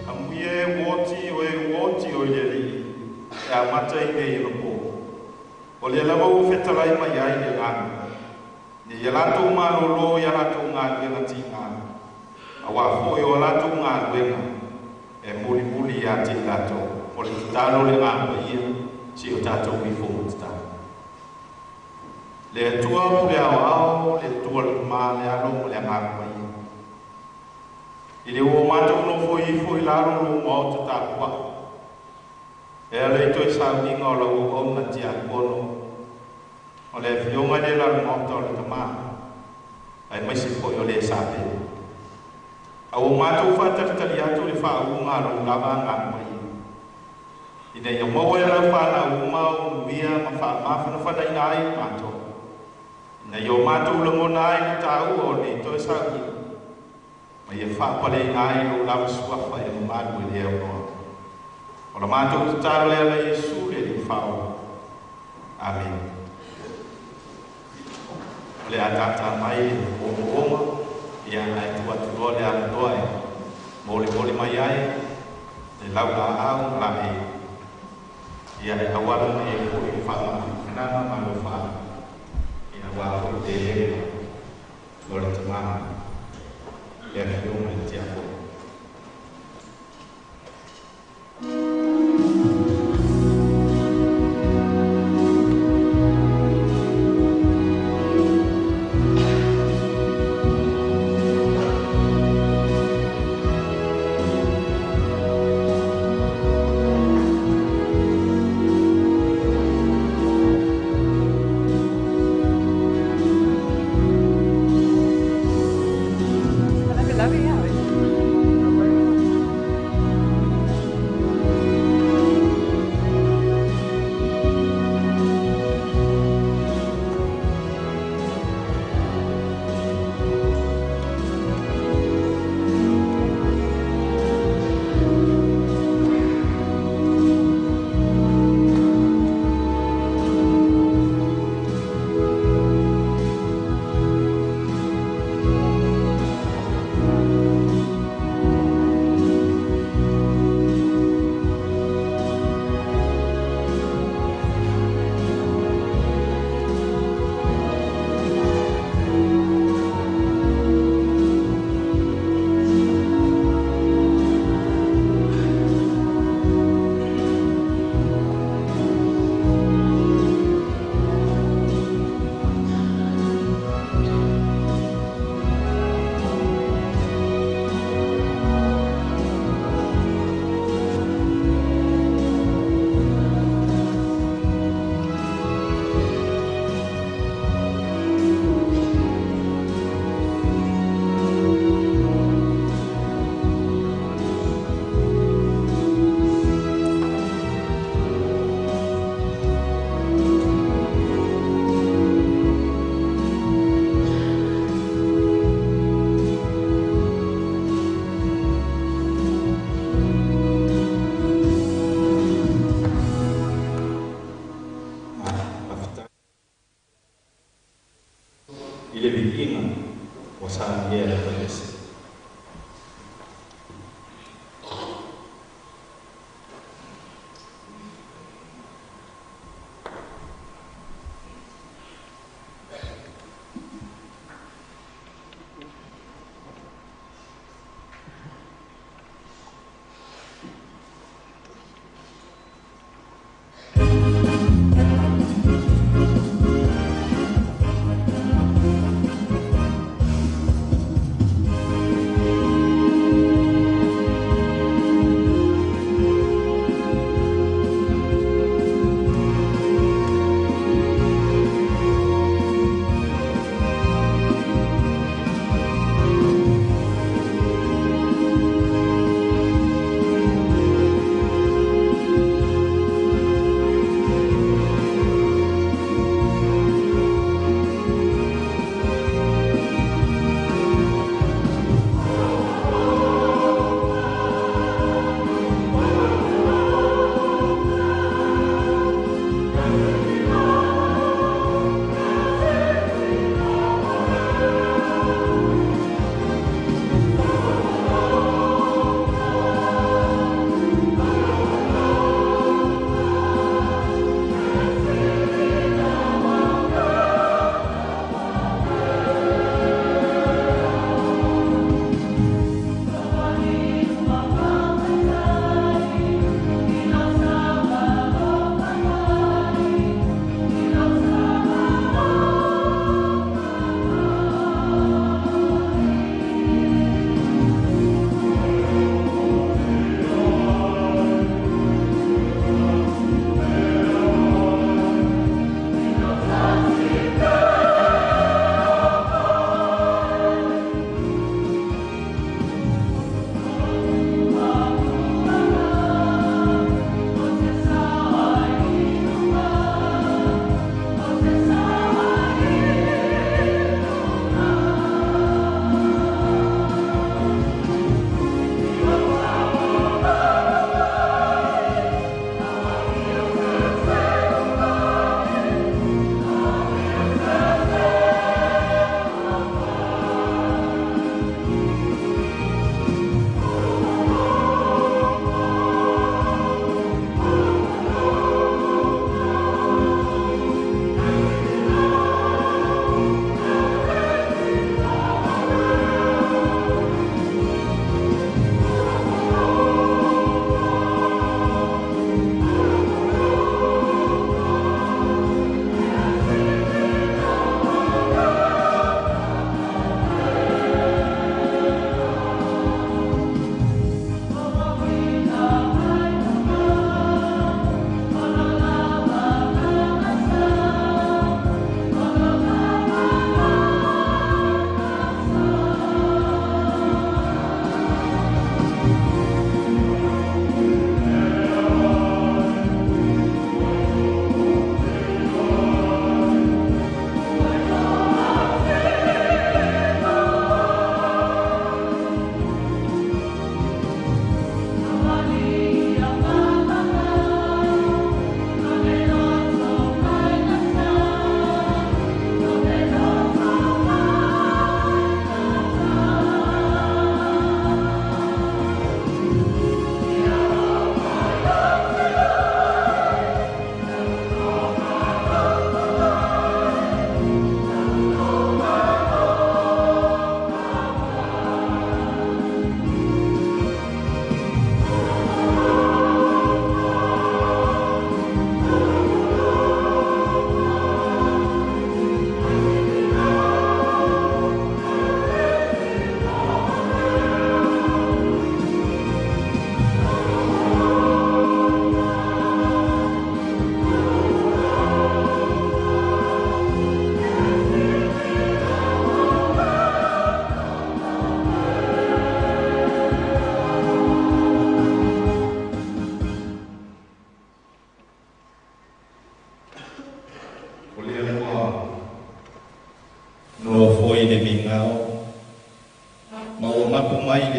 Amuia e ua oti o e ua oti o i le Alii e amata i nei ona po. O lea lava ua fetalai mai ai le Agaga, ina ia latou malōlō i a latou galuega tigā, auā foi o a latou galuega e mulimuli ia te i latou. O le tatalo le Agaga Paia, se i o tatou ifo ma tatalo. Le Atua pule aoao, le Atua le Tama, le Alo ma le Agaga Paia. I le ua matou nofo ifo i lalo o lou maota tapuai, e ala i toe sauniga o lau auauna tiakono, o le Afioga i le lalo maota o le Tama, aemaise foi o le sa pele. A ua matou faatalitali atu i le faauuga a lou lava Agaga Paia, ina ia maua e lau fanau uma o manuia ma faamafanafanaina ai matou, ina ia o matou lagona ai le taua o nei toe sauniga, ma ia faapaleina ai lou lava suafa e mamalu e le aunoa. O la matou tatalo e ala i Iesu le Alii Faaola. Amene. O le a tātā mai le omoomo, ia, ae tuu atu loa le avanoa e molimoli mai ai le laulaau ma laei, ia, e auala mai ai foi le faamafanafanaga ma alofaaga, ia, aua foi le lega o le Tama, le Afioga i le Tiakono.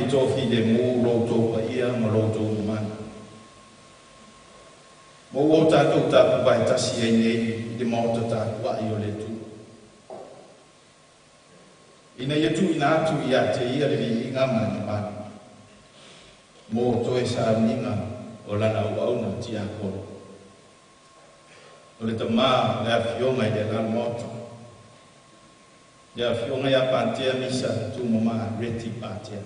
i toafilemu lo outou paia ma lo outou mamalu. Ma ua o tatou tapuvae tasi ai nei i le maota tapuai o le Atua, ina ia tuuina atu ia te Ia le viiga ma le mamalu, mo toe sauniga o Lana auauna tiakono. O le tamā le afioga i le Alalomaota, le afioga ia Patea Misa Tumama Reti Patea.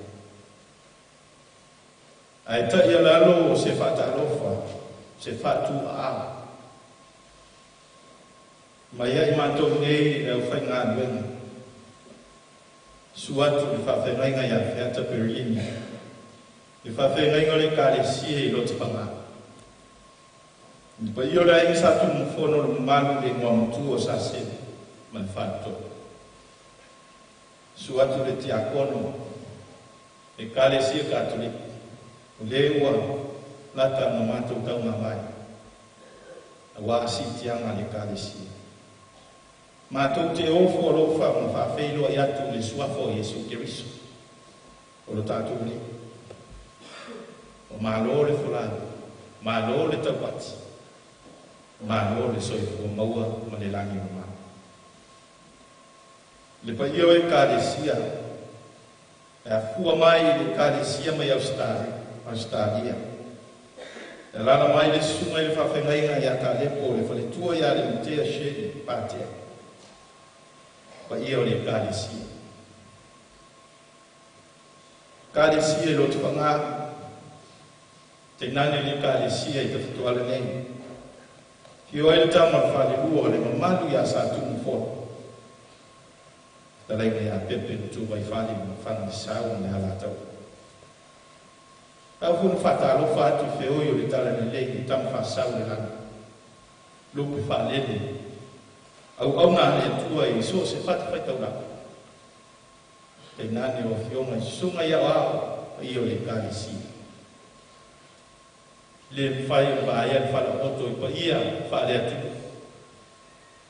Ae taʻi alalo o se faatalofa, se faatuaao mai ai matou nei le aufaigaluega, susu atu i le faafeagaiga ia Feata Perini, le faafeagaiga o le Ekalesia i Lotofaga, le paia o le aiga Sa Tunumafono, le mamalu i le Igoamatua o Saseve ma le Faletolu. Susu atu le Tiakono Ekalesia Katoliko, o lē ua lata ona matou taugamae aua siitiaga a le Ekalesia. Matou te ofo alofa ma faafeiloai atu i le suafa o Iesu Keriso o lo tatou Alii. O malo le folau, malo le taupati, malo le soifua maua ma le lagi mama. Le paia o Ekalesia e afua mai i le Ekalesia mai Ausetalia, e alaala mai le susuga i le faafeagaiga ia Kalepo, le faletua ia Lematea Shirley Patea. Paia o le Ekalesia, Ekalesia i Lotofaga, tainane le Ekalesia i Tafitoala nei, afio ai le Tama o le Falelua o le mamalu ia Sa Tunumafono, fetalaiga ia Pepe le Tuvaifale ma Fagalisau ma le Alataua. Tau foi na faatalofa atu i feoi o le Talalelei, le Tama Faasau le Lagi, lupe faalele, auauna a le Atua i so o se fatafaitaulaga, tainane o afioga i susuga i aoao, paia o le Ekalesia. Le mafai ona vaea le falaoto i paia faale-atunuu,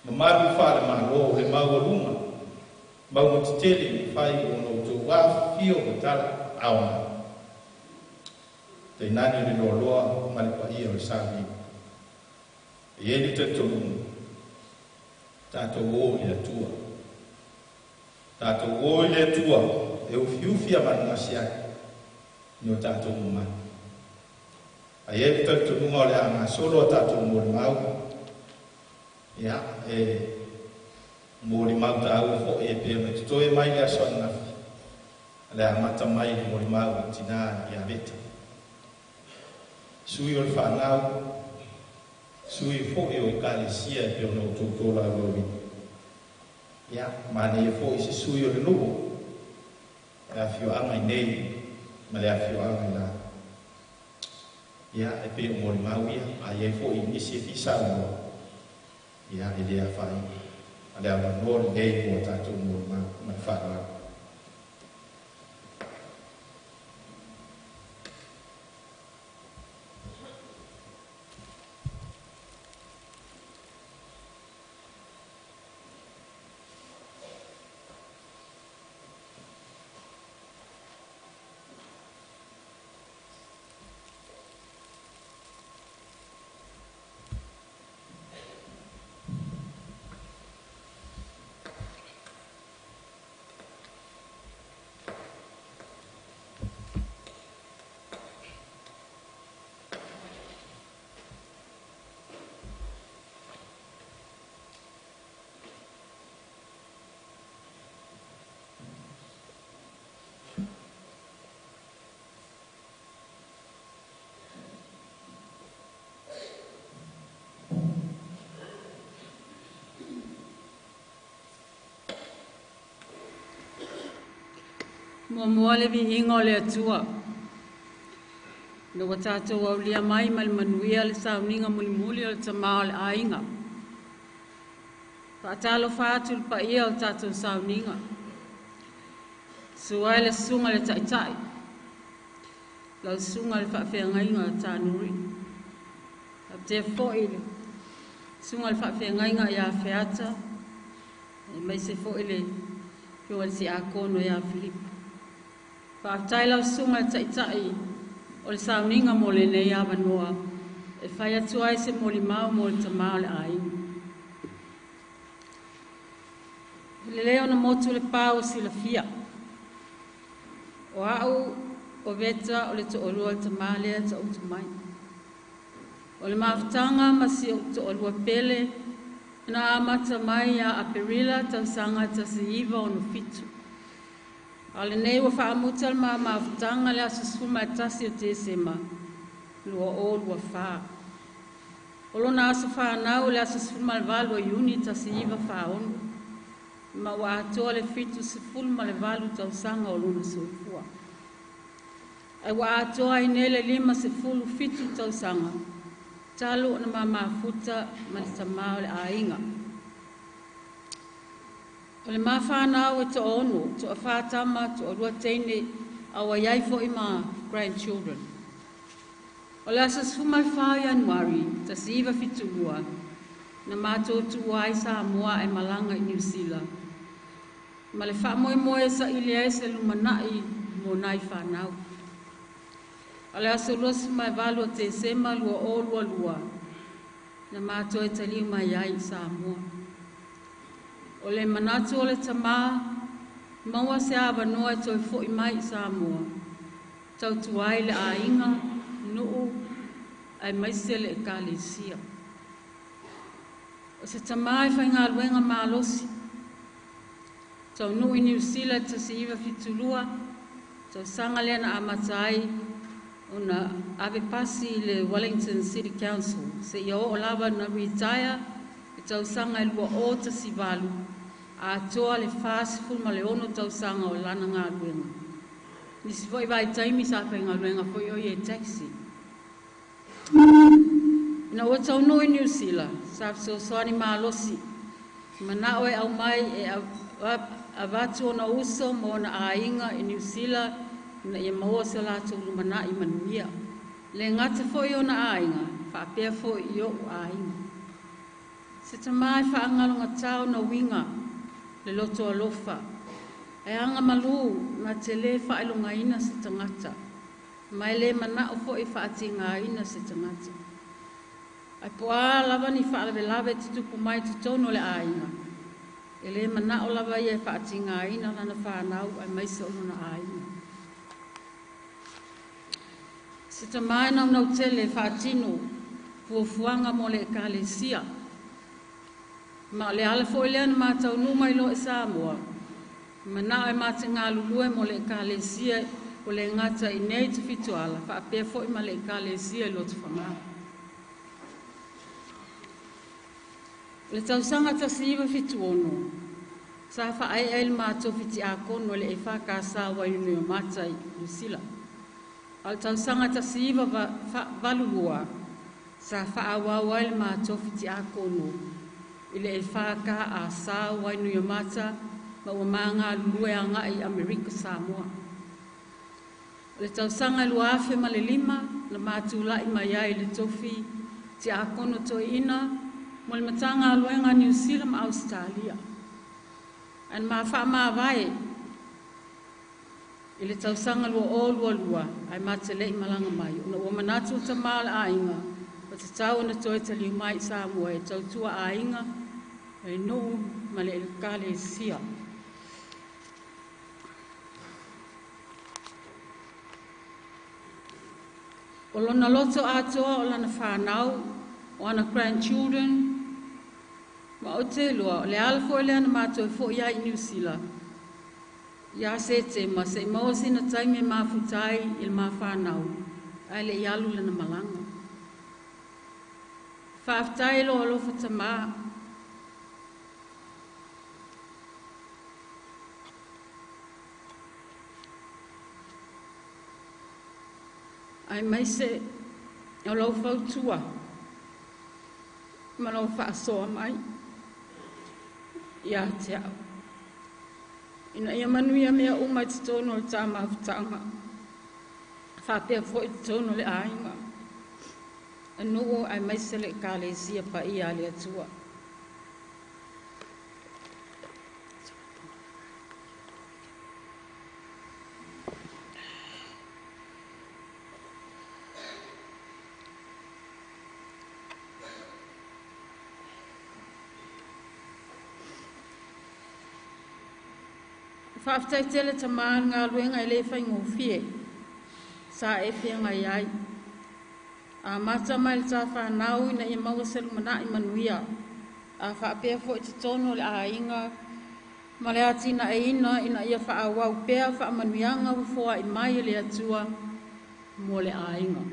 mamalu faale-Malo, le maualuga, mauga tetele mafai ona outou afifio ma tala aoga, tainane le loaloa ma le paia o le Savi. E i ai le talitonuga, tatou o i le Atua. Tatou o i le Atua e ufiufi a manugasi ai ni o tatou mamalu. Ae i ai le talitonuga o le a gasolo a tatou molimau, ia, e molimau taua foi e pei ona totoe mai le aso ananafi, le amata mai le molimau i tinā ia Veta. Sui o le whanau, sui foi o Ekalesia e pei ona outou tolaulauina. Ia, manaia foi se sui o le nuu, le afioaga i nei ma le afioaga i la. Ia, e pei o molimau ia, a i ai foi nisi e fia saunoa, ia, e le afaina. A le avanoa lenei mo tatou molimau ma le faaaloalo. Muamua le viiga o le Atua, ina ua tatou aulia mai ma le manuia le sauniga mulimuli o le tamā o le aiga. Faatalofa atu i le paia o le tatou sauniga, susu ai le susuga i le Taitai, lau susuga i le faafeagaiga o Tanuri, faapea foi le susuga i le faafeagaiga ia Feata, aemaise foi le afioga i le Siakono ia Filipo. Faafetai lau susuga i le Taitai o le sauniga mo lenei avanoa e fai atu ai se molimau mo le tama o le aiga. E lelei ona motu le pa ua silafia. O au o Veta o le toalua o le tama lea e ta'uto mai. O le mafutaga ma si o'u toalua pele na amata mai ia Aperila tausaga 1967. A o lenei ua faamuta le ma mafutaga le aso 11 o Tesema 2024. O lona aso fanau o le aso 18 o Iuni 1946, ma ua atoa le 78 tausaga o lona soifua. Ae ua atoa ai nei le 57 tausaga talu ona ma mafuta ma le tama o le aiga. O le ma fanau e toaono, toafa tama, toalua teine, a ua i ai foi ma grandchildren. O le aso 14 Ianuari 1972, na matou tuua ai Samoa ae malaga i Niu Sila, ma le faamoemoe e saili ai se lumanai mo nai fanau. O le aso 28 o Tesema 2022, na matou taliu mai ai i Samoa. O le manatu o le tamā, maua se avanoa e toe fo'i mai i Samoa, tautua ai le aiga, nuu, aemaise le ekalesia. O se tamā e faigaluega malosi, taunuu i Niu Sila i le 1972, tausaga lea na amata ai ona ave pasi i le Wellington City Council, seia oo lava na retire i tausaga e 2018, atoa le 46 tausaga o lana galuega. Nisi foi vaitaimi sa faigaluega foi o ia i taxi. Ina ua taunuu i Niu Sila, sa fesoasoani malosi, mana'o e aumai e avatu ona uso ma ona aiga i Niu Sila ina ia maua se latou lumanai manuia. Le gata foi ona aiga, faapea foi i o'u aiga. Se tamā e faagalogatā ona uiga, le loto alofa, e agamalu na te lē faailogaina se tagata, ma e le mana'o foi e faatigāina se tagata. Ae po o a lava ni faalavelave e tutupu mai i totonu o le aiga, e lē mana'o lava ia e faatigāina lana fanau aemaise o lona aiga. Se tamā e naunautele e faatino fuafuaga mo le ekalesia, ma o le ala foi lea na ma taunuu mai loa i Samoa, mana'o e ma te galulue mo le ekalesia o le gata i nei Tafitoala faapea foi ma le ekalesia i Lotofaga. O le tausaga 1976, sa faaee ai le ma tofi tiakono i le EFKS Wainuiomata i Niu Sila. A o le tausaga 1982, sa faaauau ai le ma tofi tiakono i le EFKS Wainuiomata ma ua ma galulue agai i Amerika Samoa. O le tausaga 2005, na ma tula'i mai ai i le tofi tiakono toeaina mo le Matagaluega a Niu Sila ma Ausetalia. Ae na ma faamavae i le tausaga 2022 ae ma te le'i malaga mai, ona ua manatu le tamā o le aiga ua tatau ona toe taliu mai i Samoa e tautua aiga, le nuu ma le ekalesia. O lona loto atoa o lana fanau, o ana grandchildren, ma ou te iloa o le ala foi lea na ma toe fo'i ai i Niu Sila ia Setema se'i maua sina taimi e mafuta ai i le ma fanau ae le'i alu lana malaga. Faafetai lou alofa tamā. Aemaise o lau fautua ma lau faasoa mai ia te au. Ina ia manuia mea uma i totonu o le ta mafutaga, faapea foi i totonu o le aiga, nuu aemaise le ekalesia paia a le Atua. Faafetai tele tamā i le galuega e lē faigofie sa e feagai ai. Amata mai le tafanau ina ia maua se lumanaʻi manuia, a faapea foʻi totonu o le aiga ma le atinaeina ina ia faaauau pea faamanuiaga ua foai mai e le Atua mo le aiga.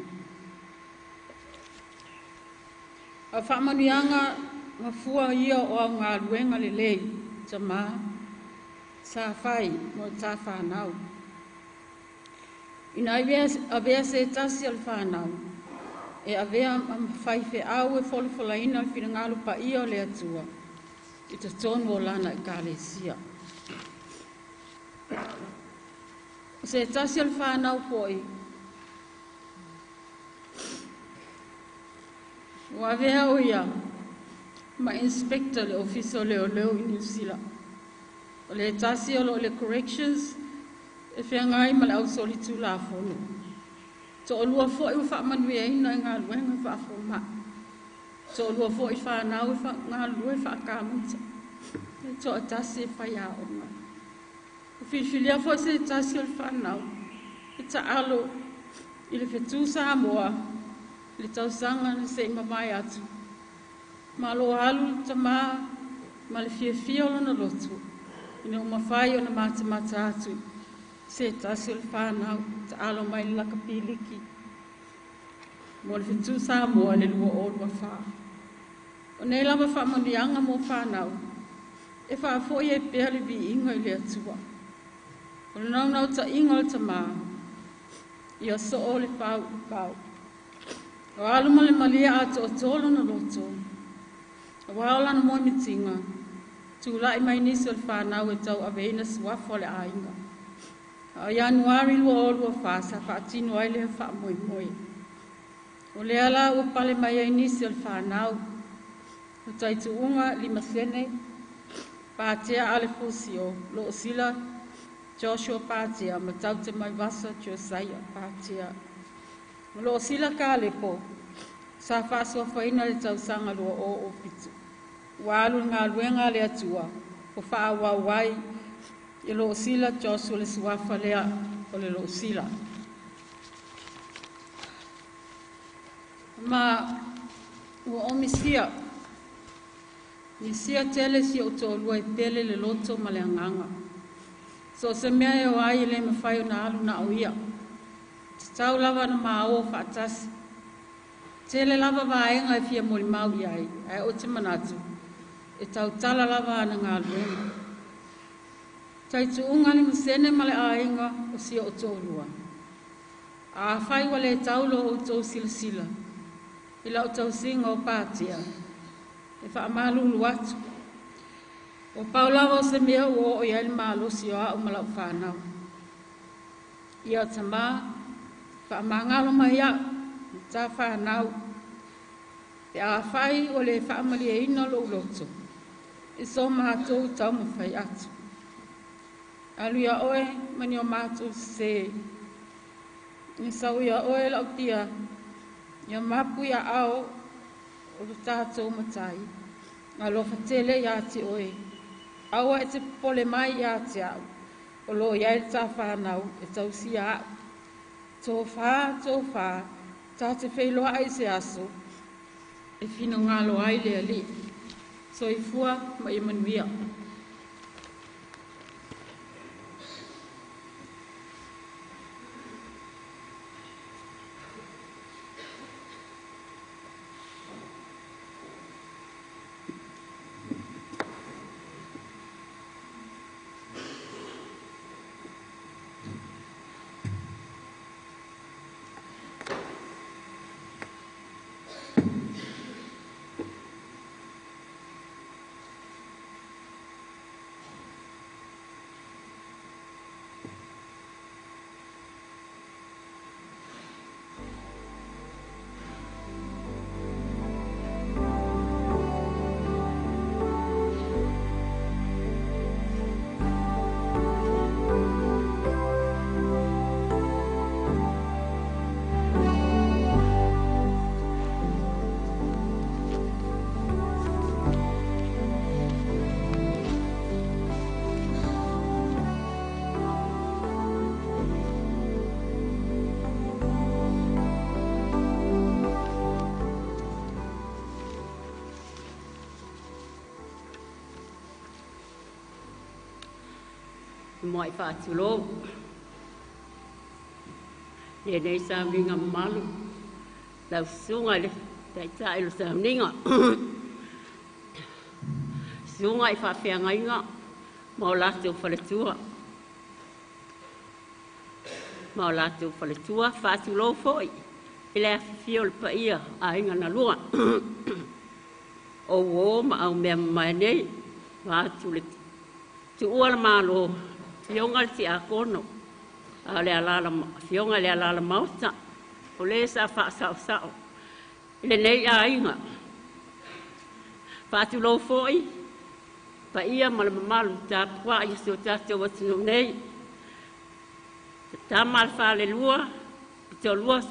O faamanuiaga mafua ia o au galuega lelei tamā sa fai mo le tafanau. Ina avea se tasi o le fanau, e avea ma faifeau e folafolaina le finagalo paia o le Atua i totonu o lana ekalesia. O se tasi o le fanau foʻi, ua avea o ia ma inspector le ofisa o leoleo i Niu Sila. O le tasi o loo le corrections e feagai ma le ausolitulafono. Toalua foʻi ua faamanuiaina i galuega faafomaʻi. Toalua foʻi fanau e galulue faakamuta. E toatasi e faiaoga. Ua filifilia foʻi se tasi o le fanau e taalo i le fetu Samoa le tausaga na seʻi mavae atu. Malo alu le tamā ma le fiafia o lona loto ina ua mafai ona matamata atu se tasi o le fanau taalo mai le lakapi liki mo le fetu Samoa le 2024. O nei lava faamanuiaga mo fanau e faafoʻi ai pea le viiga i le Atua. O le naunautaiga o le tamā ia soo le fau i pau. O alu ma le malie atoatoa lona loto, auā o lana moemitiga, tulaʻi mai nisi o le fanau e tauaveina suafa o le aiga. A o Ianuari 2024 sa faatino ai lea faamoemoe. O lea la ua pale mai ai nisi o le fanau, o Taituuga Limasene, Patea Alefosio, Loosila Joshua Patea ma Taute Maivasa Josiah Patea. O Loosila Kalepo sa faasuafaina le tausaga 2007. Ua alu le galuega a le Atua ua faaauau ai i Loosila Joshua le suafa lea o le Loosila. Ma ua omisia misia tele si ou toalua e pele le loto ma le agaga. So o se mea e o ai e le mafai ona alu na o ia. Tatau lava na maua faatasi. Tele lava vaega e fia molimau i ai, ae o te manatu, e tautala lava ana galuega. Taituuga Limasene ma le aiga o si ou toalua. Afai ua le tau lo outou silasila i lau tausiga o Patea, e faamalulu atu. O pau lava o se mea ua oo i ai le malosi o au ma lau fanau. Ia tamā, faamagalo mai au, ta fanau, pe afai ua le faamalieina lou loto, i so matou taumafai atu. Alu ia oe ma ni o matou sesē, ni sau ia oe lau tia, ia mapu ia ao o le tatou matai, alofa tele ia te oe, aua e te popole mai ia te au, o loo i ai le tafanau e tausia au. Tofā, tofā, ta te feiloai i se aso, e finagalo ai le Alii. Soifua ma ia manuia. Mua'i faatulou lenei sauniga mamalu lau susuga i le Taitai o le sauniga, susuga i faafeagaiga ma o latou faletua, ma o latou faletua. Faatulou foi i le afifio o le paia Aiga na Lua, o uō ma aumea mamae nei, vaeatu le tuua le Malo, afioga i le Tiakono, a o le afioga i le Alala Maota, o le sa faasaosao i lenei aiga. Faatulou foi paia ma le mamalu tapuai o si o tatou atunuu nei, tama a le falelua, pitolua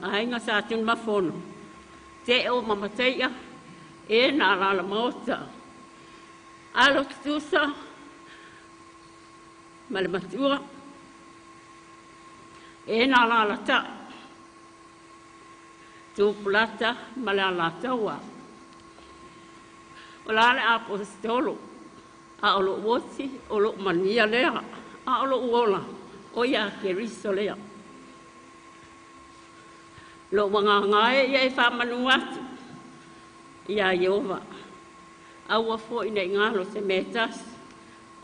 Aiga Sa Tunumafono, Teo ma Mataia, e na alala maota, alo tutusa ma le matua, e na alalatai, Tupulata ma le Alataua. O la le aposetolo, a o lou oti, o lou mania lea, a o lou ola, o ia Keriso lea. Lou agaga e ia e faamanu atu ia Ieova, aua foi nei galo se mea e tasi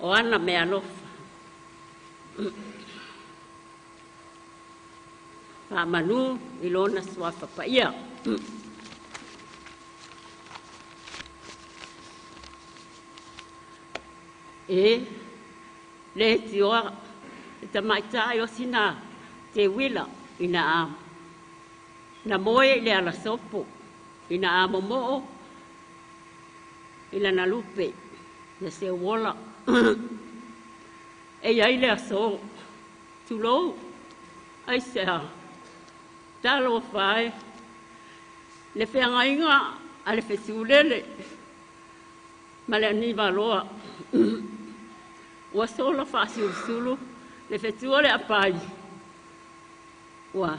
o ana mea alofa. Faamanu i lona suafa paia. E le tioa le tamaitai o sina teuila ina a na moe i le alasopo, ina a momoo i lana lupe, na seuola. E iai le aso, tulou, aisea, talofa e, le feagaiga a le fesulele ma le anivaloa. Ua sola faasulusulu le fetua le apai, ua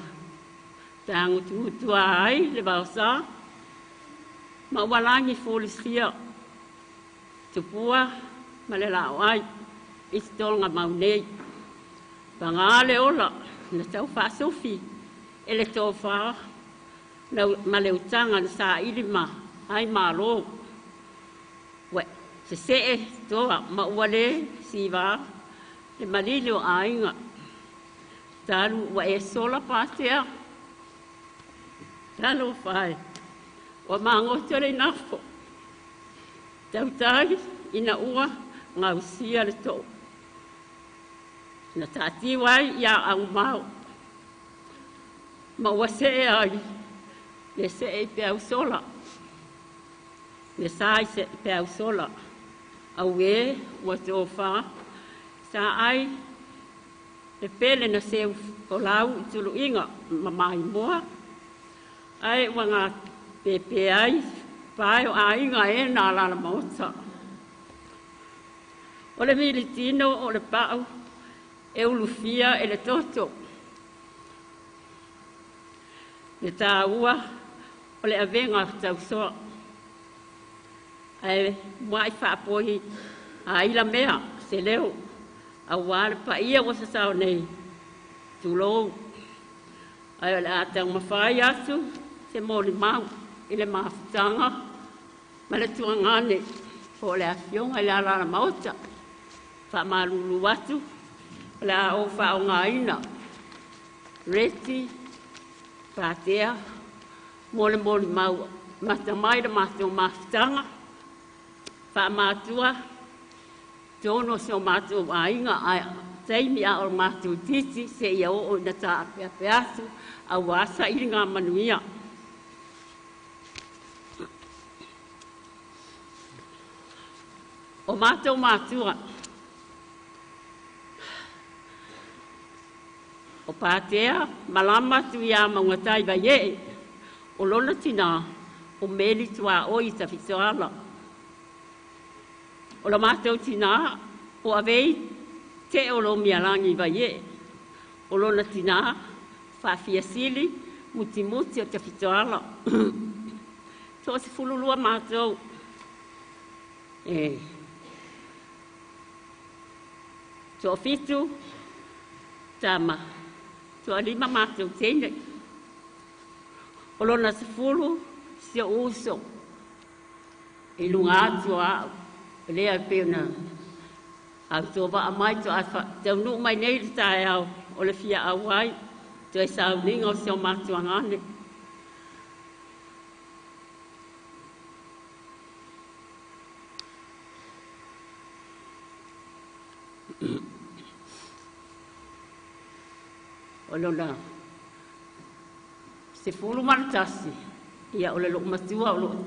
tagutugutua ai le vaosa, ma ua lagi fulisia tupua ma le laoai i totolga mau nei. Paga le ola na tau faasufi e le tofa ma le utaga na saili ma ai malo. Ua sese'e toa ma ua le siva le malili o aiga. Talu ua e sola patea, talofa e, ua magoto le inafo, tautai ina ua gausia le too. Na taatiu ai ia aumao, ma ua see ai le see i peausola, le sa i se peausola, auē ua tofa, sa ai le pele na seu folau i tuluiga ma maimoa, ae ua gapepe ai pae o aiga e na alala maota. O le militino o le pau e ulufia e le toto. Le tāua o le avega tausoa. Ae mua'i faapoi a ila mea se leo, auā le paia ua sasao nei, tulou. Ae o le a taumafai atu se molimau i le mafutaga ma le tuagane po o le afioga i le alala maota. Faamalulu atu, o le a ou faaaogaina Reti Patea mo le molimau mata mai le matou mafutaga faamatua tonu o si o matou aiga ae taimi a o matou titi seia oo ina taapeape atu auā sailiga manuia. O matou matua, o Patea Malama Tuiamaugatai Vaiee, o lona tinā o Meli Tuaoi Tafitoala. O la matou tinā o Avei Te o Lomialagi Vaiee, o lona tinā Faafiasili Mutimuti o Tafitoala. 12 matou. E Toafitu tama, toalima matou teine. O lona 10 si o'u uso i luga atu o a'u, lea e pei ona autova'a mai taunuu mai nei le taeao o le fia auai toe sauniga o si o matou agane. O lona 11, ia o le lo'u matua o lo'u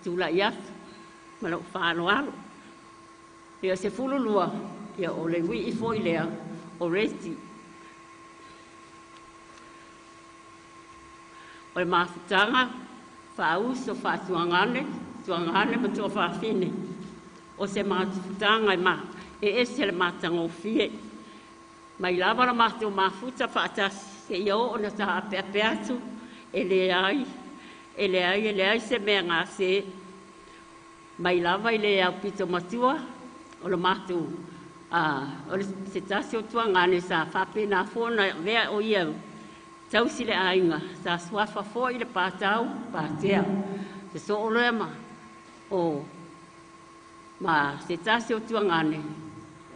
tula'i atu ma lo'u fa'aloalo. Ia 12, ia o le ui'i fo'i lea o Reti. O le mafutaga fa'auso fa'atuagane tuagane ma tuafafine, o se mafutaga e ma e ese le matagofie mai lava la matou mafuta fa'atasi seia oo na ta'apeape atu, e leai e leai e leai se mea gase mai lava i le aupito matua o le matou o le se tasi o tuagane sa fa'apena fo'ona avea o ia tausi le aiga sa suafa fo'i le Patau Patea se so'o loea ma o ma se tasi o tuagane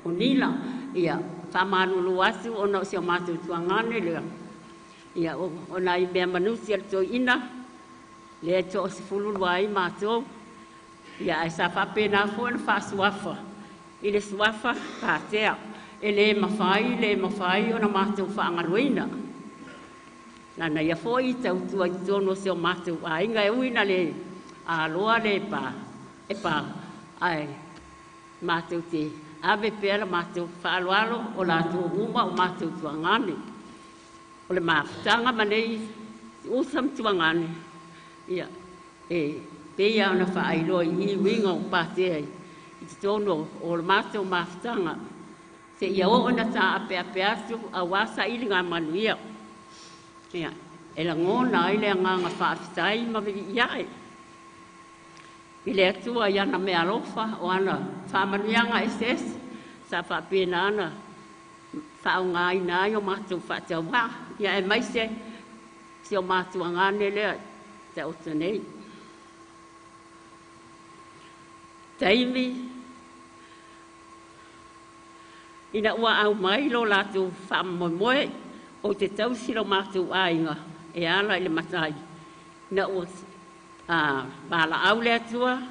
o Nila. Ia fa'amalulu atu ona o si o matou tuagane lea, ia o nai mea manuti a le toe'ina lea e 12 ai matou. Ia ae sa fa'apena fo'i ona fa'asuafa i le suafa Patea, e lē mafai le mafai ona matou fa'agaloina lana ia fo'i tautua i totonu o si o matou aiga, e ui na le aloa le pa e pa ae matou te ave pea la matou fa'aloalo o latou uma o matou tuagane. O le mafutaga ma nei usa ma tuagane, ia e peia ona fa'ailoa i uiga o Patea i totonu o le matou mafutaga seia oo na ta'apeape atu auā sailiga manuia. Ia e lagona ai le agaga fa'afetai ma vivi'i ae i le Atua i ana meaalofa o ana fa'amanuiaga eseese sa fa'apena ana fa'aaogāina ai o matou fa'atauā, ia e maise si o matou agane lea ta'oto nei. Taimi ina ua au mai lo latou fa'amoemoe o te tausi lo matou aiga e ala i le matai, ina ua vala'au le Atua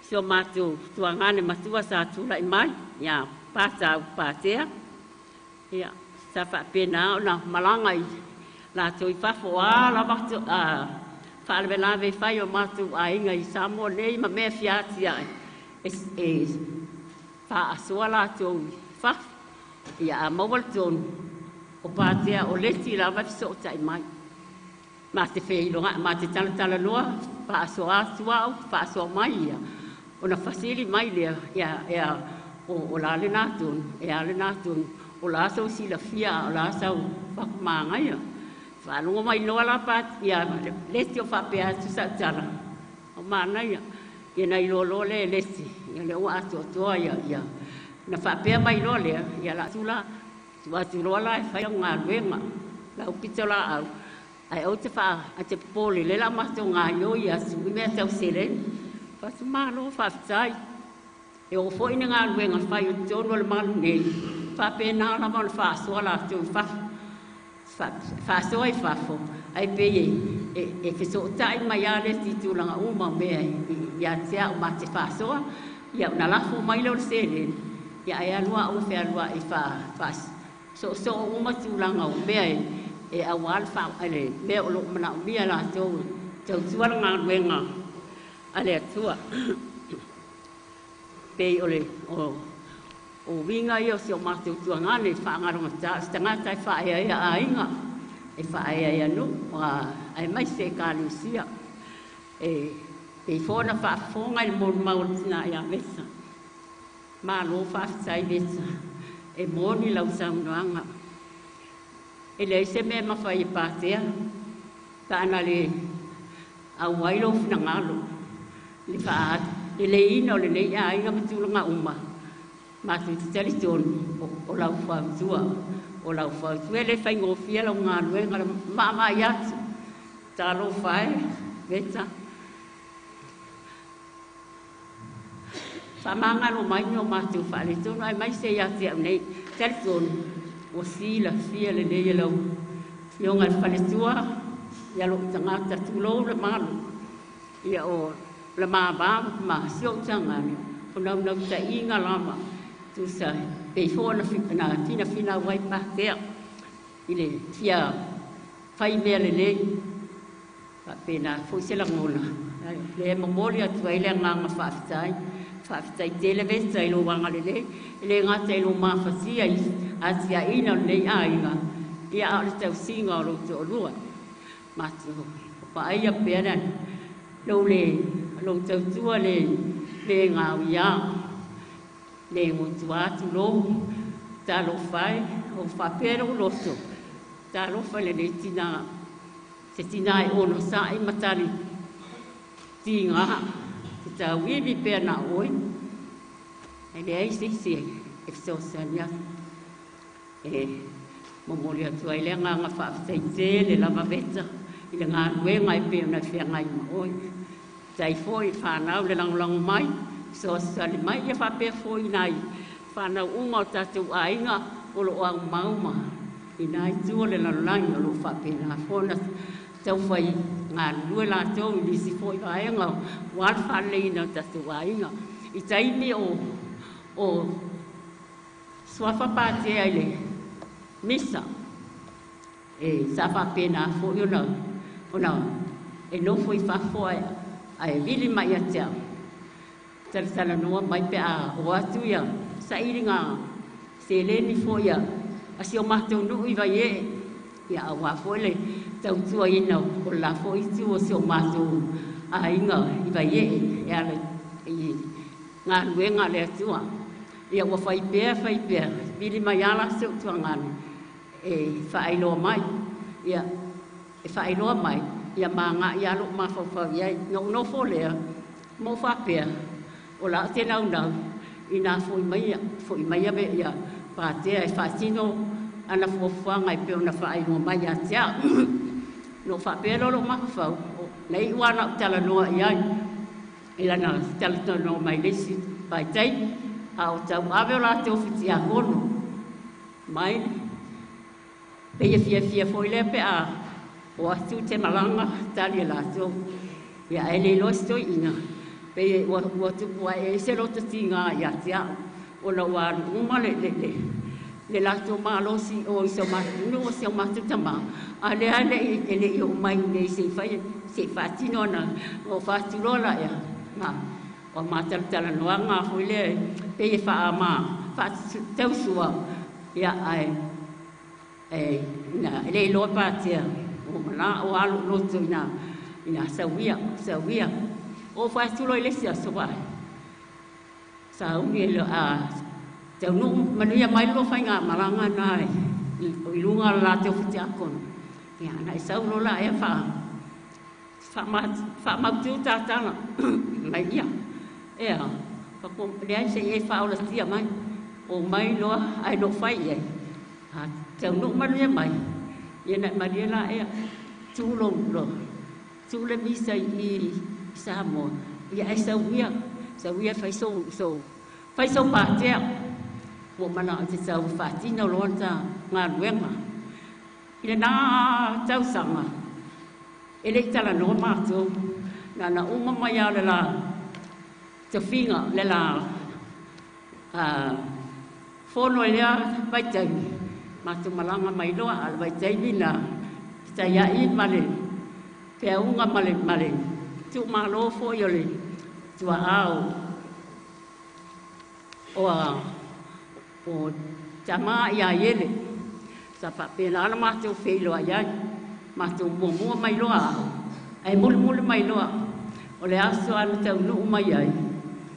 si o matou tuagane matua sa tula'i mai ia Patau Patea, ia sa fa'apena ona malaga i latou i fafo a lava fa'alavelave fai o matou aiga i Samoa nei ma mea fiati ae e fa'asoa latou i fafo. Ia a maua le tonu o Patea o leti lava feso'ota'i mai ma te feiloga ma te talatalanoa fa'asoa atu a'u fa'asoa mai ia ona fasili mai lea ia ia o la lena tonu e a lena tonu o la sau silafia o la sau fakumagaia fa'alogo mai loa la pa ia leti o fa'apea atu sa'utala o manaia ia nai loaloa le leti ia le ua atoatoa ia ia na fa'apea mai loa lea ia la tula atu loa la e fai au galuega lau pito la'au ae ou te fa te popole le la matou gaioi atu i mea tau seleni fatumālo fa'afetai e oo fo'i ni galuega fai o totonu o le malu nei fa'apena lava ona fa'asoa latou i fafo fa'asoa i fafo ae pei e feso'ota'i mai a le isi tulaga uma o mea ia te a'u ma te fa'asoa ia ona lafo mai lea o le seleni ia ae alu a'u e fealua'i fa so'oso'o uma tulaga o mea e auā le mea o lo'o mana'omia latou tautua le galuega a le Atua. Pei o le o uiga ia o si o matou tuagane fa'agalogata se tagata e fa'aeaea aiga e fa'aeaea nu'u ae maise ekalesia e pei fo'a na fa'afofoga i le molimau o le tinā ia Vesa. Malo fa'afetai Vesa, e moni lau saunoaga e leai se mea mafai e Patea pe ana le auai lou finagalo le fa'aleleiina o lenei aiga ma tulaga uma. Matou te talitonu o lau fautua, o lau fautua e le faigofie lau galuega le maamaai atu. Talofa e Veta. Faamagalo mai ni o matou faaletonu aemaise ia te au nei. Talitonu ua silafia lelei e lau Afioga i le faletua ia lou tagata, tulou le malu. Ia o le mama ma si ou tagata, o naunautaiga lava, tusa pei foi ona finafinau ai patea i le fia fai mea lelei. Faapena foi se lagona, lea e momoli atu ai le agaga faafetai. Faafetai tele Veta i lou agalelei, e le gata i lou mafatia i atiaina o lenei aiga, ia a o le tausiga o lou toalua. Matou vaaia pea lou le lou tautua le le gauia, le gotua tulou, talofa e, o faapea lou loto, talofa i lenei tina, se tina e onosai ma tali tiga, te tauivi pea na oe, e leai se isi e fesoasoani atu. E momoli atu ai le agaga faafetai tele lava Veta i le galuega e pei ona feagai ma oe. Tai foi whanau le lagolago mai, fesoasoani mai, ia faapea foi nai whanau uma o tatou aiga o loo aumau ma i nai itu o le lalolagi o loo faapena foi ona taufai galulue latou i nisi foi vaega ua le faaleleiina o tatou aiga. I taimi o suafa patea i le misa, e sa faapena foi ona e nofo i fafo ae vili mai ia te au. Talatalanoa mai pe a o atu ia sailiga seleni foi a si o matou nuu i Vaiee, ia auā foi le tautuaina o la foi itu o si o matou aiga i Vaiee e ala i galuega a le Atua. Ia ua fai pea, vili mai ala se utuagane e faailoa mai, ia e faailoa mai, ia maga ia lou mafaufau i ai. Na ou nofo lea, mo faapea, o la te naunau, ina foi mai ia patea e faatino ana fuafuaga e pei ona faailoa mai ia te au. No faapea loa lou mafaufau, na iu lava na ou talanoa i ai, i lana talanoa mai le isi vaitaimi, a o tauave o latou fitiafono mai, pei e fiafia foi lea pe a o atu te malaga tali e latou. Ia ae le iloa se toeaina, pei ua tupu ae ai se loto tiga ia te au, ona ua alu uma le latou malosi o i si o matou nuu o si o matou tamā, a lea e le i oo mai nei se i fai se i faatino ana o faatuloa la ea. Ma o matalatalanoaga foi lea pei e faatausua, ia ae e ina e le iloa patea o mana o alu loto ina sauia o faatuloa i le isi aso vae sauni e a taunuu manuia mai lo faiga malaga na i luga o le latou fitiakono. Ia na e sau loa la ea faamautu tatala mai ia ea leai se i e faaolatia mai o mai loa ae loo fai i ai. A taunuu manuia mai ia na e malie la ea tuu lou tuu le misa i Samoa, ia e sauia fai sou patea. Ua manao te tau faatino loa ta galuega. I lena tausaga e le i talanoa matou, na na uma mai lava o le la tofiga le la fono i lea vaitaimi, matou malaga mai loa a le vaitaimi na fetaiai ma le feauga ma le tuumalo foi o le tuaa o tamā ia Iele. Sa faapena ona matou feiloai ai, matou muamua mai loa au, ae mulimuli mai loa o le aso a na taunuu mai ai,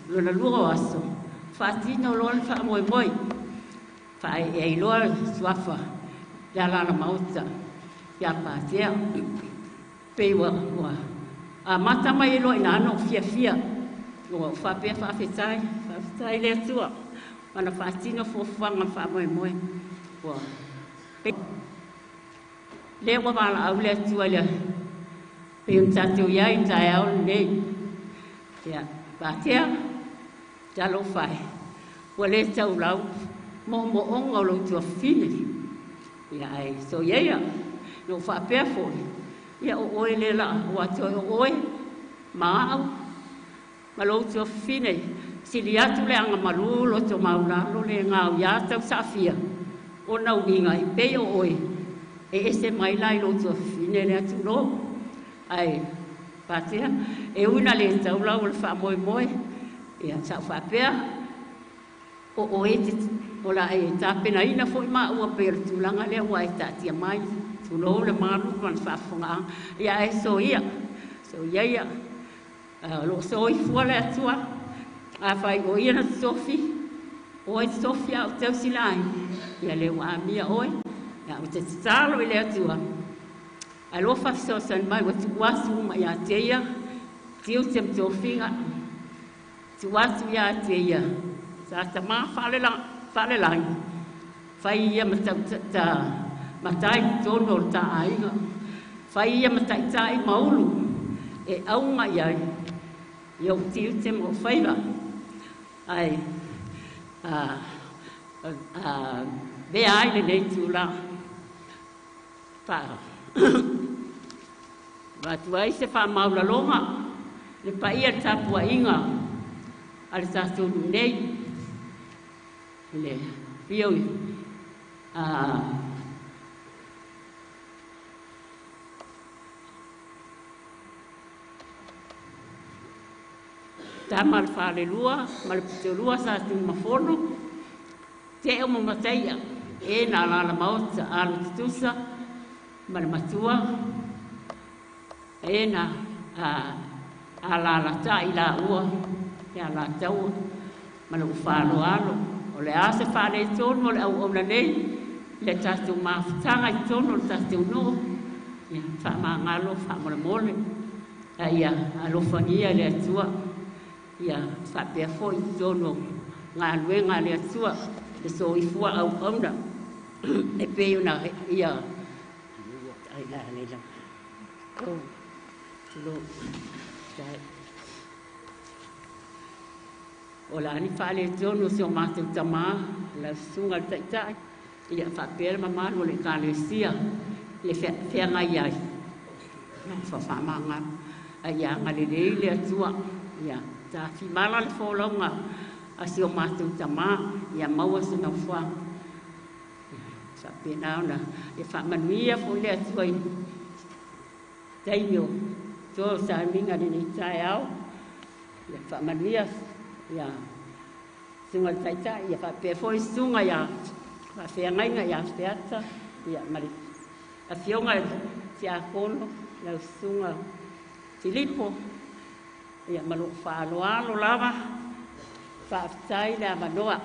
lona lua o aso, faatino loa le faamoemoe, faaeaea loa le suafa le alala maota ia Patea. Pei ua amata mai ai loa i ina ona ou fiafia, ua ou faapea faafetai, faafetai le Atua. Ma na faatino fuafuaga ma faamoemoe. Ua lea ua valaau le Atua i le pei ona tatou i ai i le taeao lenei. Ia, Patea, talofa e, ua le taulau moomooga o lou tuafafine. Ia, ae soia, na ou faapea foi, ia o oe le la, ua toe o oe, ma au, ma lou tuafafine, sili atu le agamalu loto maulalo le gau ia tau saafia, o na uiga i pei o oe, e ese mai la i lou tuafafine le atu lo. Ae, Patea, e ui na le taulau o le faamoemoe, ia, sa ou faapea, o oe te, o la e tapenaina foi maua pei o le tulaga lea ua e taatia mai, tulou le malu ma le faafofogaaga. Ia ae soia, soia ia, o loo soifua le Atua, afai o ia na totofi, oe totofi a o tausi lai, ia le ua amia oe, ia o te tatalo i le Atua, alofa fesoasoani mai ua tuu atu uma ia te ia, tiute ma tofiga, tuu atu ia te ia, sa tamā faalelagi, fai ia ma ta matai tonu o le taaiga, fai ia ma taitai maulu, e auga i ai, i ou tiute ma ou faiva, ai vea ai lenei tulaga. Fa avatu ai se faamaulaloga le paia le tapuaiga a le tatou nuu nei, le afio i tama le falelua ma le pitolua sa tumafono, te o mataia e na alala maota alo tutusa ma le matua, e na alala ta'i la ua e ala taua ma le ufaloalo. O le a se faaletonu o le auauna nei le tatou mafutaga i totonu o le tatou nuu, ia faamagalo faamolemole, a ia alofagia le Atua, ia faapea foi i totonu o galuega a le Atua, le soifua auauna e pei ona ia ai la le la o tulou tai. O la ni faaletonu o si o matou tamā la susuga le taitai, ia faapea le mamalu o le ekalesia le feagai ai, ia faamagalo, a ia agalelei le Atua, ia tafimala le folauga a si o matou tamā, ia maua se nofoaga. Faapena ona ia faamanuia foi le Atua i taimi o toa o sauniga lenei taeao, ia faamanuia ia susuga le taitai, ia faapea foi susuga ia faafeagaiga ia Feata, ia ma le afioga i le Tiakono lau susuga Filipo, ia ma lou faaaloalo lava, faafetai le avanoa.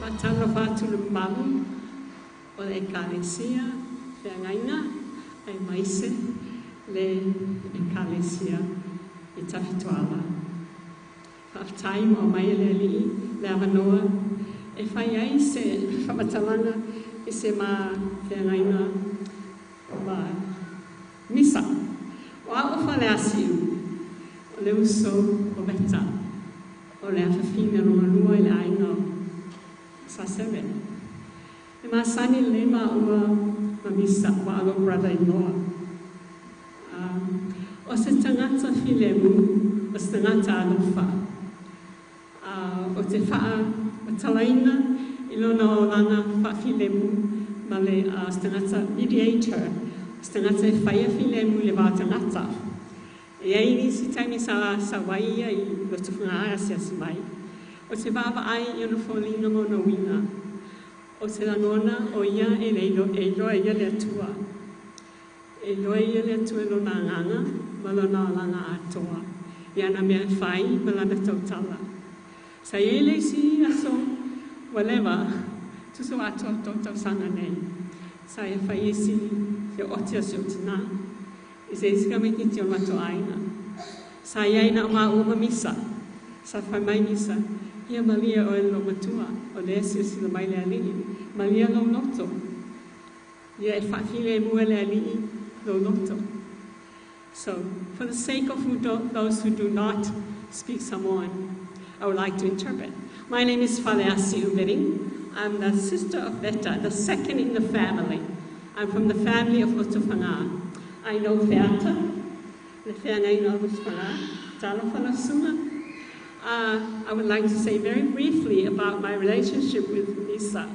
Faatalofa atu le mamalu o le ekalesia feagaiga aemaise le ekalesia i Tafitoala. Faafetai mo mai e le Alii le avanoa e fai ai se faamatalaga i se ma feagaiga ma misa. O a'u faleasiu o le uso o Veta o le afafine logalua i le aiga o Saseve. E masani lelei maua ma Misa ua alo brother-in-law. O se tagata filemu, o se tagata alofa. O te faamatalaina i lona olaga faafilemu ma le se tagata mediator, se tagata e faia filemu i le va o tagata. E ai nisi taimi sa sau ai ia i Lotofaga asiasi mai. O te vaavaai i ona foliga ma ona uiga. O te lagona o ia e le e iloa ia le Atua. E iloa ia le Atua i lona agaga ma lona olaga atoa. I ana mea e fai ma lana tautala. Sa i ai le isi aso ua leva, tusa ua atoa 3 tausaga nei. Sa ia fai isi feooti a si ou tinā i se isi tamaititi o le matou aiga. Sa i ai na o maua ma Misa. Sa fai mai Misa, ia malie oe le matua, o lea silasila mai le Alii, malie lou loto. Ia e faafilemu e le Alii lou loto. So, for the sake of those who do not speak Samoan, I would like to interpret. My name is Faleasi Ubering. I'm the sister of Veta, the second in the family. I'm from the family of Lotofaga. I know Feata, le feagaiga o Lotofaga, talofa lau susuga. I would like to say very briefly about my relationship with Misa.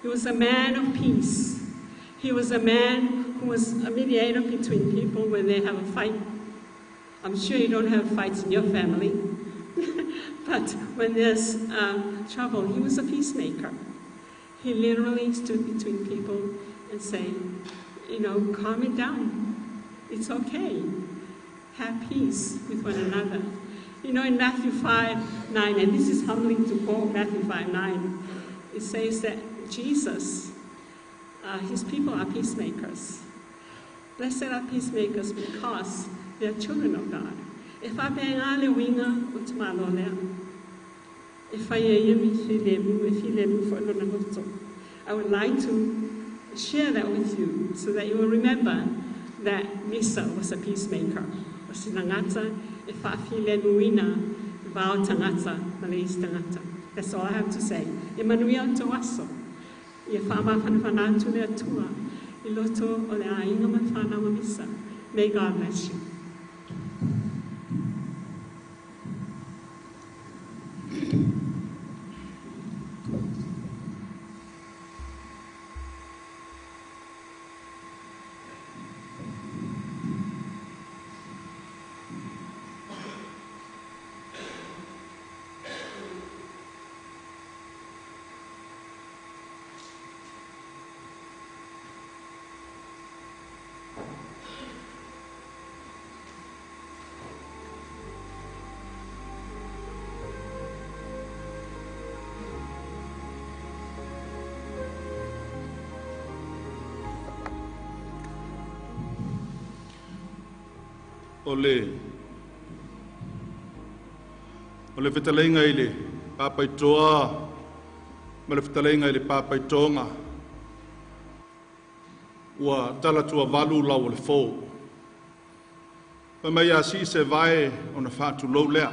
He was a man of peace. He was a man who was a mediator between people when they have a fight. I'm sure you don't have fights in your family, but when there's trouble, he was a peacemaker. He literally stood between people and say, calm it down. It's okay. Have peace with one another. In Matthew 5:9, and this is humbling to quote Matthew 5:9, it says that Jesus, his people are peacemakers. Blessed are peacemakers because they are children of God. E faapega le uiga o tamāloa lea. E fai e ia mi filemu, e filemu fo'i lona loto. I would like to share that with you so that you will remember that Misa was a peacemaker. O se tagata e faafilemuina va o tagata ma le isi tagata. That's all I have to say. E manuia o tou aso. Ia faamafanafana atu le Atua i loto o le aiga ma whanau ma Misa. May God bless you. O le fetalaiga i le papaitoa ma le fetalaiga i le papaitoga ua talatuavalu lau o le fō. Fai mai a sii se vae ona faatulou lea.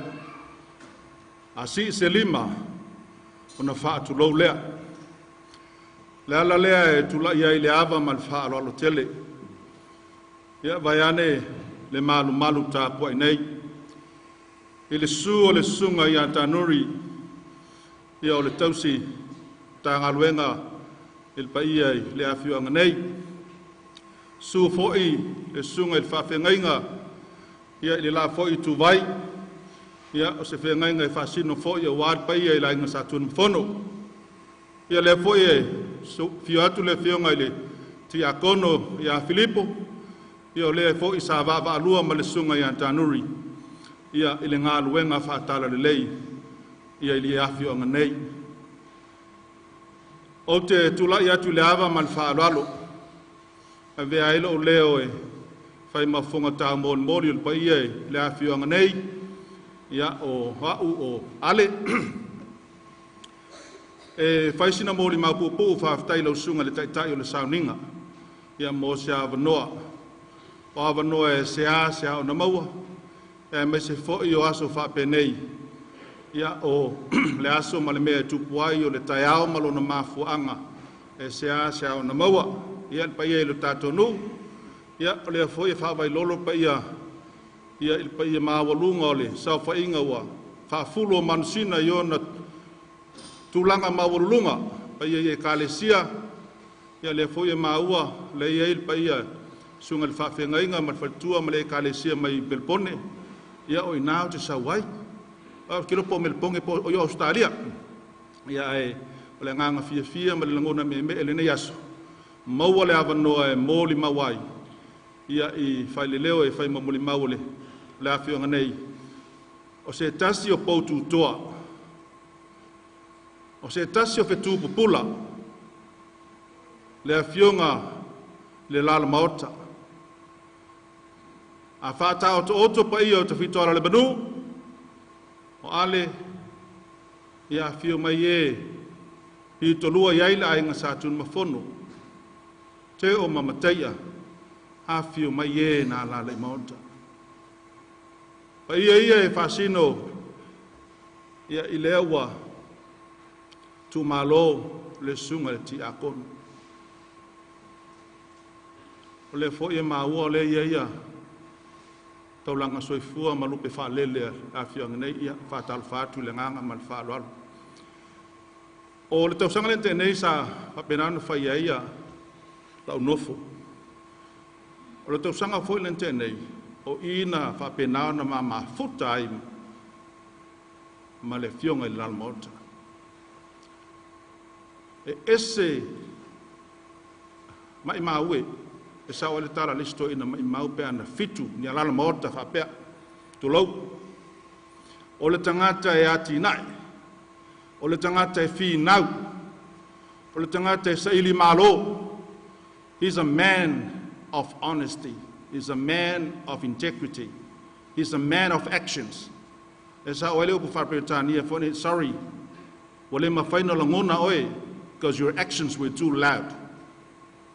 A sii se lima ona faatulou lea. Le ala lea e tula'i ai le ava ma le faaaloalo tele. Ia vaeane le malumalu tapuai nei. I le susu o le susuga ia Tanuri, ia o le tausi Matagaluega i le paia i le afioaga nei. Susu foi le susuga i le faafeagaiga ia i le la foi ituvai, ia o se feagaiga e faasino foi aua le paia i le aiga Satunumafono. Ia lea foi e fio atu le afioga i le Tiakono ia Filipo, ia o lea foi sa vaavaalua ma le susuga ia Tanuri ia i le galuega faatalalelei ia i le afioaga nei. Ou te tula'i atu i le ava ma le faaaloalo, avea ai lou leo e fai ma fofoga taumolimoli o le paia i le afioaga nei, ia o a'u o Ale. E fai sina molimau puupuu, faafetai lau susuga i le taitai o le sauniga, ia mo se avanoa. O avanoa e se a se a ona maua, aemaise foi o aso faapenei. Ia o le aso ma le mea e tupu ai o le taeao ma lona mafuaaga e se a se a ona maua. Ia le paia i le tatou nuu, ia o lea foi e faavailolo paia ia i le paia maualuga o le saofaiga ua faafulu o manusina i ona tulaga maualuluga, paia i ekalesia. Ia lea foi e maua le i ai le paia susuga i le faafeagaiga ma le faletua ma le ekalesia mai Melebone. Ia o ina o te sau ai. Ou te iloa po o Melebone po o Ausetalia. Ia ae o le agaga fiafia ma le lagona meemee i lenei aso, maua le avanoa e molimau ai ia i faileleo e fai ma molimau o le afioaga nei, o se tasi o poututoa, o se tasi o fetu pupula, le afioga i le Alaalamaota. A faataotooto paia o Tafitoala o le manu, o Ale, ia afio mai e pitolua i ai le aiga Sa Tunumafono, Teo ma Mataia, afio mai e na alaala i maota. Paia ia e faasino ia i lea ua tuumalo le susuga i le Tiakono. O lea foi e maua o lea ia ia taulaga soifua ma lupe faalele a afioaga nei, ia faatalofa atu i le agaga ma le faaaloalo. O le tausaga lea na tea nei sa faapena ona fai ai ia lau nofo. O le tausaga foi lea na tea nei, o i na faapena ona mamafuta ai ma le afioga i le Alamaota. E ese mai maue e sao ai le tala a le isi toeaina maimau pe ana fitu ni Alamaota faapea. Tulou. O le tagata e atinae, o le tagata e finau, o le tagata e saili malo. He's a man of honesty. He's a man of integrity. He's a man of actions. E sao ai le upu faa-Peretania foi nei, sorry, ua le mafai ona lagona oe because your actions were too loud.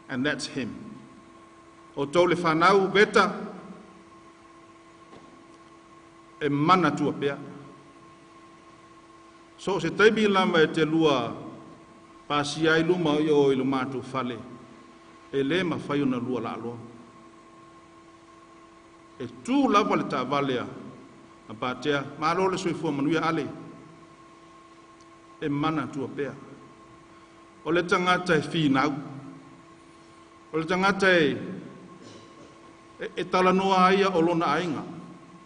And that's him. O tou le fanau Veta, e manatua pea. So o se taimi lava e te lua pasia ai luma o i o i lo matou fale, e le mafai ona lua laaloa. E tu lava le taavale a Patea, malo le soifua manuia Ale, e manatua pea. O le tagata e finau, o le tagata e talanoa ia o lona aiga,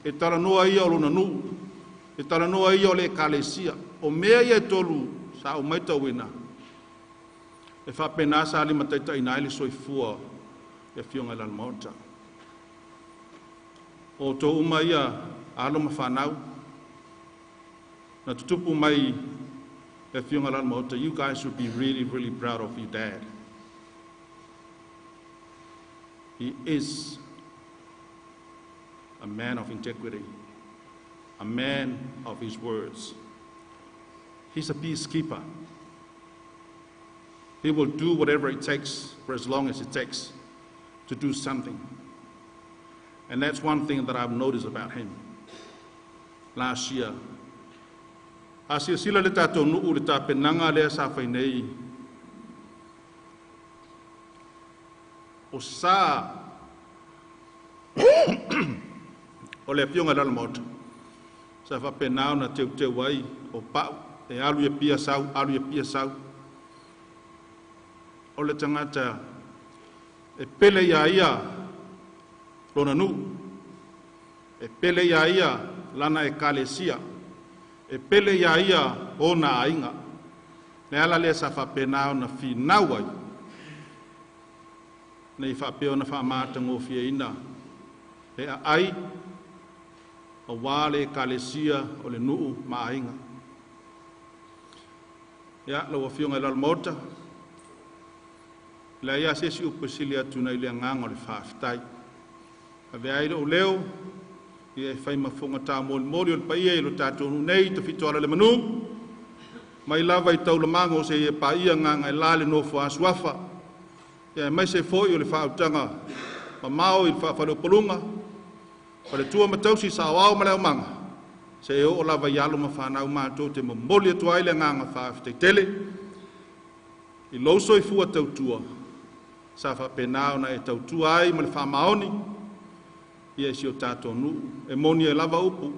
e talanoa ia o lona nuu, e talanoa ia o le ekalesia. O mea ia e tolu sa ou maitauina, e faapena sa limataitaiina ai le soifua le afioga i le Alamaota. O outou uma ia alo ma fanau, na tutupu mai le afioga i le Alamaota, you guys should be really, really proud of your dad. He is a man of integrity, a man of his words. He's a peacekeeper. He will do whatever it takes for as long as it takes to do something. And that's one thing that I've noticed about him. Last year, a silasila le tatou nuu le tapenaga lea sa fai nei, o sa o le afioga i le Alamaota, sa faapena ona teuteu ai o pau, e alu i Apia sau, alu i Apia sau. O le tagata e pele ia ia lona nuu, e pele ia ia lana ekalesia, e pele ia ia ona aiga. Le ala lea sa faapena ona finau ai, nei faapea ona faamatagofieina le aai auā le ekalesia o le nuu ma aiga. Ia, lau afioga i le Alamaota, le ia se isi upu e sili atu nai le agaga o le faafetai. Ave ai lou leo, ia e fai ma fofoga tamolimoli o le paia i lo tatou nuu nei, Tafitoala le manu, mai lava i taulamaga o seia paia Gagaelā le nofo a Suafa, ia aemaise foi o le faautaga mamao i le faafaleupoluga, faletua ma tausi saoao ma le aumaga, seia oo lava i alo ma fanau matou te momoli atu ai le agaga faafetai tele i lou soifua tautua sa faapena ona e tautua ai ma le faamaoni ia i si o tatou nuu. E moni ai lava upu,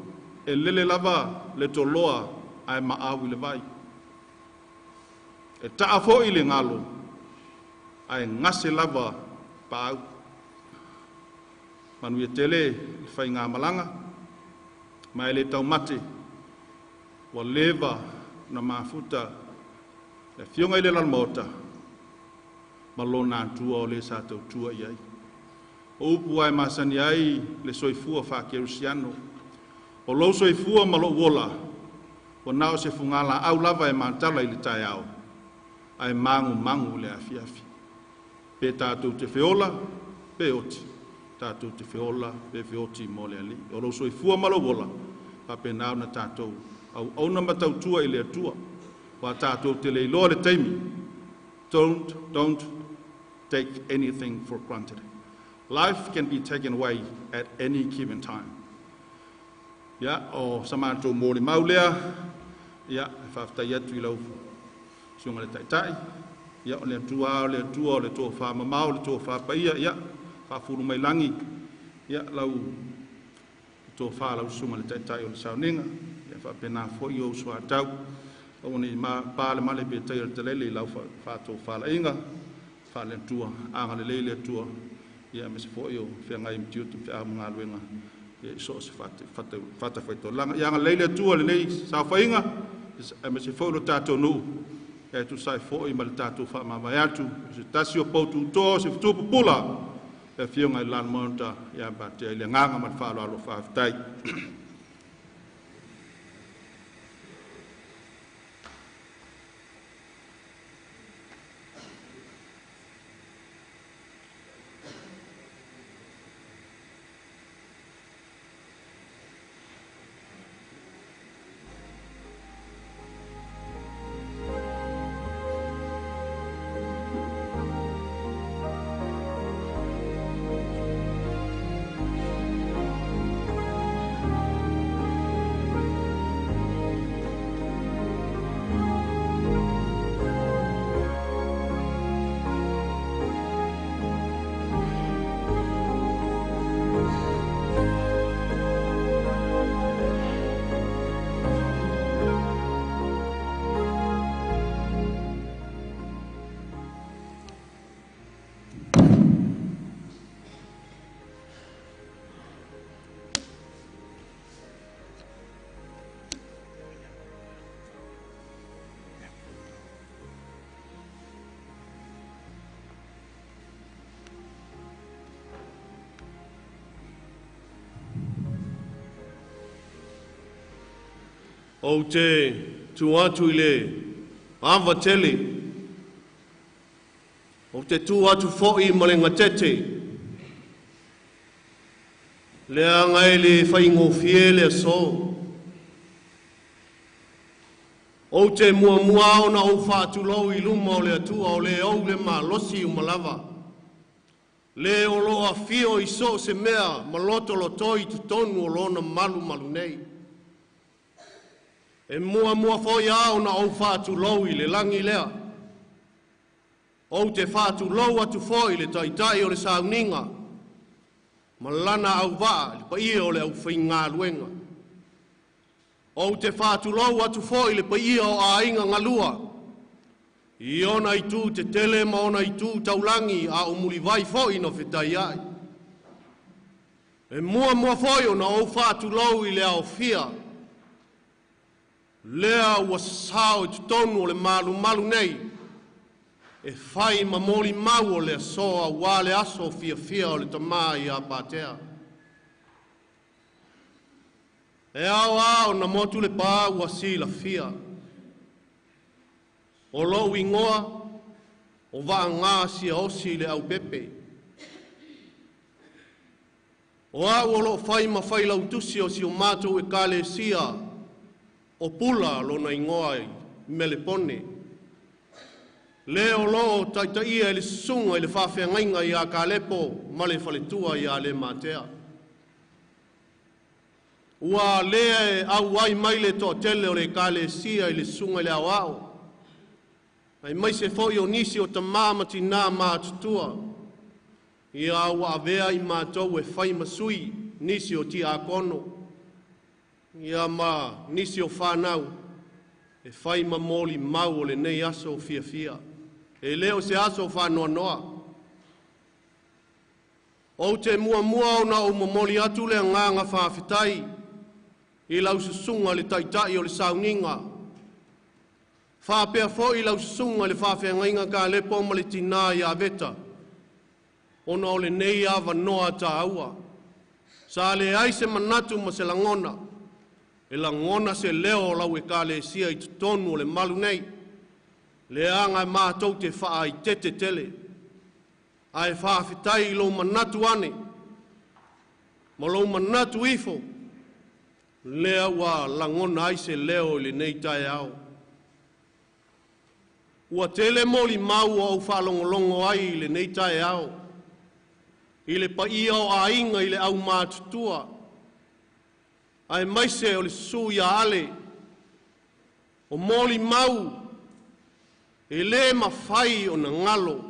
e lele lava le toloa ae maau i le vai. E taa foi le galo Ae gase lava paau. Manuia tele le faigamalaga, ma e le taumate, ua leva na mafuta le afioga i le Lalomaota ma lona Atua o le sa tautua i ai. O upu ae masani ai le soifua faakerisiano, o lou soifua ma lou ola, ua na o se fugalaau lava e matala i le taeao, ae magumagu i le afiafi. Pe tatou te feola, pe oti, tatou te feola, pe feoti mo le Alii. O lou soifua ma lou ola, faapena ona tatou auauna ma tautua i le Atua, ua tatou te le iloa le taimi. Don't take anything for granted. Life can be taken away at any given time. Ia, o sa matou molimau lea, ia, e faafetai atu i lau susuga i le Taitai, ia, o le Atua o le Atua o le tofa mamao, le tofa paia, ia, faafulu mai lagi, ia, lau tofa lau susuga i le Taitai o le sauniga, ia, faapena foi ou suatau, aua ne i pa le male pe taia le talele i lau faatofalaiga, faale-Atua, agalelei le Atua, ia, aemaise foi o feagai ma tiute ma feau ma galuega, ia, i so o se fatafaitaulaga. Ia agalelei le Atua lenei saofaiga, aemaise foi lo tatou nuu, e tusa ai foi ma le tatou faamavae atu, se tasi o poututoa o se fetu pupula, le afioga i le Lalomaota ia Patea i le agaga ma le faaaloalo. Faafetai. Ou te tu atu i le ava tele, ou te tu atu foi ma le gatete, leaga e le faigofie le aso. Ou te muamua ona ou faatulou i luma o le Atua o le ou le malosi uma lava, le o loo afio i so o se mea ma lotolotoi i totonu o lona malumalu nei. E muamua foi a ona ou faatulou i le lagi lea. Ou te faatulou atu foi i le Taitai o le sauniga ma lana auvaa i le paia o le aufaigaluega. Ou te faatulou atu foi i le paia o aiga galua, i ona itu tetele ma ona itu taulagi a o mulivai foi na fetaiai. E muamua foi ona ou faatulou i le aofia, lea ua sasao i totonu o le malumalu nei, e fai ma molimau o le aso auā le aso fiafia o le tama ia Patea. E ao a ona motu le pā ua silafia. O lou ingoa, o Vaagā Siaosi le aupepe. O au o loo fai ma fai lautusi o si o matou ekalesia o Pula lona ingoa i Melepone. Le o loo taitaia i le susuga i le faafeagaiga ia Kalepo ma le faletua ia Lematea. Ua lea e auai mai le toatele o le ekalesia i le susuga i le aoao, aemaise foi o nisi o tamā ma tinā matutua, ia ua avea i matou e fai ma sui nisi o tiakono, ia ma nisi o whanau e fai ma moli mau o lenei aso fiafia. E le o se aso faanoanoa. Ou te muamua ona ou momoli atu le agaga faafetai i lau susuga i le Taitai o le Sauniga, faapea foi lau susuga i le Faafeagaiga Kalepo ma le Tina ia Veta, ona o lenei avanoa taua. Sa leai se manatu ma se lagona e lagona se leo o lau Ekalesia i totonu o le malu nei, leaga e matou te faaeteete tele. Ae faafetai i lou manatu ane ma lou manatu ifo, lea ua lagona ai se leo i lenei taeao. Ua tele molimau ua ou faalogologo ai i lenei taeao, i le paia o aiga i le aumatutua, aemaise o le susu ia Ale, o molimau e le mafai ona galo,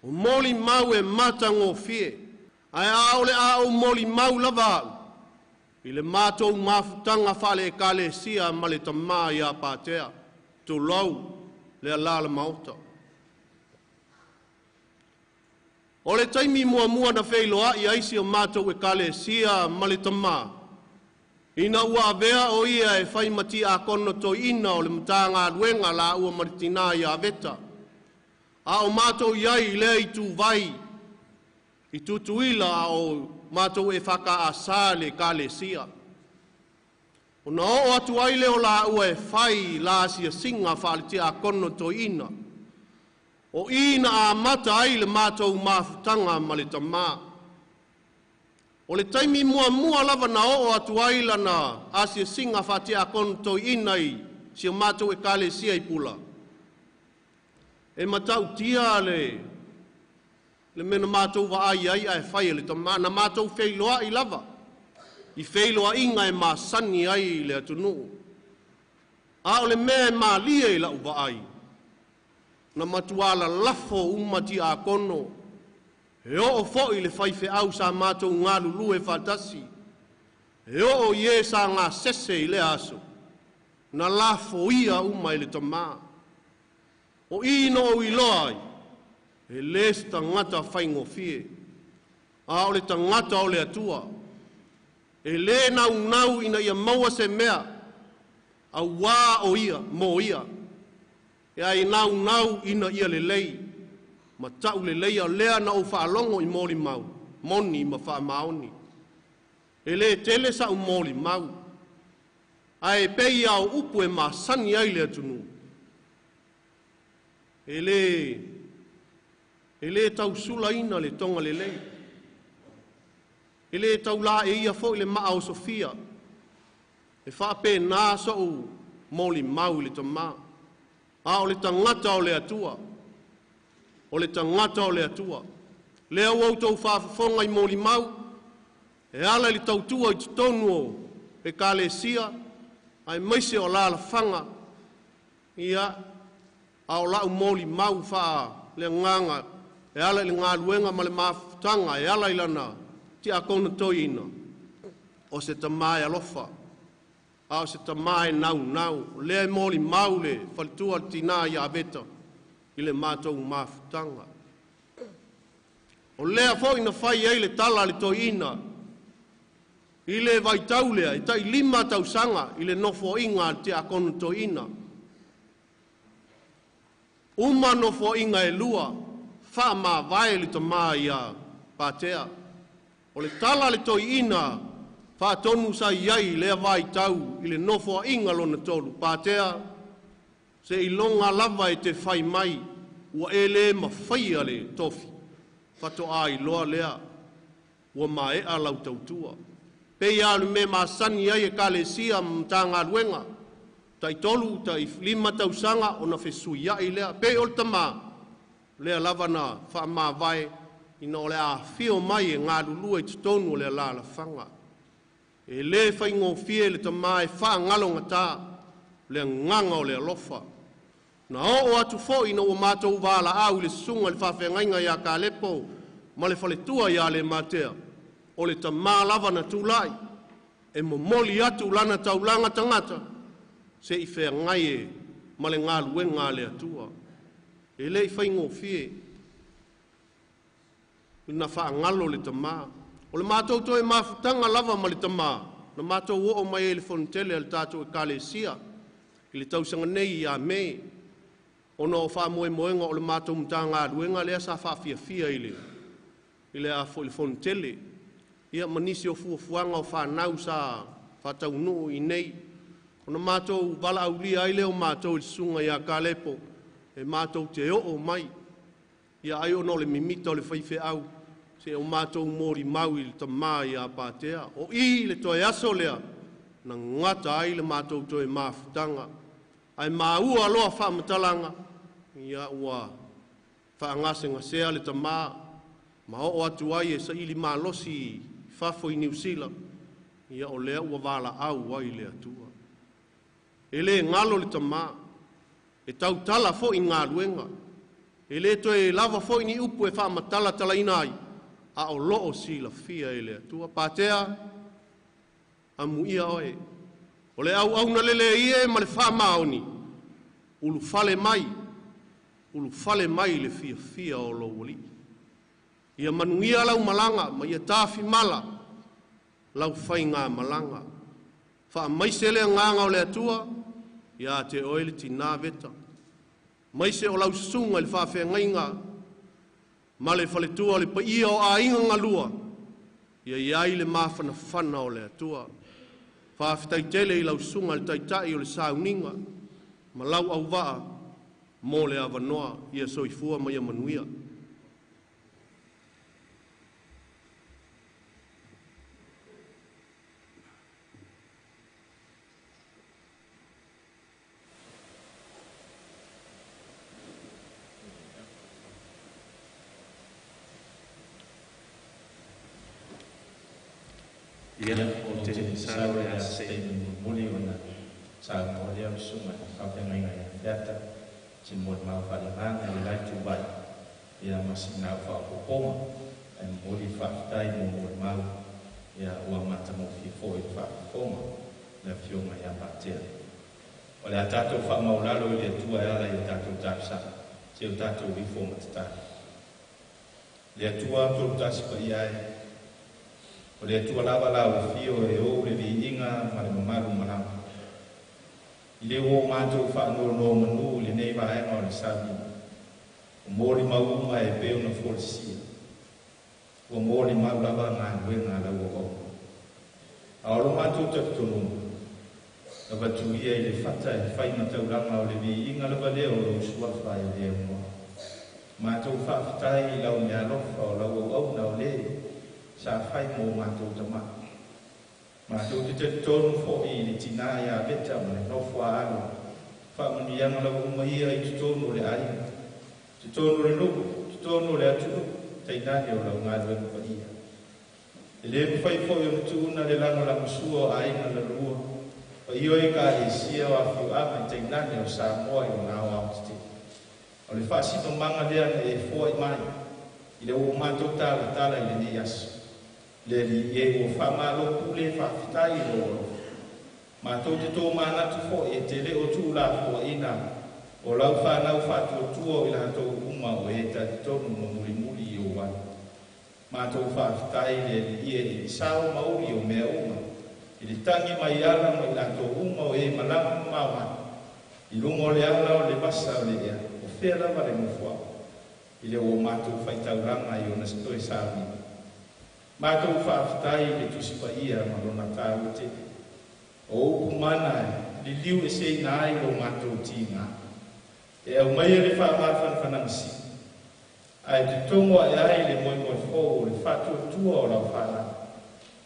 o molimau e matagofie. Ae a o le a ou molimau lava au i le matou mafutaga faale-Ekalesia ma le tama ia Patea, tulou le ala o le Maota. O le taimi muamua na feiloai ai si o matou Ekalesia ma le tama, ina ua avea o ia e fai ma tiakono toeaina o le Matagaluega laua ma le tina ia Veta, a o matou i ai i lea ituvai i Tutuila, a o matou EFKS le Ekalesia. Ona oo atu ai lea o laua e fai la asiasiga faale-tiakono toeaina. O i na amata ai le matou mafutaga ma le tama. O le taimi muamua lava na oo atu ai lana asiasiga faatiakono toeaina i si o matou Ekalesia i Pula, e matautia le mea na matou vaai ai ae fai e le tama. Na matou feiloai lava i feiloaiga e masani ai le atunuu. A o le mea e malie i lau vaai, na matua lalafo uma tiakono, e oo foi le faifeau sa matou galulue faatasi, e oo i e sa gasese i lea aso, na lafoia uma e le tama. O i na ou iloa ai, e le se tagata faigofie, a o le tagata o le Atua. E le naunau ina ia maua se mea, auā o ia, mo ia, e ai naunau ina ia lelei, ma tau lelei o lea na ou faalogo i molimau, moni ma faamaoni. E le tele sau molimau, ae pei lava o upu e masani ai le atunuu. E le tausulaina le toga lelei, e le taulaeia foi le maa o Sofia. E faapena sou molimau i le tama, a o le tagata o le Atua, o le tagata o le Atua. Lea ua outou faafofoga i molimau, e ala i le tautua i totonu o Ekalesia, aemaise o alaalafaga, ia, a o lau molimau faaleagaga e ala i le galuega ma le mafutaga, e ala i lana tiakono toeaina, o se tama e alofa, a o se tama e naunau. O lea e molimau le faletua le tina ia Veta i le matou mafutaga. O lea foi na fai ai le tala a le toeaina i le vaitau lea, e tai 5 tausaga i le nofoaiga a le tiakono toeaina. Uma nofoaiga e 2, faamavae le tama ia Patea. O le tala a le toeaina faatonu sa i ai i lea vaitau i le nofoaiga lona 3, Patea, se iloga lava e te fai mai, ua e le mafaia le tofi, faatoa iloa lea, ua maea lau tautua. Pei lava o le mea masani ai Ekalesia ma Matagaluega, tai 3, tai 5 tausaga ona fesuiai lea. Pei o le tama, lea lava na faamavae ina o le afio mai e galulue i totonu o le alaalafaga. E le faigofie le tama e faagalogata le agaga o le alofa. Na oo atu foi ina ua matou valaau i le susuga i le faafeagaiga ia Kalepo ma le faletua ia Alematea, o le tama lava na tulai e momoli atu lana taulaga tagata se i feagai e ma le galuega a le Atua. E le i faigofie na faagalo le tamā. O le matou toe mafutaga lava ma le tamā, na matou oo mai ai i le fonotele a le tatou Ekalesia i le tausaga nei ia Me, ona o faamoemoega o le matou Matagaluega lea sa faafiafia i le fonotele, ia ma nisi o fuafuaga o fanau sa faataunuu i inei. Ona matou valaaulia ai lea o matou i le susuga ia Kalepo e matou te oo mai, ia ai ona o le mimita o le faifeau, se o matou molimau i le tama ia Patea. O i le toe aso lea na gata ai le matou toe mafutaga, ae maua loa faamatalaga, ia ua faagasegasea le tama ma oo atu ai e saili malosi i fafo i Niu Sila, ia o lea ua valaau ai le Atua. E le galo le tama, e tautala foi galuega, e le toe lava foi ni upu e faamatalatalaina ai, a o loo silafia e le Atua. Patea, amuia oe, o le auauna lelei e ma le faamaoni, ulufale mai le fiafia o lou alii. Ia manuia lau malaga ma ia tafimala lau faiga malaga. Faamaise le agaga o le Atua ia te oe le tinā veta, maise o lau susuga i le faafeagaiga ma le faletua o le paia o aiga galua, ia iai le mafanafana o le Atua. Faafetai tele i lau susuga i le taitai o le sauniga ma lau auvaa mo le avanoa, ia soifua ma ia manuia. Ia o te masalo le a se mulimuli ona saunoa lea o le susuga i le faafeagaiga ia Feata se molimau faaleagaga i le la ituvai ia ma sina au faaopoopoga ae momoli le faafetai mo molimau ia ua matagofie foi le faafofoga le afioga ia Patea. O le a tatou faamaulalo i le Atua e ala i a tatou talosaga se o tatou ifo ma tatalo. Le Atua tolu tasi paia e, o le Atua lava la ufio e ou le viiga ma le mamalu malama. I le ua matou faanono manu i lenei vaega o le sauni, o molimau uma e pei ona folasia, ua molimau lava galuega a lau auauna. A o lo matou talitonuga, avatu ia i le fata e fai mataulaga o le viiga lava lea o lou suafa e le aunoa. Matou faafetai i lau meaalofa o lau auauna o le sa fai mo matou tamā. Matou te talitonu foi i le tinā ia Veta ma le nofo a alo, faamanuiaga lava uma ia i totonu o le aiga, totonu o le nuu, totonu o le atunuu, tainane o lau galuega paia. E le mafai foi ona tuuna le lagolagosua o aiga lalua, paia o Ekalesia o afioaga i tainane o Samoa i ona aoaotetele. O le faasinomaga lea na e foai mai i le ua matou talatala i lenei aso. Le alii e ua faamalo pule faafetai i lou alofa. Matou te tomanatu foi e te le o tuulafoaiina o lau fanau faatuatua o i latou uma o e talitonu ma mulimuli i ou ala. Matou faafetai le alii e i le sao mauli o mea uma, i le tagi mai ala ma i latou uma o e malaga mamao mai, i luga o le ala o le vasa o le ea, o fea lava le nofoaga, i le ua matou faitaulaga i ona toe sauniga. Matou faafetai i le Tusi Paia ma lona taua tele. O upu mana e liliu eseina ai lo matou tiga. E aumaia le faamafanafanaga ae totogo ae ai le moemoe fou o le faatuatua o lau fanau,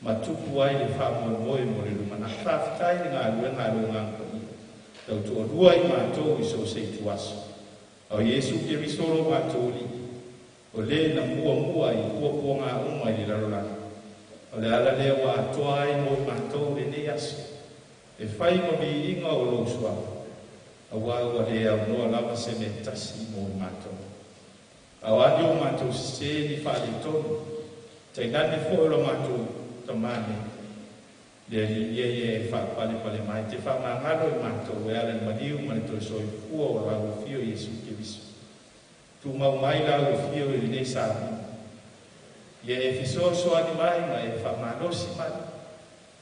ma tupu ai le faamoemoe mo le lumanai. Faafetai le galuega a lou Agaga Paia, tautoalua i matou i so o se ituaso. O Iesu Keriso lo matou Alii, o le na muamua i puapuaga uma i le lalolagi. O le ala lea ua atoa ai mo i matou lenei aso, e fai ma viiga o lou suafa, auā ua le aunoa lava se mea tasi mo i matou. A o a ni o matou sesē ni faaletonu, tainane foi o lo matou tamane, le alii ia ia e faapalepale mai, te faamagalo i matou e ala i le maliu ma le toe soifua o lau afio Iesu Keriso. Tumau mai lau afio i lenei sauniga. Ia e fesoasoani mai ma e faamalosi mai.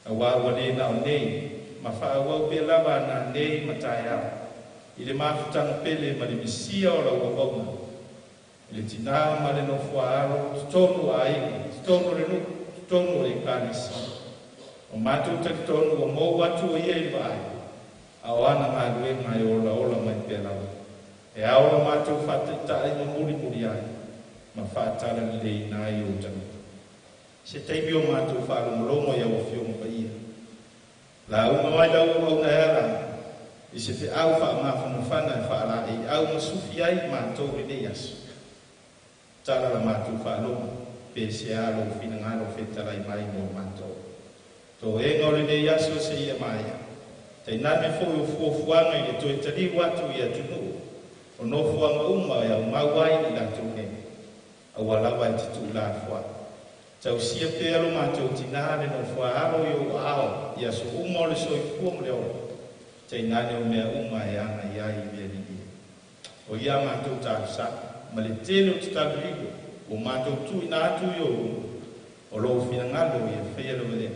Auā ua le na o nei, ma faaauau pea lava ananei ma taeao, i le mafutaga pele ma le misia o lau auauna, i le tinā ma le nofo a alo, totonu o aiga, totonu o le nuu, totonu o le ekalesia. O matou talitonu ua mou atu o ia i le vaai, a o ana galuega e olaola mai pea lava. E ao lo matou faataitai ma mulimuli ai, ma faatalaleleiina ai ou tagata. Se taimi o matou faalogologo i au Afioga Paia, lauga mai lau auauna e ala i se feau faamafanafana e faalaeiau ma sufi ai matou i lenei aso. Tala la matou faalogo, pe sea lou finagalo fetalai mai mo matou. Toega o lenei aso seia maea. Tainane foi o fuafuaga i le toe taliu atu i atunuu o nofoaga uma e aumau ai i latou nei. Aua lava e te tuulafoai. Tausia pea lo matou tinā le nofo a alo i ou aao i aso uma o le soifua ma le ola, tainane o mea uma e agai ai i le Alii e. O ia a matou talosaga, ma le tele o tatalo lilo ua matou tuuina atu i ou luma, o lou finagalo ia faia lava lea,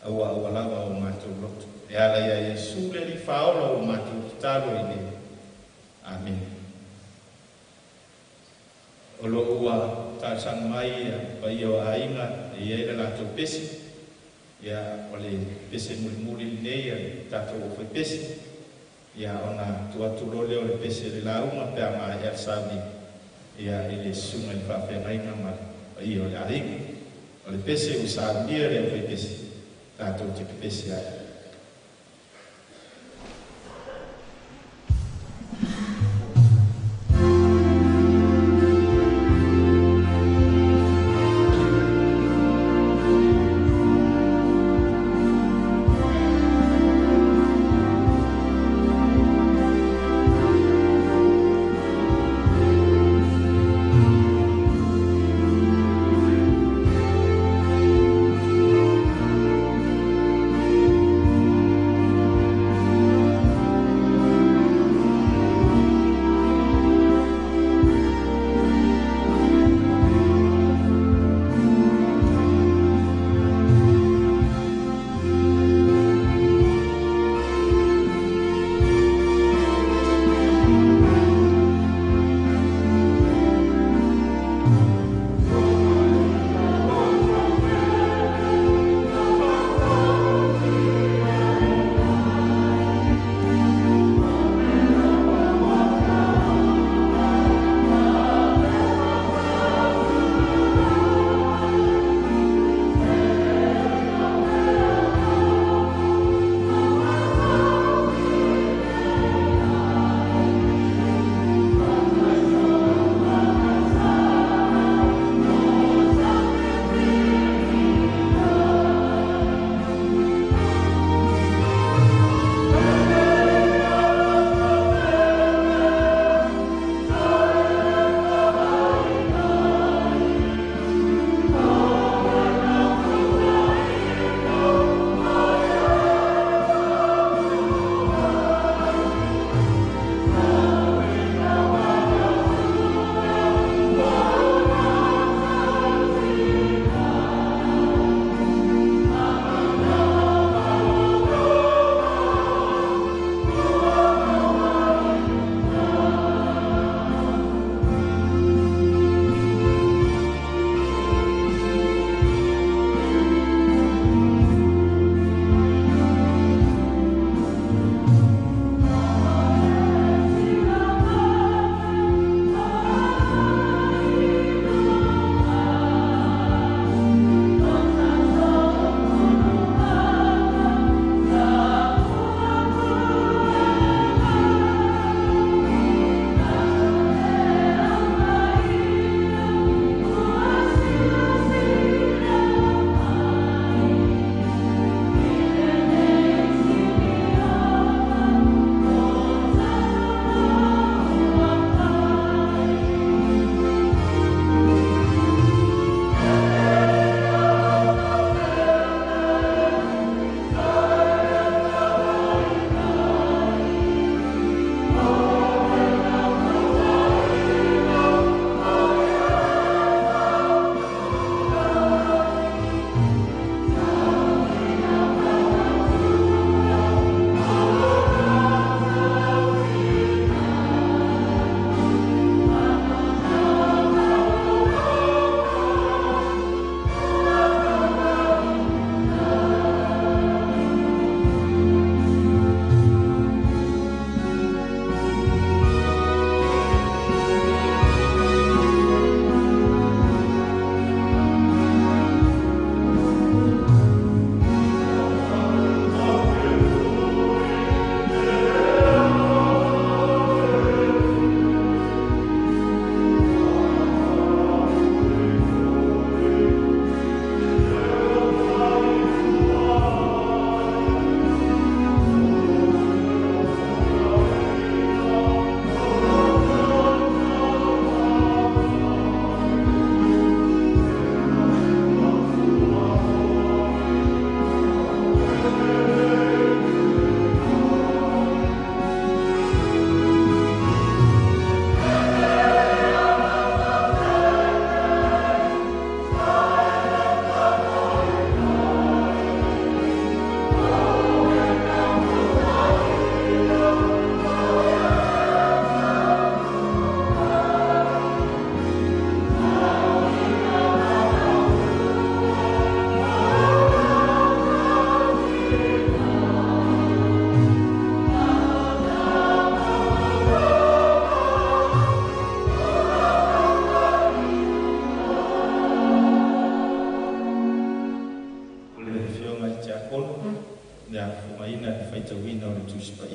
aua aua lava o matou loto. E ala ia Iesu le Alii Faaola ua matou tatalo ai nei. Amene. O lo o ua talosaga mai le paia o aiga e i ai le latou pese. Ia, o le pese mulimuli lenei a le tatou aufaipese. Ia, ona tuu atu loa lea o le pese i le lauga pe a maea le sauniga, ia, i le susuga i le faafeagaiga ma le paia o le aiga. O le pese ua saunia e le aufaipese, tatou te pepese ai.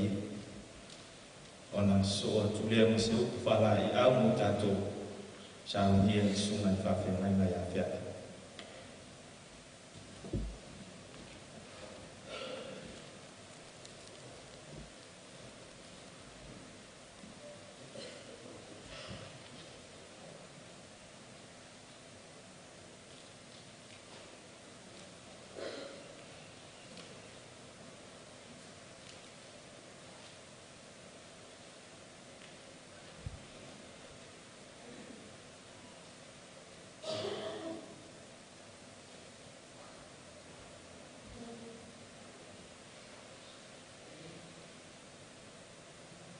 Alii. Ona sosoo atu lea ma se upu faalaeiau mo tatou saunia i le Susuga i le Faafeagaiga ia Feata.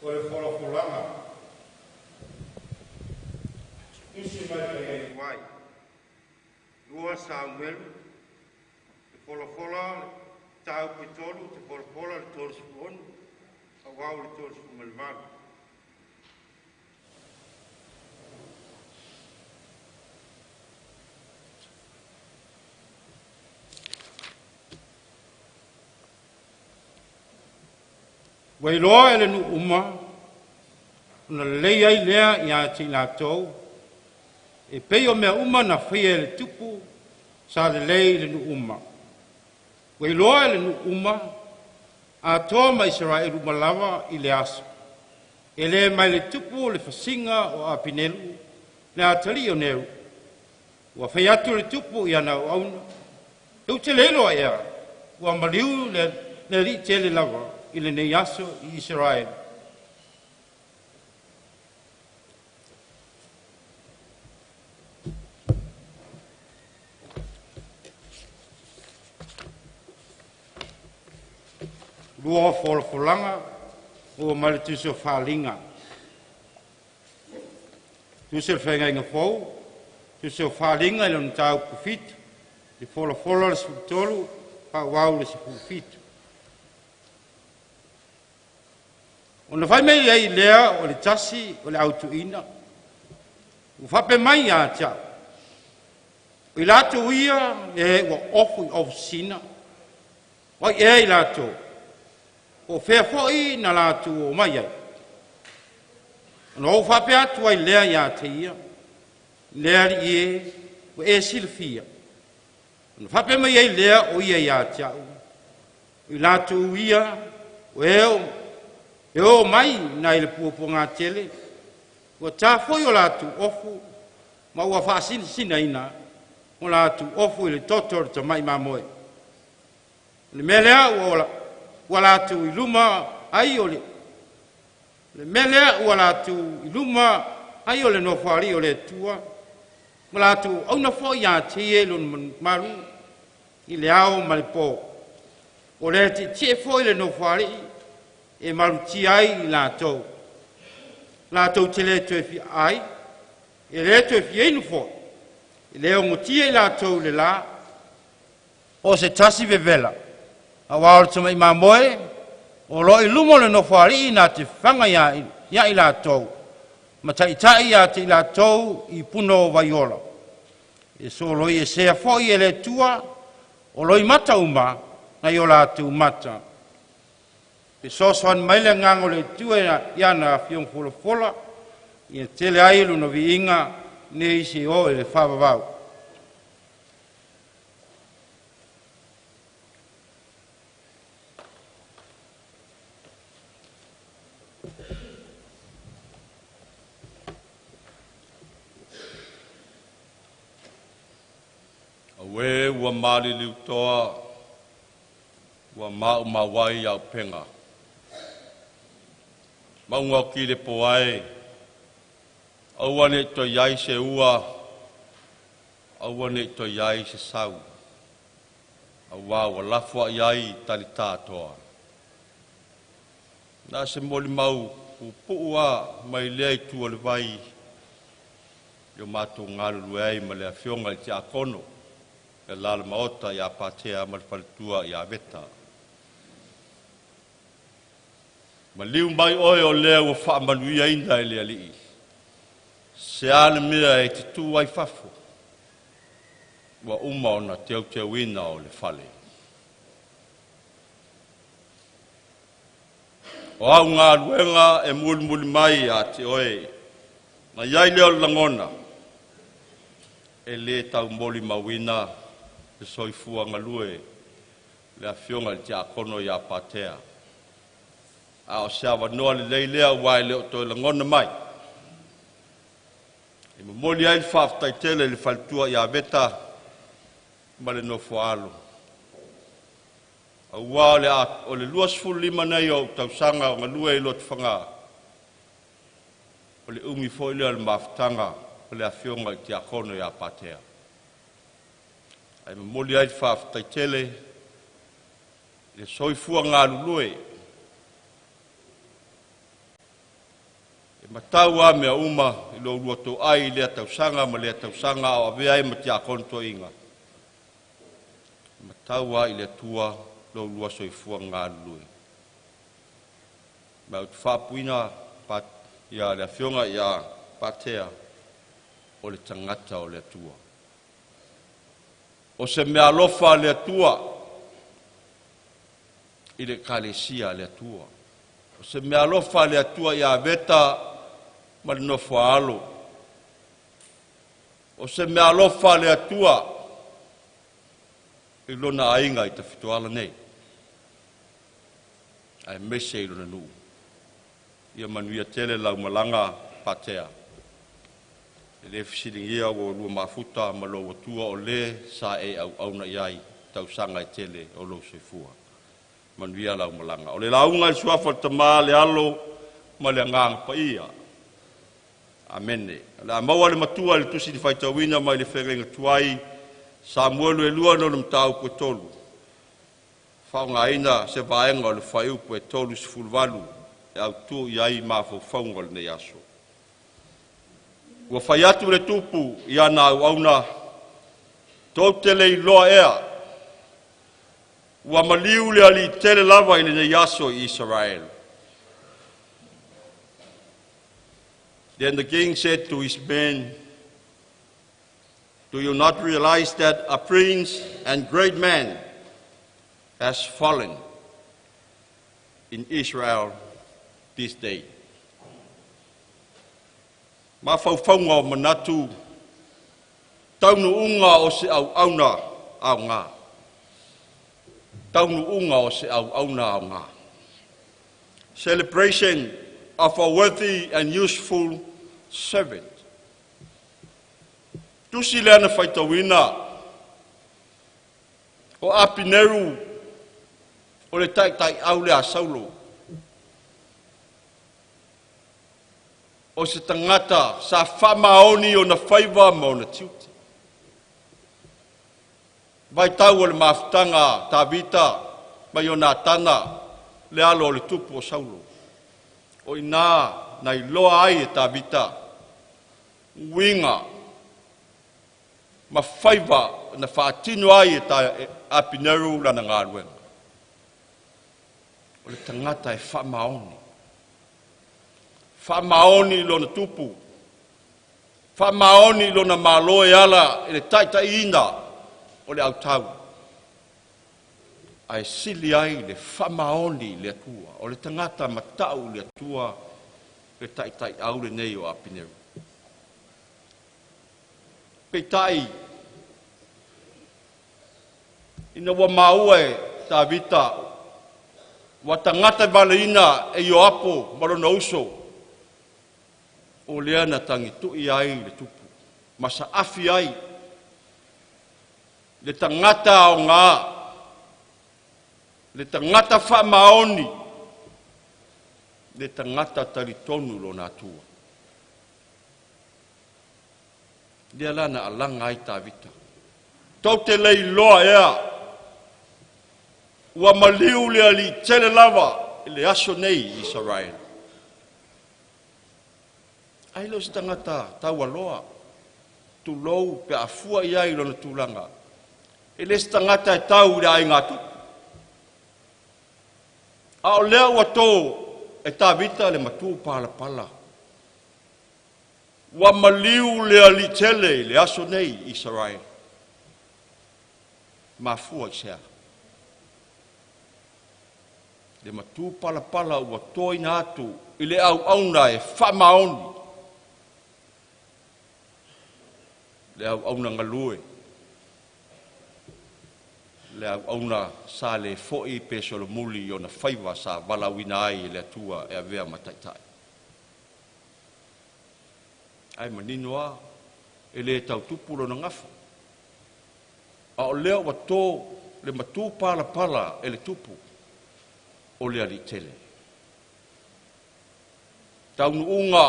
O le folafolaga tusi mai le Faiga 2 Samuelu, le folafola le mataupu e 3, te folafola le 36 auau le 38. Ua iloa e le nuu uma, ona lelei ai lea ia te i latou, e pei o mea uma na faia e le tupu, sa lelei i le nuu uma. Ua iloa e le nuu uma, atoa ma Isaraelu uma lava i le aso. E le mai le tupu le fasiga o Apinelu, le atalii o Neru. Ua fai atu le tupu i ana auauna, e ou te le iloa ea, ua maliu le alii tele lava i lenei aso i Isaraelu. Lua o folafolaga ua mai le tusi o Faaliga. Tusi o le Feagaiga Fou, tusi o Faaliga i lona mataupu 7, le folafola le 13, faaauau le 17. Ona fai mai ai lea o le tasi o le au toeaina, ua faapea mai ia te au, o i latou ia e ua ofu i ofisina, o ai ea i latou, po o fea foi na latou omai ai. Ona ou faapea atu ai lea ia te ia, le alii e, ua e silafia. Ona faapea mai ai lea o ia ia te au, o i latou ia, o e o mai nai le puapuaga tele, ua ta foi o latou ofu, ma ua faasinasinaina o latou ofu i le toto o le tamai mamoe. O le mea lea ua latou i luma ai o le le mea lea ua latou i luma ai o le nofoalii o le Atua, ma latou auauna foi ia te ia i lona malu i le ao ma le po. O le tietie foi le nofoalii e malutia ai i latou. Latou te le toe fia ai, e le toe fia inu foi, e le ogotia i latou le la, o se tasi vevela, auā o le tamai mamoe o lo o i luma o le nofoalii na te faga ia i latou, ma taitai ia te i latou i puna o vaiola. E soloi esea foi e le Atua o loimata uma nai o latou mata. Fesoasoani mai le agaga o le Atua i ana afioga folafola, ia tele ai lona viiga nei se o i le faavavau. Auē ua maliliutoa ua maumau ai auupega, mauga o Kilepo ae, aua ne i toe i ai se ua, aua ne i toe i ai se sau, aua ua lafoai ai talita atoa. Na o se molimau puupuu lava mai lea itu o le vai i o matou galulue ai ma le Afioga i le Tiakono le la le Maota ia Patea ma le faletua ia Veta. Maliu mai oe o lea ua faamanuiaina e le Alii. Se a le mea e te tu ai i fafo? Ua uma ona teuteuina o le fale. O au galuega e mulimuli mai ia te oe. Na i ai lea o le lagona, e le taumolimauina le soifua galue o le afioga i le tiakono ia Patea. A o se avanoa lelei lea aua e le o toe lagona mai, e momoli ai le faafetai tele i le faletua ia Veta ma le nofo a alo, aua o le 25 nei o ou tausaga o galue ai i Lotofaga, o le umi foi lea o le mafutaga ma le afioga i le tiakono ia Patea. Ae momoli ai le faafetai tele i le soifua galulue. E matau lava mea uma i lo oulua toai i lea tausaga ma lea tausaga a o avea ai ma tiakono toeaina, e matau lava i le Atua lo oulua soifua galulue. Ma ou te faaupuina le afioga ia Patea, o le tagata o le Atua. O se meaalofa a le Atua i le Ekalesia a le Atua. O se meaalofa a le Atua ia Veta ma le nofo a alo. O se meaalofa a le Atua i lona aiga i Tafitoala nei, aemaise i lona nuu. Ia manuia tele lau malaga Patea. E le fesiligia ua oulua mafuta ma lou Atua o Le sa e auauna i ai i tausaga e tele o lou soifua. Manuia lau malaga. O le lauga i le Suafa o le Tama, le Alo ma le Agaga Paia. Amene. O le a maua le matua i le tusi na faitauina mai le Feagaiga Tuai Samuelu 2 i lona mataupu e 3, faaaogaina se vaega o le fuaiupu e 38 e autu i ai mafaufauga o lenei aso. Ua fai atu le tupu i ana auauna, “Tou te le iloa ea, ua maliu le Alii tele lava i lenei aso i Isaraelu?” Then the king said to his men, "Do you not realize that a prince and great man has fallen in Israel this day?" Mafaufauga o manatu, taunuuga o se auauna aoga. Taunuuga o se auauna aoga. Celebration of a worthy and useful servant. Tusi lea na faitauina o Apineru o le taitaiau lea a Saulo, o se tagata sa faamaoni ona faiva ma ona tiute. Vaitau o le mafutaga a Tavita ma Ionatana, le alo o le tupu o Saulo, o i ina na iloa ai e Tavita uiga ma faiva na faatino ai e Apineru lana galuega. O le tagata e faamaoni, faamaoni i lona tupu, faamaoni i lona Malo e ala i le taitaiina o le autau, ae sili ai le faamaoni i le Atua. O le tagata matau i le Atua le taitaiau lenei o Apineru. Peitai, ina ua maua e Tavita ua tagatalemaleina e Ioapo ma lona uso, o lea na tagitui ai le tupu ma saafi ai le tagata aoga, le tagata faamaoni, le tagata talitonu i lona Atua. Lea la na alaga ai Tavita. Tou te le iloa ea ua maliu le Alii tele lava i le aso nei i Isaraelu? Ai lea o se tagata taualoa, tulou pe a fua i ai i lona tulaga, e le se tagata e tau i le aiga tupu, a o lea ua to e Tavita le matupalapala. Ua maliu le Alii tele i le aso nei i Isaraelu. E mafua i se a? Le matupalapala ua toina atu i le auauna e faamaoni, le auauna galue, le auauna sa le foi pe solomuli i ona faiva sa valaauina ai e le Atua e avea ma taitai. Ae manino lava, e le tau tupu lona gafa, a o lea ua to le matupalapala e le tupu o le aliitele. Taunuuga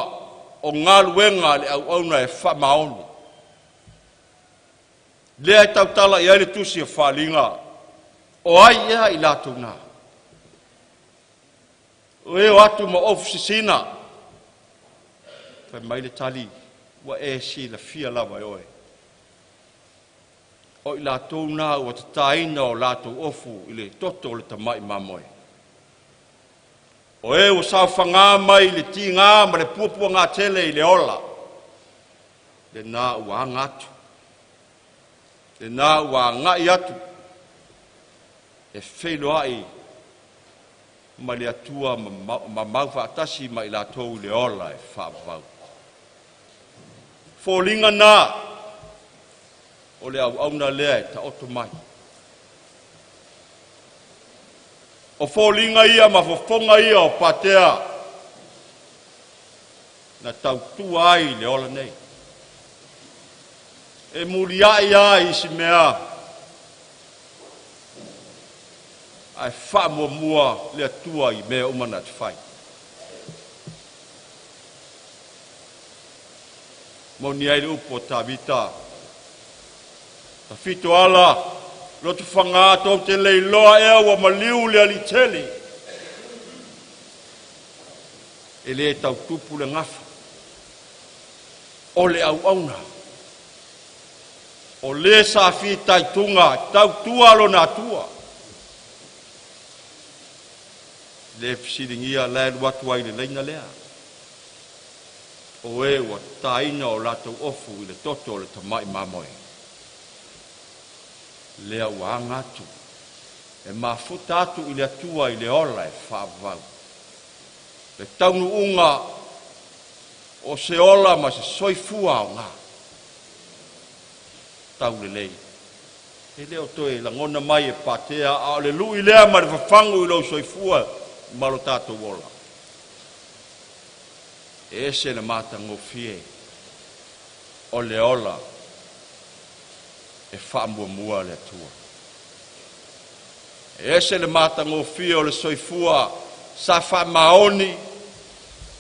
o galuega a le auauna e faamaoni, lea e tautala i ai le Tusi o Faaaliga. O ai ea i latou na? O e o atu ma ofu sisina, fai mai le tali, ua e silafia lava e oe. O i latou na ua tataina o latou ofu i le toto o le Tamai Mamoe. O e ua saofaga mai le tiga ma le puapuagatele i le ola, lena ua aga atu, lena ua agai atu e feiloai ma le Atua ma mau faatasi ma i latou i le ola e faavavau. O foliga na o le auauna lea e taoto mai. O foliga ia ma fofoga ia o Patea na tautua ai i le ola nei. E muliai lava isi mea, ae faamuamua le Atua i mea uma na te fai. Moni ai le upu a Tavita, tafito ala, lotofaga tou te le iloa ea ua maliu le Aliitele. E le tau tupu le gafa, o le auauna. O le sa fitaituga tautua lona Atua. Le fesiligia la e alu atu ai i le laina lea. O e ua tataina o latou ofu i le toto o le tamai mamoe. Lea ua aga atu, e mafuta atu i le Atua i le ola e faavavau. Le taunuuga o se ola ma se soifua aoga. Taulelei, e le o toe lagona mai e Patea, a o le lui lea ma le fafagu i lou soifua ma lo tatou ola. E ese le matagofie o le ola e faamuamua le Atua. E ese le matagofie o le soifua sa faamaoni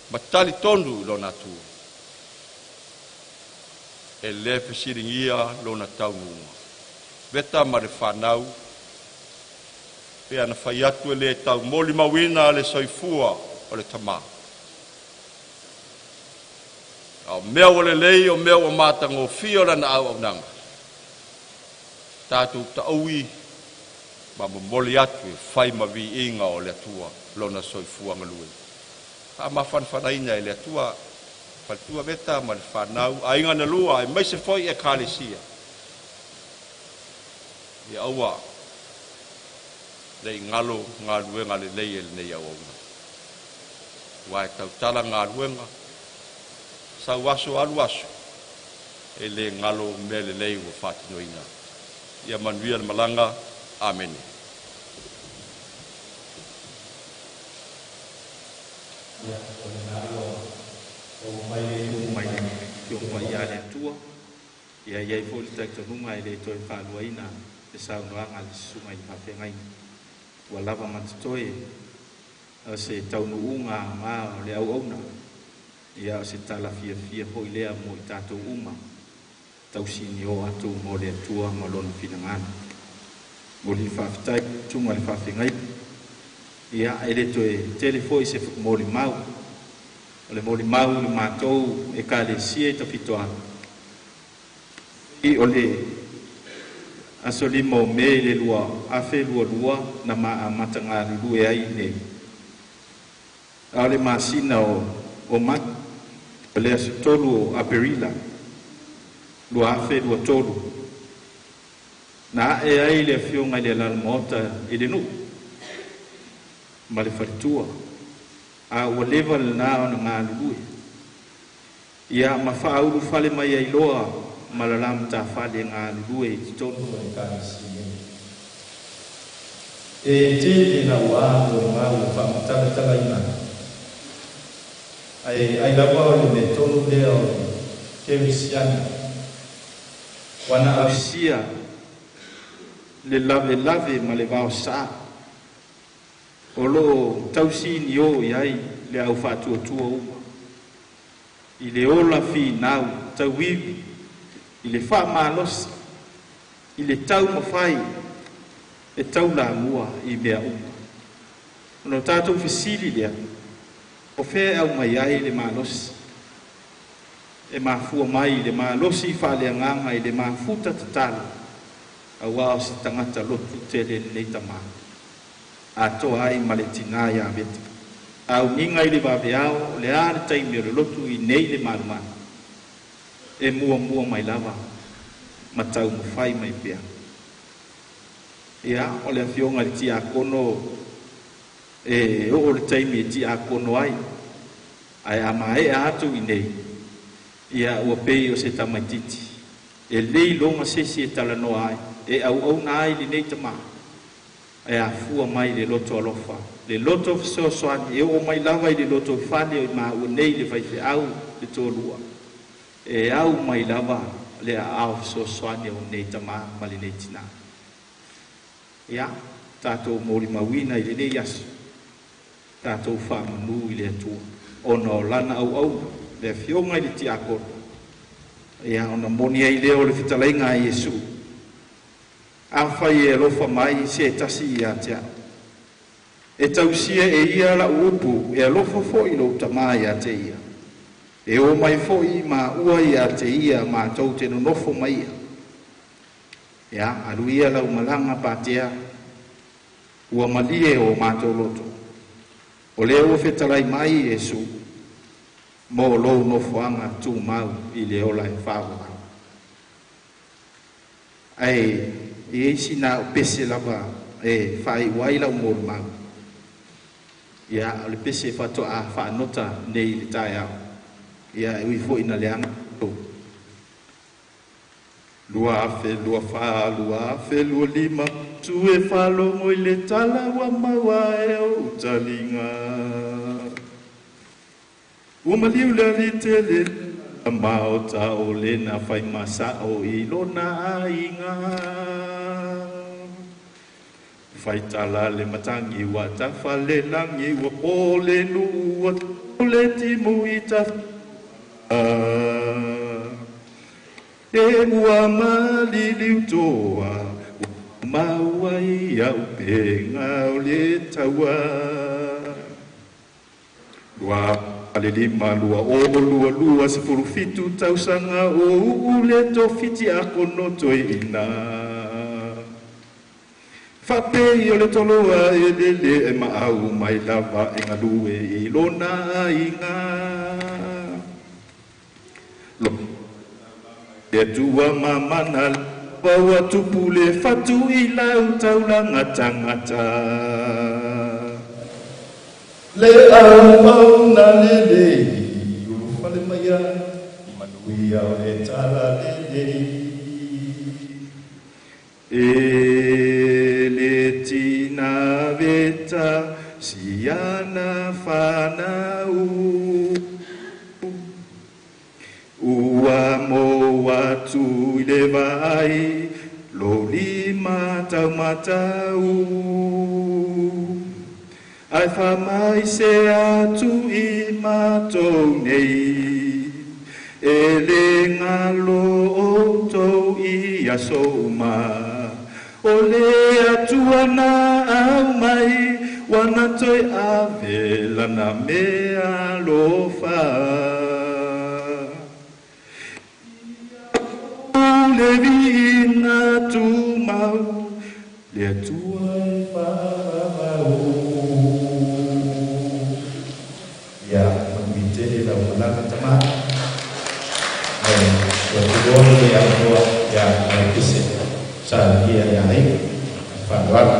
ma talitonu i lona Atua. E le fesiligia lona taunuuga. Veta ma le fanau, pe ana fai atu e le taumolimauina le soifua o le tama. A o mea ua lelei o mea ua matagofie o lana auaunaga, tatou taui ma momoli atu e fai ma viiga o le Atua lona soifua galue. Faamafanafanaina e le Atua, faletua Veta ma le fanau, aiga na lua, aemaise foi Ekalesia. Ia aua ne i galo galuega lelei e lenei auauna, aua e tautala galuega, sau aso alu aso, e le galo mea lelei ua faatinoina. Ia manuia le malaga. Amene. Ia, o lena ua oo mai le tupu mai le Afioga Paia a le Atua. Ia, e i ai foi le talitonuga e le toe faaluaina le saunoaga a le Susuga i le Faafeagaiga. Ua lava ma totoe o se taunuuga aoga o le auauna. Ia, o se tala fiafia foi lea mo i tatou uma, tausinio atu mo le Atua ma Lona finagalo. Momoli le faafetai i le Susuga i le Faafeagaiga. Ia, e le toe tele foi se molimau. O le molimau i le matou Ekalesia i Tafitoala, o le aso 5 o Me i le 2022 na ma amata galulue ai nei. A o le masina o Mati, o le aso 3 o Aperila 2023, na ae ai le afioga i le Alaalamaota i le nuu. Ma le faletua a ua leva lenā ona galulue ia ma faaulufale mai ai loa ma le la matafale e galulue i totonu o le Ekalesia. E tele lauā molimau e faamatalatalaina ae ai lava o le mea tonu lea o le kerisiano ua na ausia le lavelave ma le vaosā o loo tausiniō i ai le au faatuatua uma i le ola finau tauivi i le faamalosi i le taumafai e taulamua i mea uma. Ona o tatou fesili lea, o fea e aumai ai le malosi e mafua mai le malosi faaleagaga i le mafuta tatalo auā o se tagata lotu tele lenei tamā atoa ai ma le tinā iā Veta. Auniga i le vaveao o le a le taimi o le lotu i nei le malumalu e muamua mai lava ma taumafai mai pea. Ia, o le afioga i le tiakono e oo le taimi e tiakono ai, ae a maea atu i nei, ia ua pei o se tamaititi e le iloga se isi e talanoa ai, e auauna ai lenei tamā, ae afua mai le loto alofa, le loto fesoasoani e oo mai lava i le loto fale o i maua nei le faifeau le toalua, e au mai lava le aao fesoasoani o lenei tamā ma lenei tinā. Ia, tatou molimauina i lenei aso, tatou faamanū i le Atua, ona o lana auauna, le afioga i le tiakono, ia ona moni ai lea o le fetalaiga a Iesu, afai e alofa mai se tasi ia te au, e tausia e ia lau upu, e alofa foi lou tamā ia te ia, e o mai foi maua ia te ia matou te nonofo ma ia. Ia, alu ia lau malaga Patea, ua malie o matou loto. O lea ua fetalai mai Iesu mo lou nofoaga tumau i le ola e faavavau. Ae e i ai sina au pese lava e faaiu ai lau molimau. Ia, o le pese faatoa faanota nei i le taeao. Ia, e ui foi ina leaga. 2024, 2025, tu e faalogo i le tala ua maua e ou taliga. Ua maliu le aliʻi tele maota o lena fai masao i lona aiga. Faitala le matagi ua tafa le lagi ua po le nuu ua le timu i tafa. E ua maliliu toa ua maua i au pega o le taua. 2005, 2022, 17 tausaga o uu le tofi tiakono toeaina. Faapei o le toloa e lele e maau mai lava e galue i lona aiga. Le Atua mamana ua tupu le fatu i lau taulaga tagata. Le auauna lelei ulufale mai ai i manuia o le talalelei. E le tinā Veta si ana fanau ua mo atu i le vaai lou lima taumatau ae faamaise atu i matou nei e le galo outou i aso uma o le Atua na aumai ua na toe ave lana meaalofa le viiga tumau le Atua e faavavau. Ia manuia tele lau malaga tamā. Ae ua tuloa lenei avanoa ia ma le pese sa lagia ia ai faaaloalo.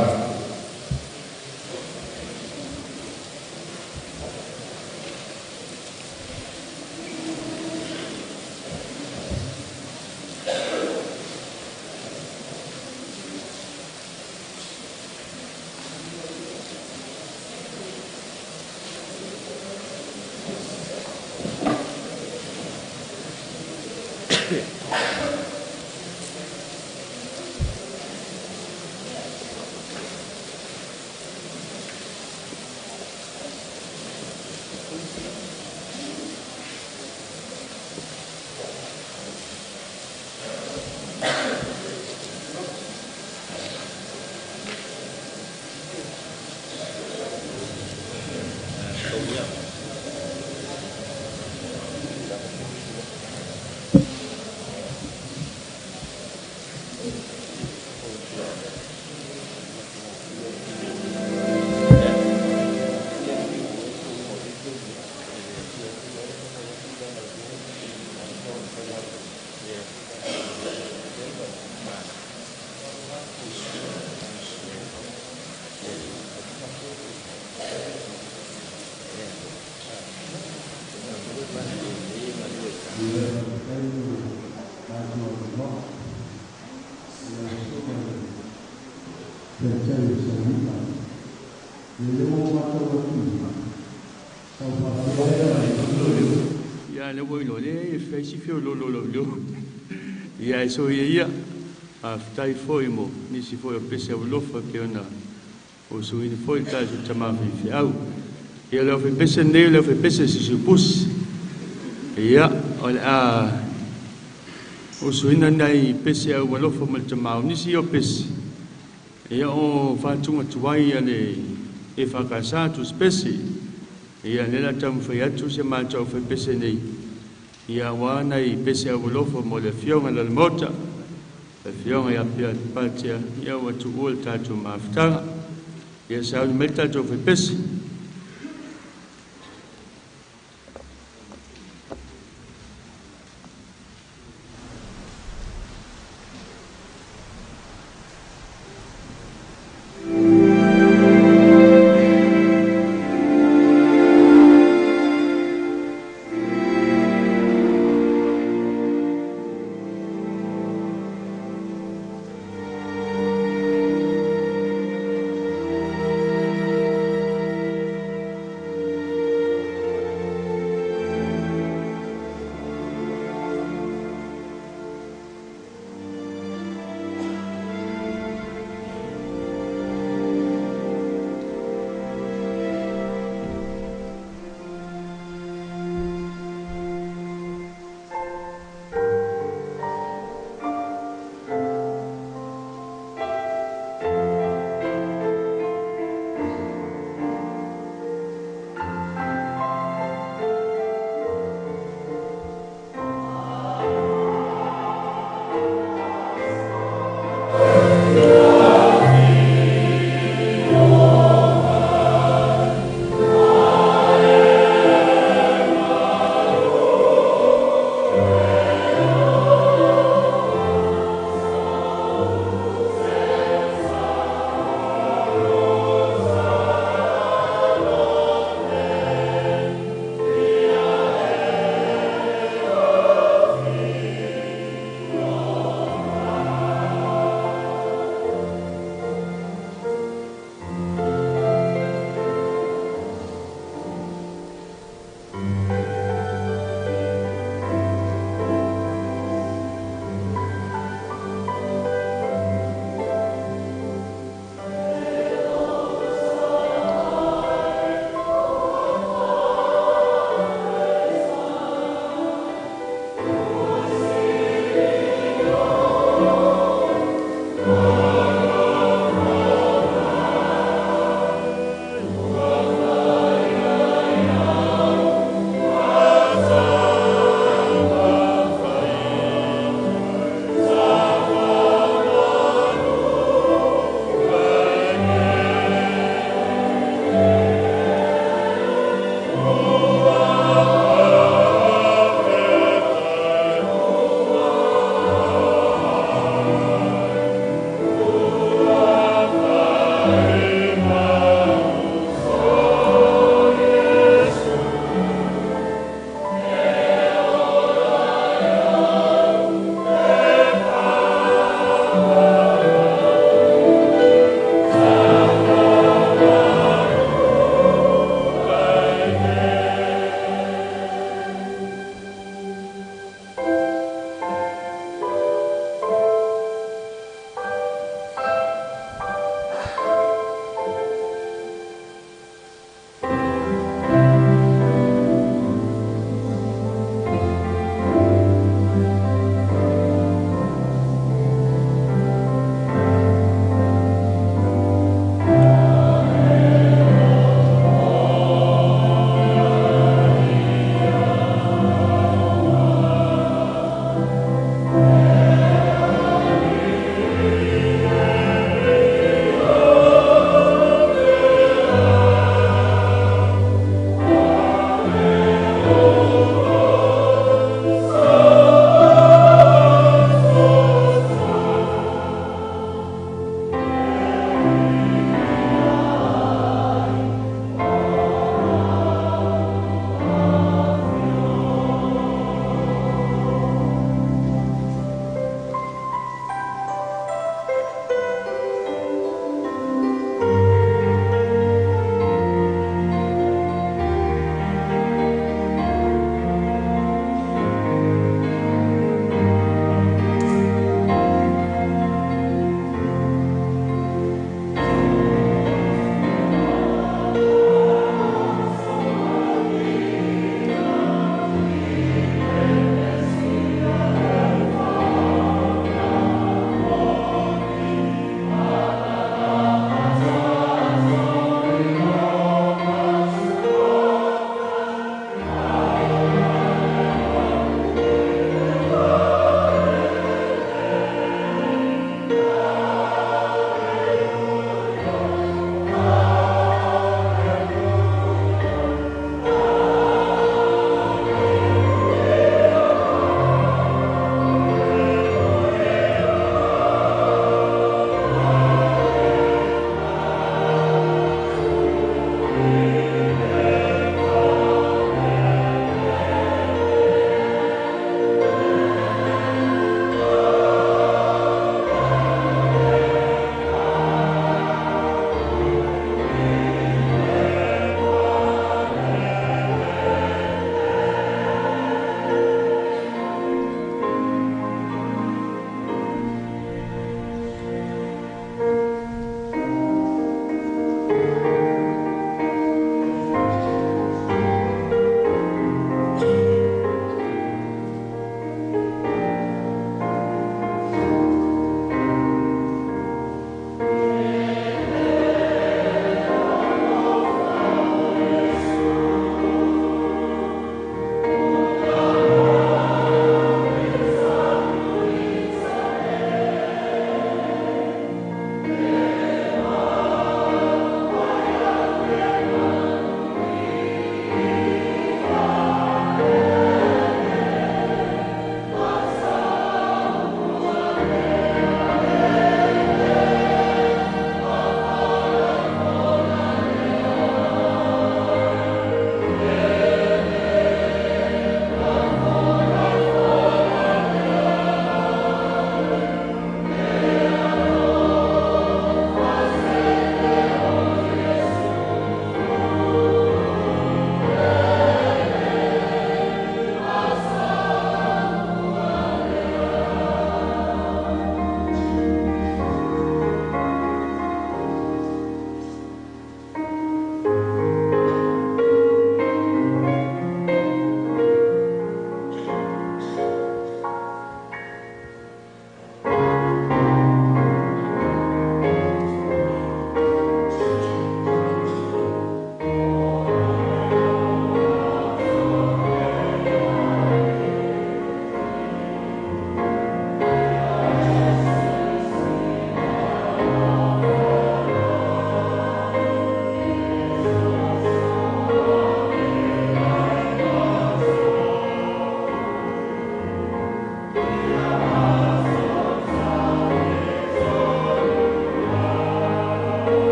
Ia le ua iloa lea e fai si fia o lolo lau leo. Ia e so ia ia, faafetai foi mo nisi foi o pese aualofa e pei ona usuina foi le tatou tama faifeau. Ia le aufaipese lenei o le aufaipese sisiupusi. Ia o le a usuina nai pese aualofa ma le tama o nisi o pese. Ia o faatuga tuai a le EFKS tusipese. Ia lea o le a taumafai atu si a matou aufaipese nei. Ia aua nai pese aualofa mo le afioga i le Maota, le afioga ia Patea, ia ua tuua le tatou mafutaga. Ia sauni mai le tatou aufaipese.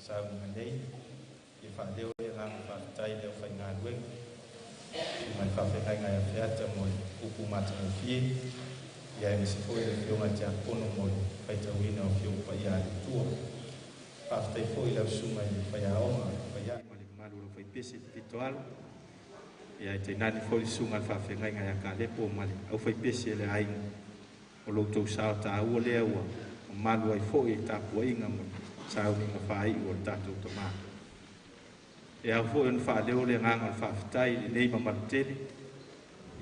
Sauniga nei, ia faaleo le agaga faafetai i le aufaigaluega susuga i le faafeagaiga ia Feata mo le upu matagofie, ia aemaise foi le afioga i le Tiakono mo le faitauina o Afioga Paia a le Atua. Faafetai foi i lau susuga i le faiaoga faia'i ma le mamalu o le aufaipese Vito Alo, ia e tainane foi le susuga i le faafeagaiga ia Kalepo ma le aufaipese le aiga o lo outou sao taua lea ua mamalu ai foi le tapuaiga ma le sauniga faaiu o le tatou tamā. E ao foi ona faaleo le agaga o le faafetai i lenei mamalu tele,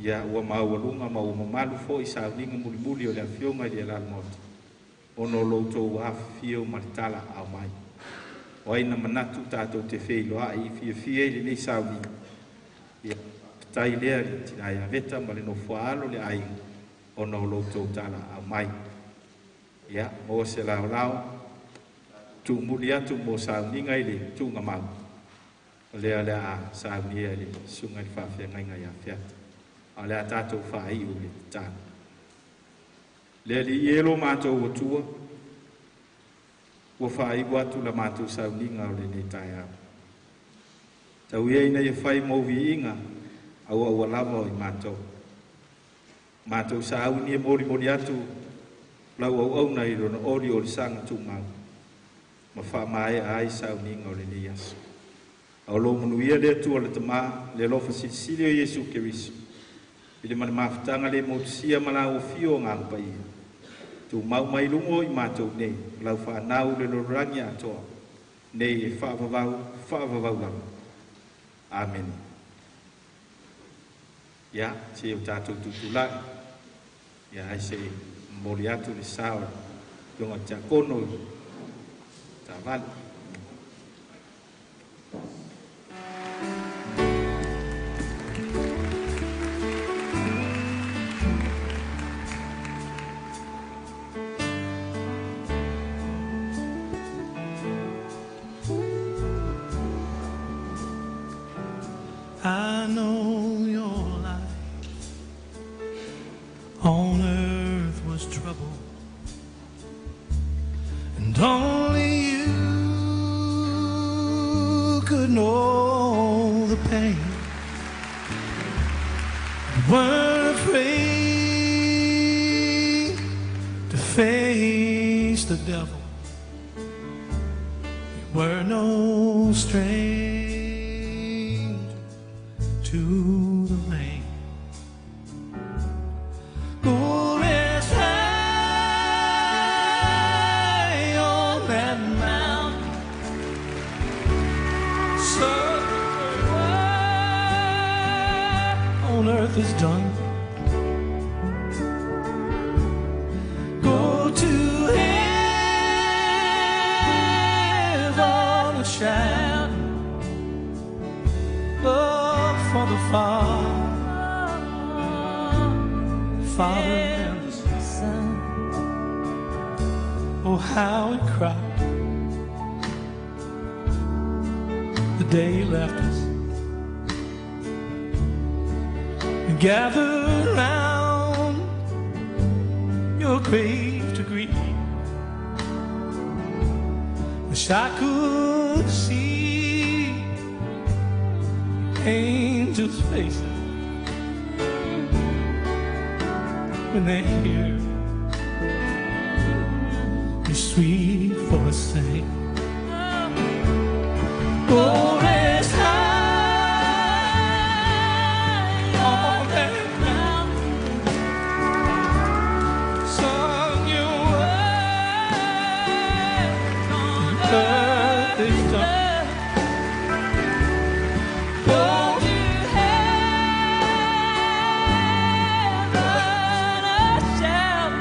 ia ua maualuga ma ua mamalu foi sauniga mulimuli o le afioga i le Alaalamaota, ona o lo outou afifio ma le tala ao mai. O ai na manatu tatou te feiloai fiafia i lenei sauniga, ia faafetai lea i le tina ia Veta ma le nofoaalo le aiga, ona o lo outou tala ao mai. Ia, maua se laolao, tuumuli atu mo sauniga i le tuugamau, o lea o le a saunia i le susuga i le faafeagaiga ia Feata. A o le a tatou faaiu i le tatalo. Le Alii e lo matou Atua, ua faaiu atu la matou sauniga o lenei taeao. Tau ia ina ia fai mou viiga auaua lava o i matou. Matou sauni e molimoli atu lau auauna i lona oli o le saga tumau, ma faamaea ai sauniga o lenei aso. A o lo manuia le Atua le Tamā, le alofa silisili o Iesu Keriso, i le ma le mafutaga le motusia ma lau afio o Agaga Paia, tumau mai luga o i matou nei, lau whanau le lolorangi atoa, nei e whaavavau, whaavavau lava. Amen. Ia, se o tātou tutulai, ia ai se moli atu le sao, tonga tiakono, tavali. I know your life on earth was trouble, and only you could know the pain. You weren't afraid to face the devil. You were no stranger to the rain. Go rest high on that mountain, so what on earth is done. Go to heaven, a shout, look for the Father, Father and the Son. Oh, how we cried the day you left us, and gathered round your grave to grieve. Wish I could see angels' faces when they hear your sweet voice say, go rest high on that mountain, son, your work on earth is done. Go to heaven, a shout,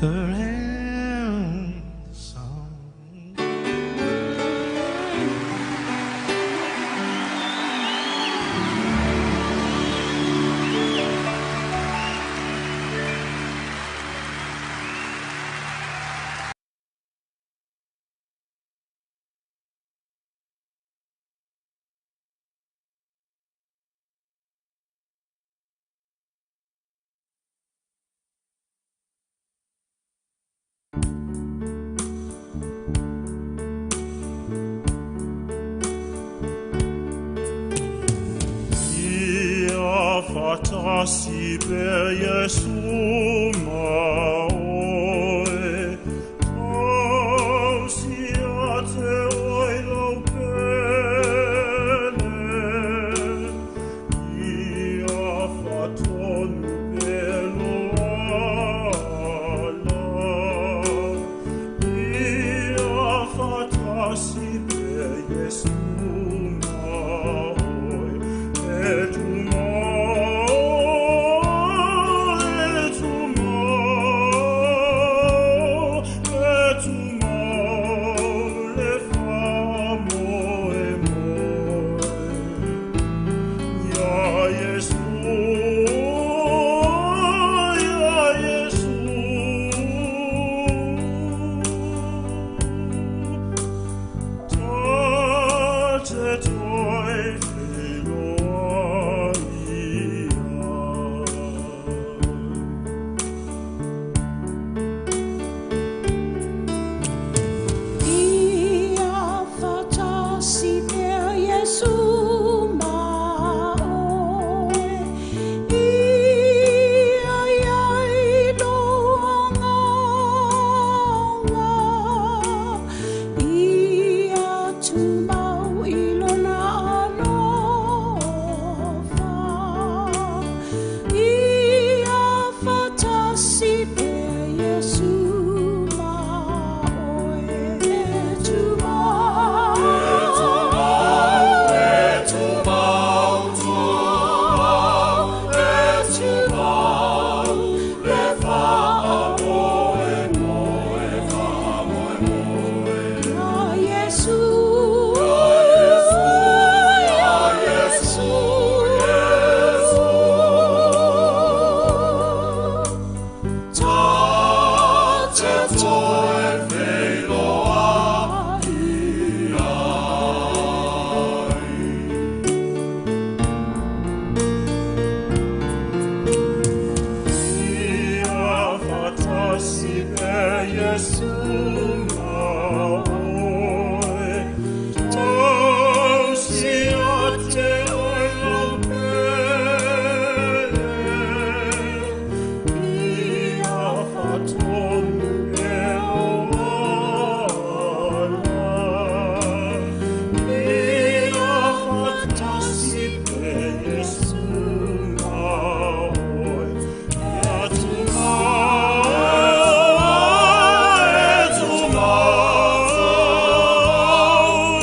the ransom. Ia fatasi per Iesu ma oe, tausi a te oi lau pele. Ia fatonu pelo ala. Ia fatasi per Iesu ma oe, et Ia fatasi per Iesu ma oe, ia iai lo anganga, ia tumau i lona alofa. Ia fatasi per Iesu ma oe, e tumau, e tumau, tumau, e tumau, le faamoe moe, faamoe moe. Ia Iesu, ia Iesu, Iesu. Ta te toe feiloa ia. Ia fatasi per Iesu ma oe, tausi a te oi lau pele. Ia fatonu pelo ala. Ia fatasi per Iesu ma oe, ia tumau, e tumau,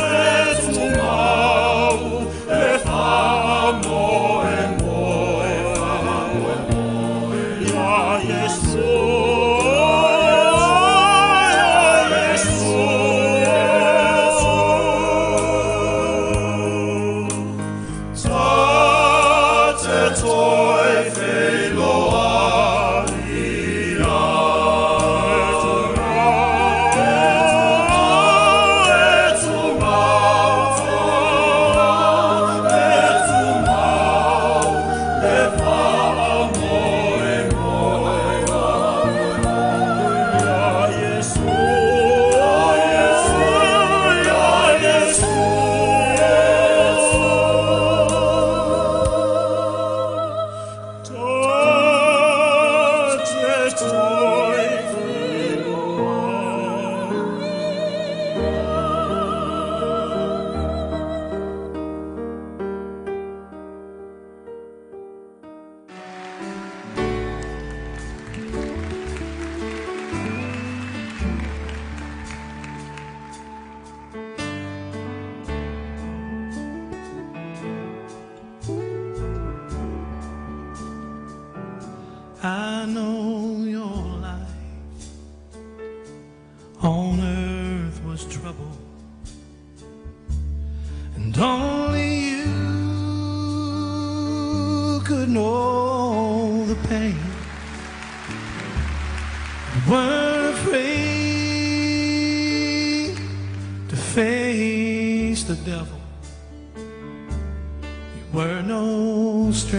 e tumau, le faamoe moe, faamoe moe. Ia Iesu, ia Iesu, Iesu. Ta te toe feiloa ia. E tumau, e tumau, le faamoe moe, faamoe moe. Ia Iesu, ia Iesu, ia Iesu, Iesu. Ta te toe feiloa. I know your life trouble, and only you could know the pain. You weren't afraid to face the devil. You were no stranger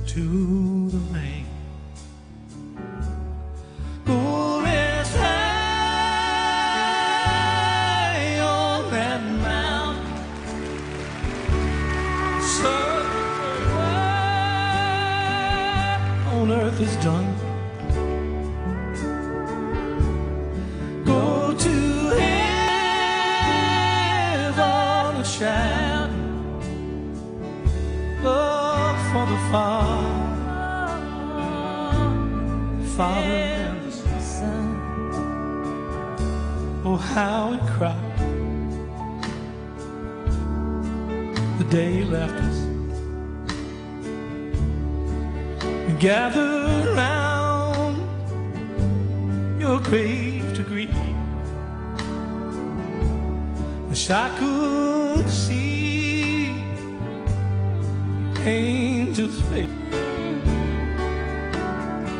to the rain. Go rest high on that mountain. Son, what on earth is done? Go to heaven and shout love for the Father, Father and the Son. Oh, how we cried the day you left us. We gathered round your grave to grieve. Wish I could see angels' face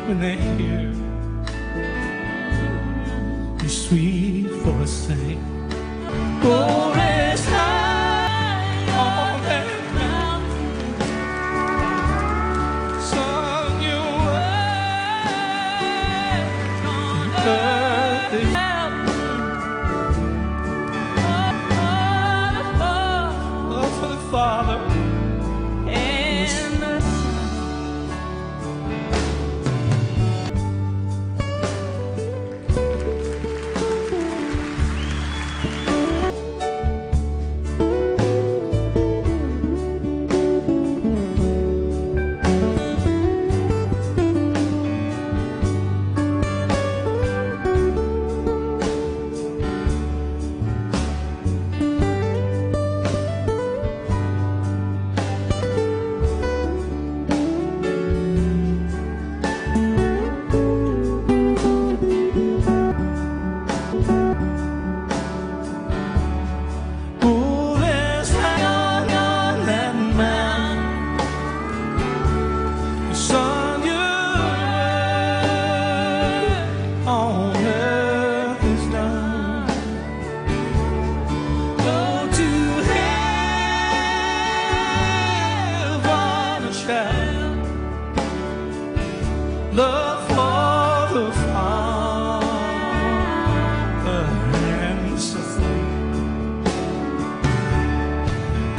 when they hear your sweet voice sing. Go rest high on that mountain, son, you were on earth is love for the Father and the Son. Go rest high on that mountain, son, your work on earth is done. Go to heaven and shout love for the Father and the Son.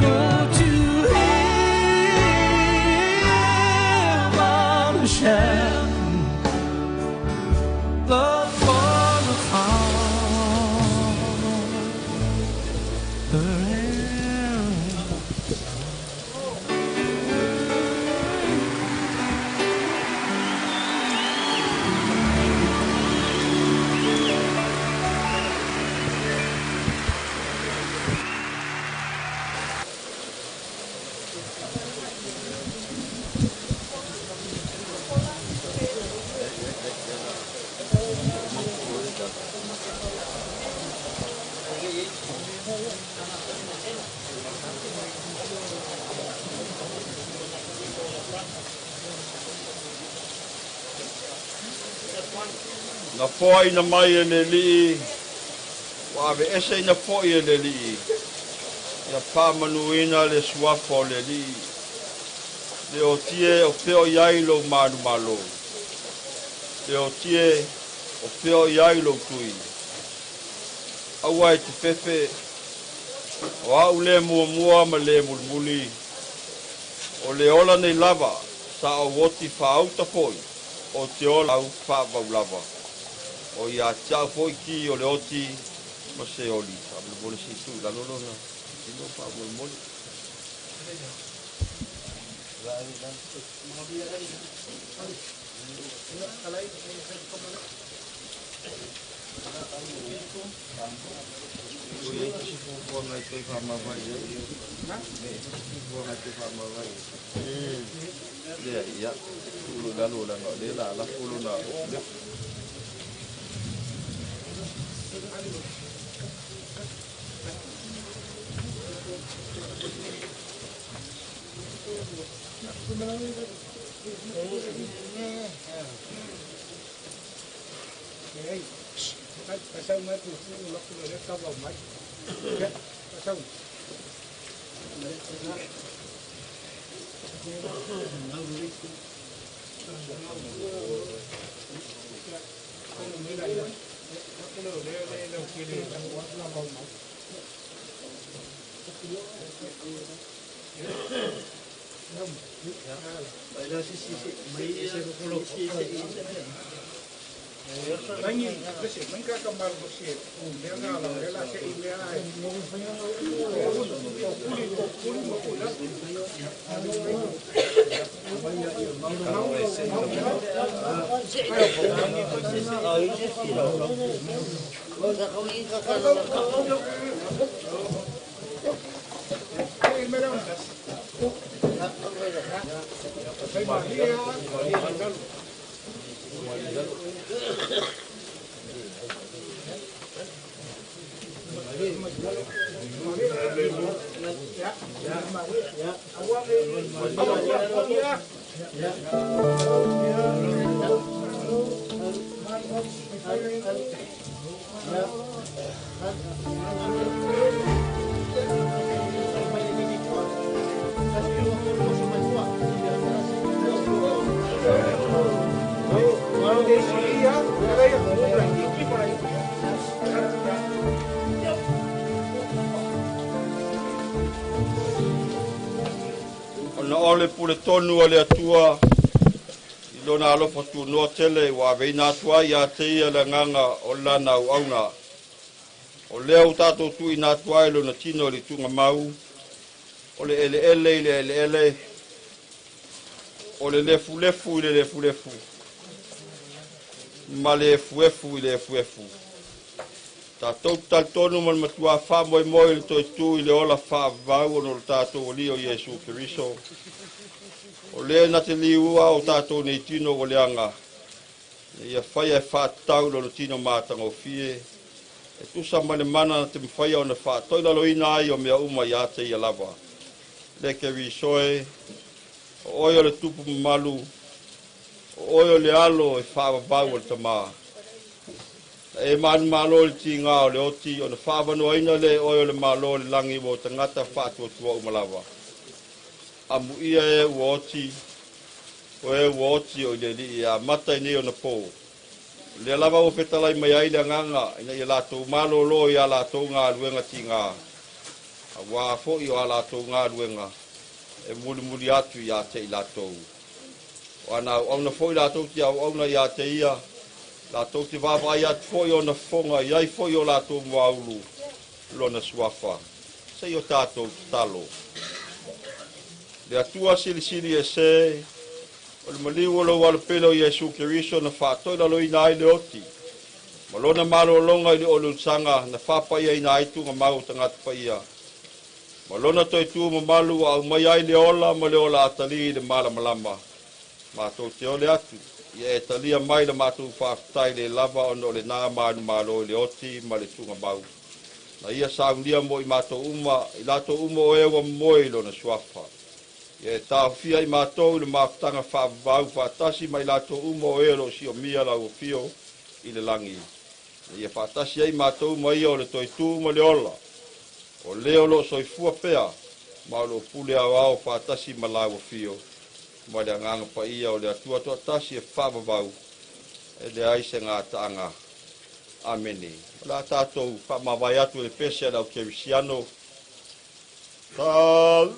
Go to heaven and shout love for the Father and the Son. Na foa ina mai e le lii, wa ave ese ina foi e le lii. Ia pāmanuina le suafa o le lii. Le o tie o peo iai lou malu malo. Le o tie o peo iai lou tui. Aua e te fefe, o au le muamua ma le mulimuli. O le ola nei lava, sa o oti whaauta foi, o te ola au whaavau lava. O ia te au foi ki o le oti ma se oli. Sa mole mole si tu, la lolo na. Tino pa mole mole. Ona ole pule tonu o le Atua i lona alofa tunoa tele ua aveina atu ai ia te ia le agaga o lana auauna. O lea ua tatou tuuina atu ai lona tino i le tuugamau, o le eleele i le eleele, o le lefulefu i le lefulefu, ma le efuefu i le efuefu. Tatou talitonu ma le matua faamoemoe i le toe tu i le ola faavavau ona o le tatou Alii o Iesu Keriso. O lea na te liua o tatou nei tino ua leaga, ina ia faia e faatatau i lona tino matagofie, e tusa ma le mana na te mafaia ona faatoilaloina ai o mea uma ia te ia lava. Le Keriso e, o oe o le tupu mamalu, o oe o le alo e faavavau o le tamā. Na e manumalo i le tiga o le oti, ona faavanoaina le oe o le malo o le lagi mo tagata faatuatua uma lava. Amuia e ua oti, o e ua oti o i le alii e amata i nei ona pō. O lea lava ua fetalai mai ai le agaga ina ia latou malōlō i a latou galuega tigā, auā foʻi o a latou galuega e mulimuli atu iā te i latou. O ana auauna foʻi latou te auauna iā te ia, latou te vaavaai atu foʻi ona fofoga i ai foʻi o latou muaulu lona suafa. Se i o tatou tatalo. Le Atua silisili ese, o le maliu o lou alopele o Iesu Keriso na faatoilaloina ai le oti, ma lona malōlōga i le uluulusaga na faapaiaina ai tuugamau o tagata paia. Ma lona toe tu mamalu ua aumaia ai le ola ma le ola atalī i le malamalama. Matou te ole atu, ia e talia mai la matou faafetai le lava ona o lenā manumalo i le oti ma le tuugamau. Na ia saunia mo i matou uma, i latou uma o e ua momoe i lona suafa. Ia e taofia i matou i le mafutaga faavavau faatasi ma i latou uma o e o lo o siomia lau afio i le lagi. Na ia faatasi ai matou ma ia o le toe tu ma le ola. O lea o lo o soifua pea ma o lo o pule aoao faatasi ma lau afio ma le agaga paia o le Atua toatasi e faavavau e leai se gataaga. Amene. O le a tatou faamavae atu i le pese a le au kerisiano. Talofa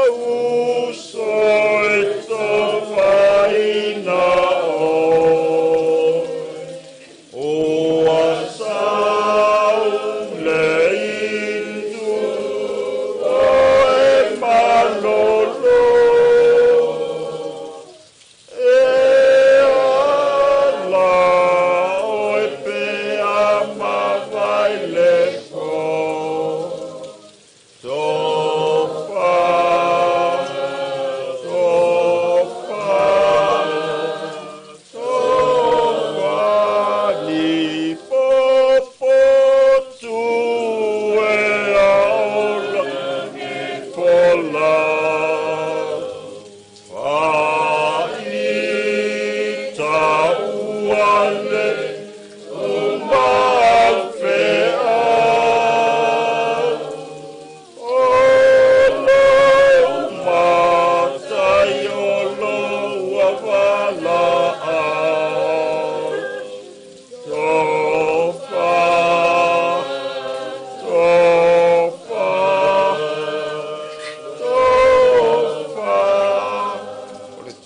uso e tofaina oe, ua sau le itu oe malolo. E ala oe pea mavai le fo. Tofa, tofa.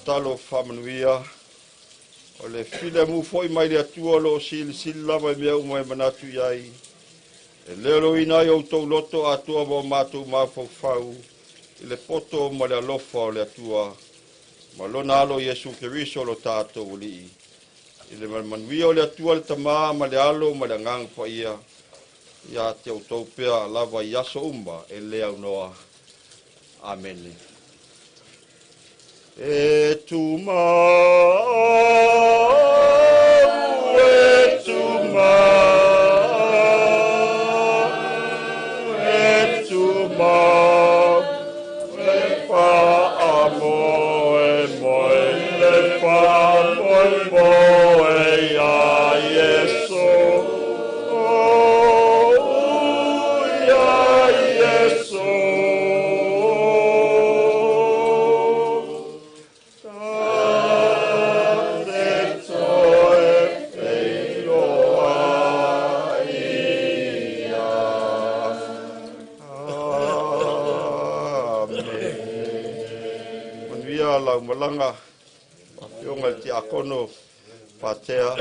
tatalo faamanuia. O le filemu fo'i mai le Atua o loo silisili lava i mea uma e manatu i ai. E leoloina ai outou loto atoa ma o matou mafaufau i le poto ma le alofa o le Atua ma lona alo Iesu Keriso lo tatou Alii. I le manuia o le Atua le Tamā ma le Alo ma le Agaga Paia, ia te outou pea lava i aso uma e le aunoa. Amene. E tumau, e tumau, e tumau, le faamoemoe, le faamoemoe ia Iesu. Ia Iesu. Ta te toe feiloai ia. Amene. Manuia lau malaga, afioga i le tiakono Patea.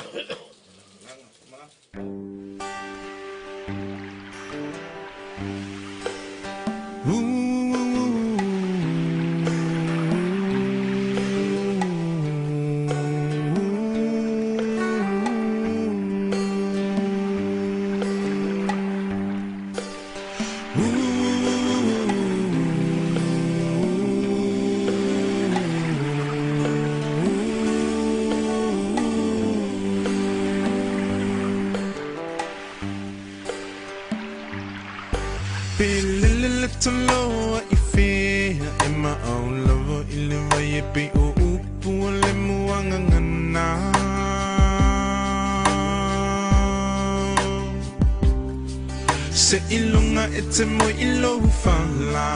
Pelele taloa i fea e maau lava i le vai e pe o upu o le muangangana. Se ilunga e te moe i lou fala,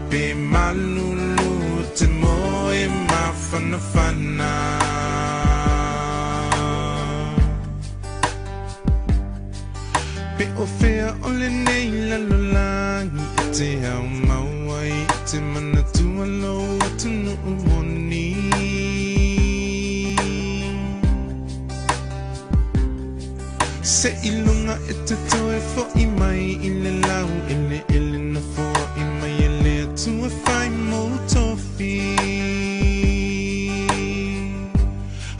pe malulu te moe mafanafana. Pe o fea o le nei lalolagi e te au maua i te manatua lou atunuu moni. Se ilunga e te toe fo'i mai i le lau ele ele na fo'i mai e le Atua fai mo tofi.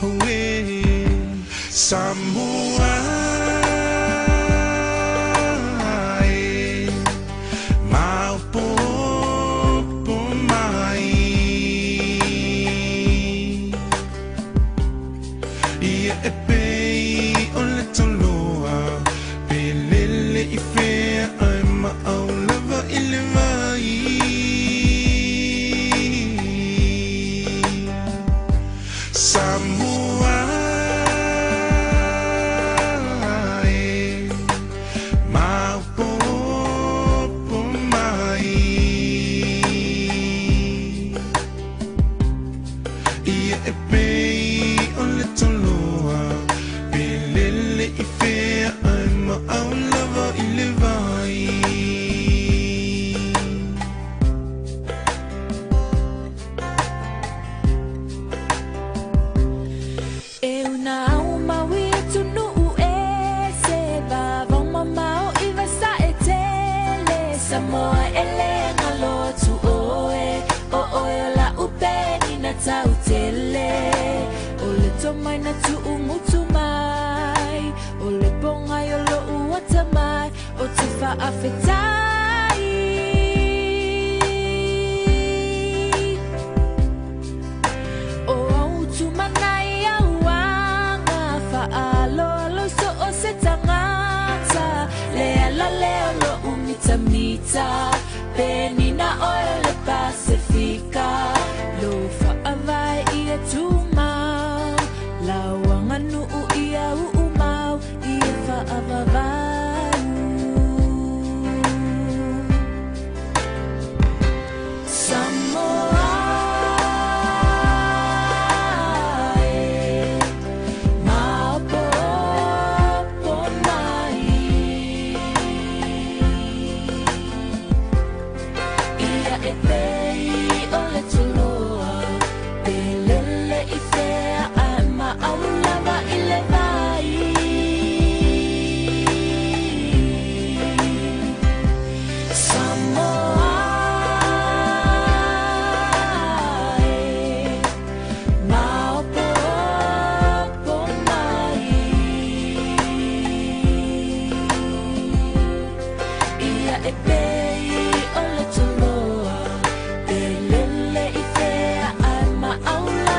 Oh, eh, Samoa e maopopo mai. Ia e pei o le toloa, pe lele i fea ai maau lava i le vai. Samoa e maopopo mai. Ia e pei o le toloa, pe lele i fea ai maau lava i le vai. E una au maui e tunuu e se vavau mamao i vasa e tele. Samoa e le ngalo atu oe, o oe o la upeni na tau tele. O le tomai na tuu mutu mai, o le pongai o lo uata mai, o te faafetai. O au tumanai auanga, faaloalo so o se tangata. Le ala leo lo umitamita, penina oe o le Pasifika. Lo faavae ia tumau, lauanga nuu ia uumau, ia faavavau. Samoa e maopopo mai.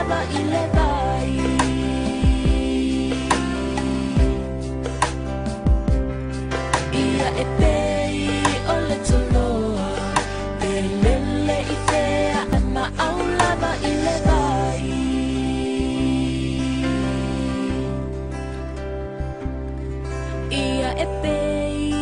lava i le vai. Ia e